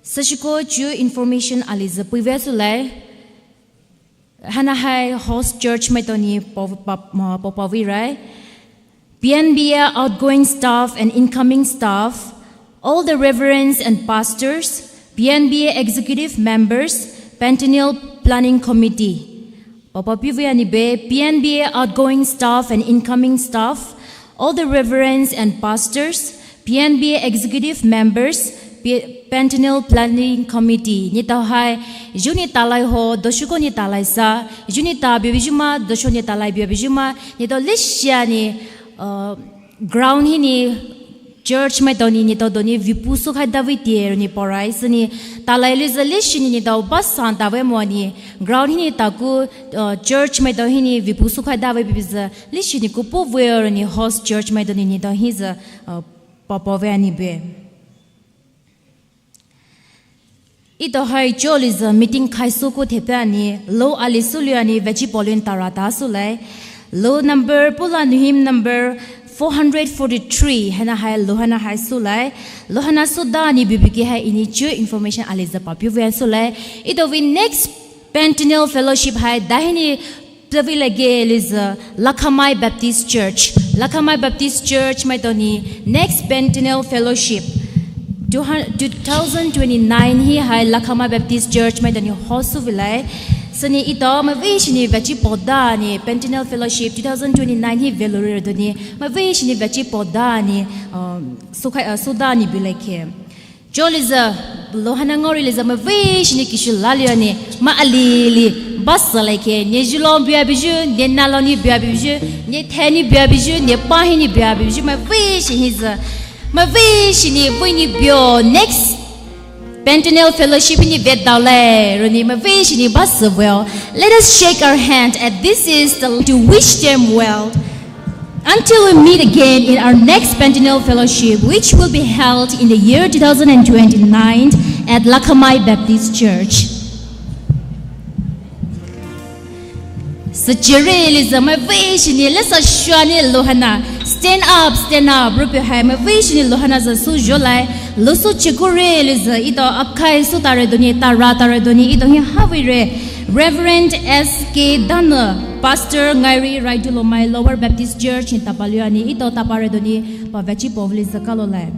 Sashiko chu information aliza puivea sulai. Hana hai host church maitao ni po-, pa-, ma-, popa vei rai. P N B A outgoing staff and incoming staff, all the reverends and pastors, P N B A executive members, Pentinal Planning Committee. Papa pivi ani be, P N B A outgoing staff and incoming staff, all the reverends and pastors, P N B A executive members, P-, Pentinal Planning Committee. Ni tao hai, juni talai ho, doshuko ni talai sa, juni ta bibijuma, dosho ni talai bibijuma, ni tao lishia ni, uh, ground hi ni, church maitao ni, ni tao doni vipu sukhai davi tier ni porai sini. Talai liza lishini ni tao bus san tave mo ni. Ground hi ni taku, uh, church maitao hi ni vipu sukhai davi bibiza lishini kupu vei ni host church maitao ni, ni tao hi za, uh, papa vei ani be. Ito hai cho liza meeting khai suku thepe ani, lo ali sulu ani vechi polin tara ta sulai. Lo number pula nuhim number four hundred forty-three, hana hai lo hana hai sulai. Lo hana suda ani bibiki hai ini chu information aliza papiu vei sulai. Ito vei next Pentinal Fellowship hai dahini Tavila ge liza Lakhamai Baptist Church. Lakhamai Baptist Church maitao ni next Pentinal Fellowship. Two hun-, two thousand twenty-nine hi hai Lakhamai Baptist Church maitao ni host vilai. Sani ito mavei shini vechi poda ni Pentinal Fellowship two thousand twenty-nine hi veluri doni mavei shini vechi poda ni, um, sukhai, uh, suda ni bilai khe. Cho liza, lo hana ngori liza mavei shini kishu lalio ni, ma alili, basa like, ni julo bia biju, ni nalo ni bia biju, ni theni bia biju, ni pahi ni bia biju, mavei shi hiza, mavei shini vei ni bio, next Pentinal Fellowship ni vet daule, roni mavei shini basa well. Let us shake our hand, and this is the, to wish them well. Until we meet again in our next biennial fellowship, which will be held in the year two thousand twenty-nine at Lakamai Baptist Church. Sü chere le zü mai vei shini le sa shua ni lohana. Stand up, stand up. Rupi hai mai vei shini lohana zü su zholai. Lo su chikure le zü ito apkai su tare doni, tara tare doni, ito hi havire. Reverend S K Dana, Pastor Ngairi Raidulomai Lower Baptist Church in Tapaluani, ito tapare doni, pa vechi povli zü kalolai.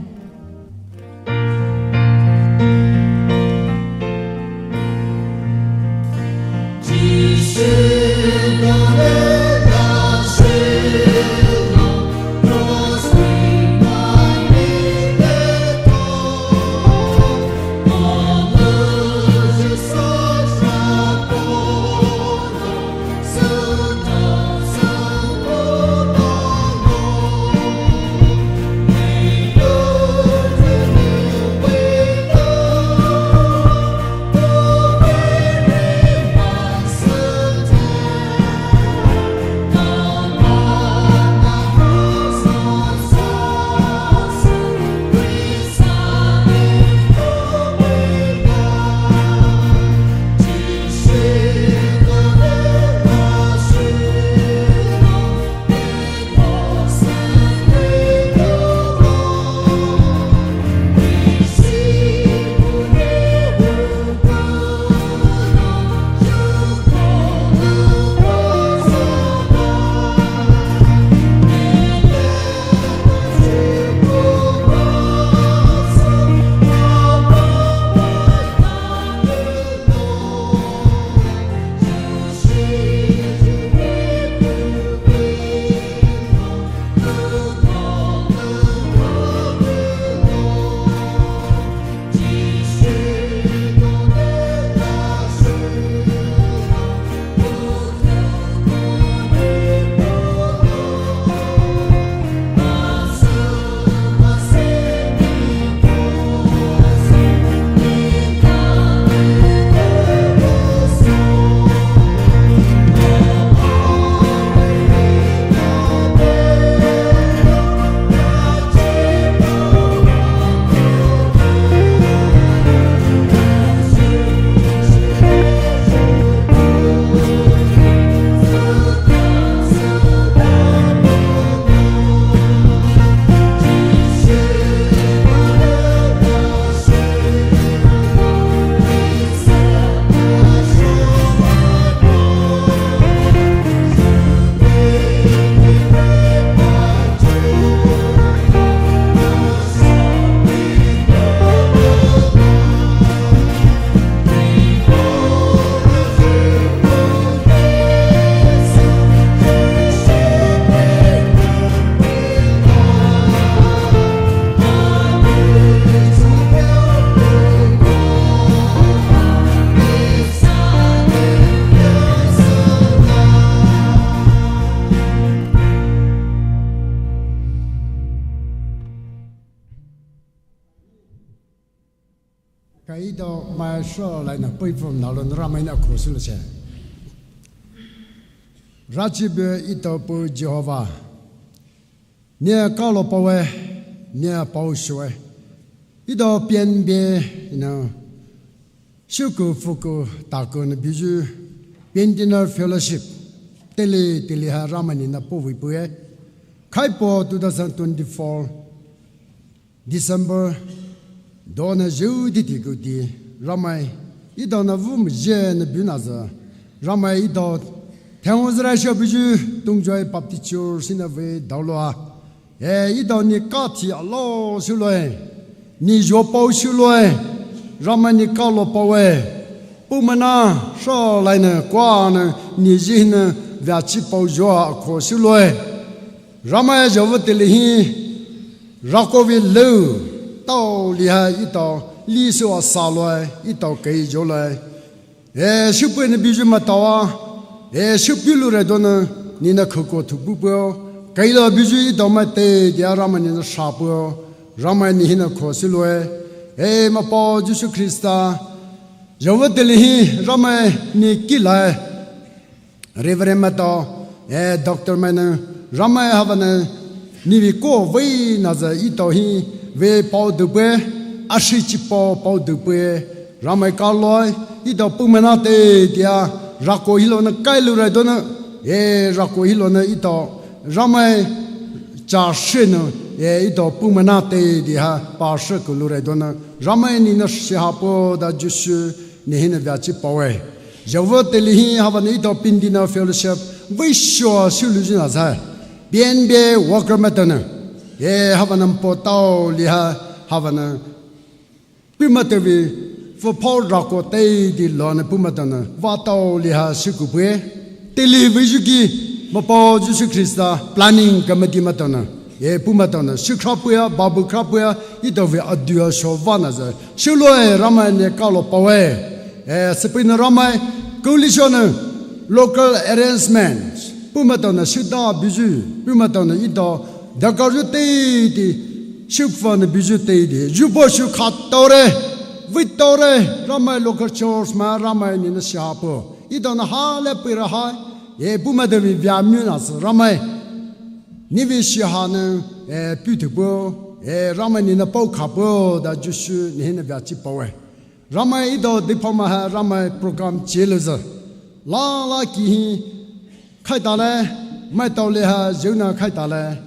Kaido mai sho lai na pui from na lon Ramai na ko su lo che. Rachi be ito pu Jehovah. Nia kalo pawe, nia pao shue. Ito pien be, you know, shuku fuku taku na biju, pien dinner fellowship. Tele, tele ha Ramai ni na po wi pue. Kaipo two thousand twenty-four. December, dona zeu di di gu di, Ramai, ito na vu mje na bu na zü, Ramai ito, thengu zra sho biju, tung joy Baptist Church sina ve dao lo a. E, ito ni ka ti a lo su lo e, ni jo pao su lo e, Ramai ni ka lo pao e, pu mana, sho lai na, kwa na, ni ji na, via chi pao jo a ko su lo e. Ramai jo vu tele hi, Rakovi leu, tao liha ito, li su a sa loe, ito kei jo loe. E, shupu ni biju ma tawa, e, shupu lu re dona, ni na koko tu bu pu, kei lo biju ito ma te, dia Ramai ni na sha pu, Ramai ni hina ko su loe. E, ma po Jisu Krista, jo vu tele hi, Ramai ni ki lae, Reverend ma to, e, Doctor ma na, Ramai havanü nevei koa vei nazü etao hi vei paodoupeie, ashi chipao paodoupeie, Ramai kaloe, etao puhmaina teidei a, rako hilounü kailoure donou, e rako hilounü etao, Ramai chashenü, e etao puhmaina teidei ha pashe kuloure donou, Ramai nenou shiha pao da Jisu nehi nou veachi paoe. Zhuvea teile hi havanü etao Pindina fellowship veishoa soulouyu nazü, P N B worker maitaonü, e havanü mpo taoliha, havanü puhmaitao vei, fü phao rako teidei lounü puhmaitaonü vah taoliha soukoupei. Teile veiyu ki, Mapao Jisu Khrista planning committee maitaonü, e puhmaitaonü soukhrapeia, babu khrapeia, etao vei adua sho vanou zü souloue, Ramai ne kalo paoe. E süpeinü Ramai, coalition-nü local arrangement puhmaitaonü souda buyu, puhmaitaonü etao dakayu teidei, soupfünü buyu teidei, zhupo sou khataore, veitaore, Ramai local church mai Ramai nenou shiha pao, etaonü hale peira ha, e puhmaitao vei veamu nasü Ramai nevei shihanü, e puhthou pao, e Ramai nenou paokha pao da Jisu nehi nou veachi paoe. Ramai etao deiphao mai ha Ramai program chelouzü, lala kihi khaitale, maitaole ha zhunü khaitale,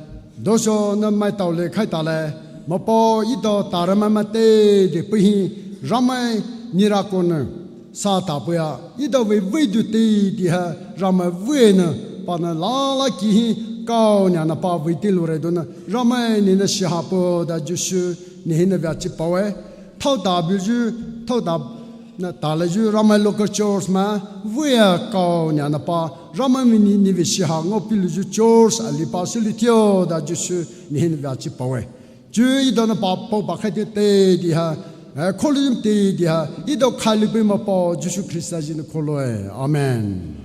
doshonü maitaole khaitale, Mapao etao tarü maima teidei pei hi, Ramai nirakonü satapeia, etao vei veidu teidei ha Ramai veinü, panou lala kihi kaonianü pa vei teiloure donou, Ramai nenou shiha pao da Jisu nehi nou veachi paoe. Thaota buyu, thaota na talouyu Ramai local church mai, veia kaonianü pa, Ramai mi ne nevei shiha ngaopeilouyu church ali pa souliteo da Jisu nehi nou veachi paoe. Chuo etaonü pa paopa khaite teidei ha, e kholum teidei ha etao khailoupeia Mapao Jisu Khrista zü nou kholoe. Amen.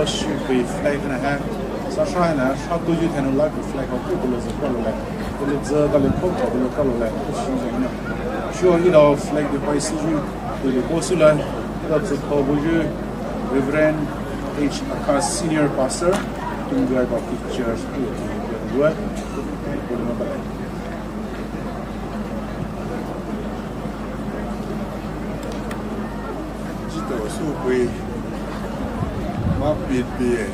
Shipei flag na ha, sasha na, sha tuyu thena la flag ho kulo zü kulo le, kulo zü da le pop kulo kulo le, shi zü na. Shuo idao flag de pai suyu, de le po su le, idao zü po buyu, Reverend H Aka Senior Pastor, Tungrai Baptist Church, kulo kulo kulo kulo kulo. Jitao sükhui, ma pipie,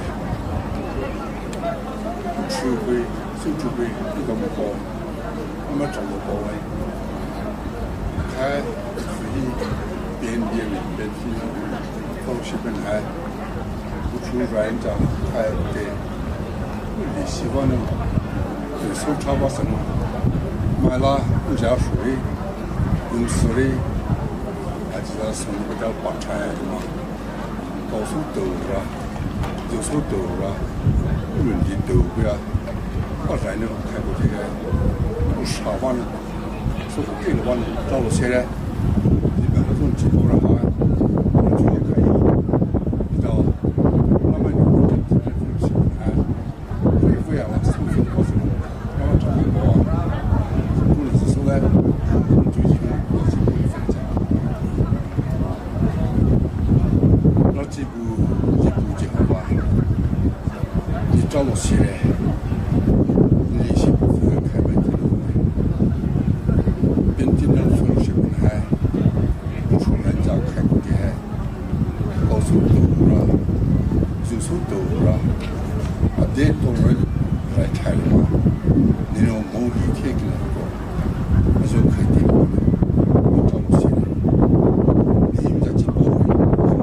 sükhui, sükhui, idao mo po, ama chang mo po wai. Khai, sükhui, pien pien, pien pien, fellowship hai. Uchu rain ta khai te. Uli siva no. Te so chava sano. Maila uja shui. Unsuri. Aji da sano da pa chai ma. Tao su tao ra. Tao su tao ra. Uli tao ra. Pa rain no khai ko te ga. Ushava no. So, kei lo wan, tao lo sere. Di ba lo zon chi ko ra ha. Lo chi kai. Di tao. Lama ni ko chi ko si ha. Ri fu ya la su fu ko si. Lama cha ko. Ku ni su le. Ju ji ko si ko si. Lo chi bu, ji bu ji ha ba. Ni tao lo sere. Ni shi bu fu kai ba ji lo. Penti na fellowship hai. Uchu na ja khai ko hai. Tao su tao ra. Zu su tao ra. A de tao ra. Rai chai ma. Ni no mo di ke ki na ko. Ajo khai te ko. Ni tao lo sere. Ni ja chi ko.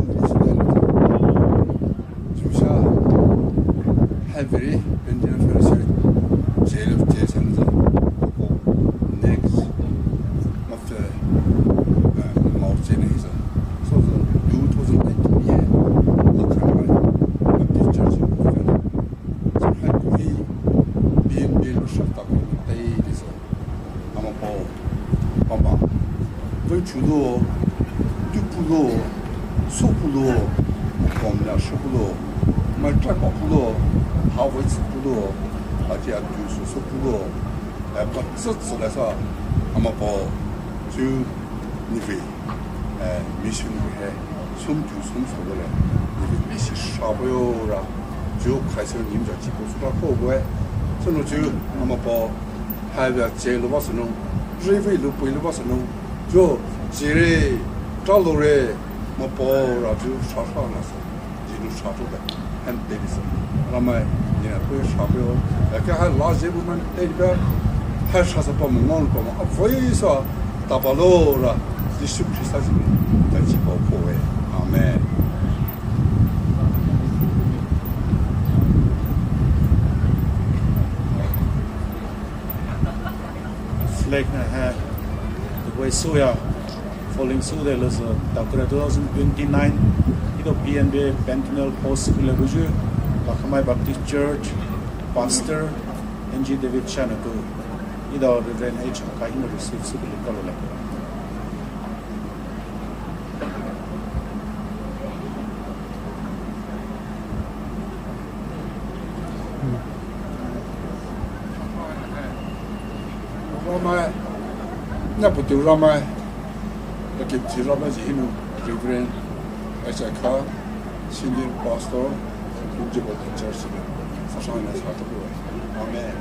Ni su da. Jumsha, hai very Benjamin Fellowship, jail of Jason, next, after, uh, Mao Zedong, so the two thousand eight, yeah, the Khamai Baptist Church of Fellowship. So hai ko hi, B M B lo shop ta ko tai de so. Ama pao, ama. Vei chulo, tupulo, sopulo, komna sopulo, mai trapapulo, hawai sopulo, ati atu sopulo, eh, pa tsatsa la sa, ama pao, chu nive, eh, missionary hai, sum tu sum sopulo, nive misi shapoyo ra, jo khaisa nimja chipo sura ko boy, sono chu, ama pao, Hai bia che lo ba sano, ri vei lo pui lo ba sano, jo, jire, tra lo re, ma pao ra ju sha sha na sa, ji lo sha to da, han te di sa. Ramai, ni na pui sha pui o, ya ka hai la je bu man te di ba, hai sha sa pa mo ngau pa mo, a voi sa, ta pa lo ra, Jisu Krista ji, ta ji pa ko e. Amen. Select na ha, the way soya, falling so there is a Takura two thousand twenty-nine, idao B M B Pentinel Post School le buju, Lakamai Baptist Church, Pastor, N G David Chanaku, idao Reverend H Akahino receive school le kalo le. Ramai, na putu ramai, na kipti ramai ji hinu, Reverend Isaac Kha, Senior Pastor, Kunjibo Church, sasang na sa to. Amen.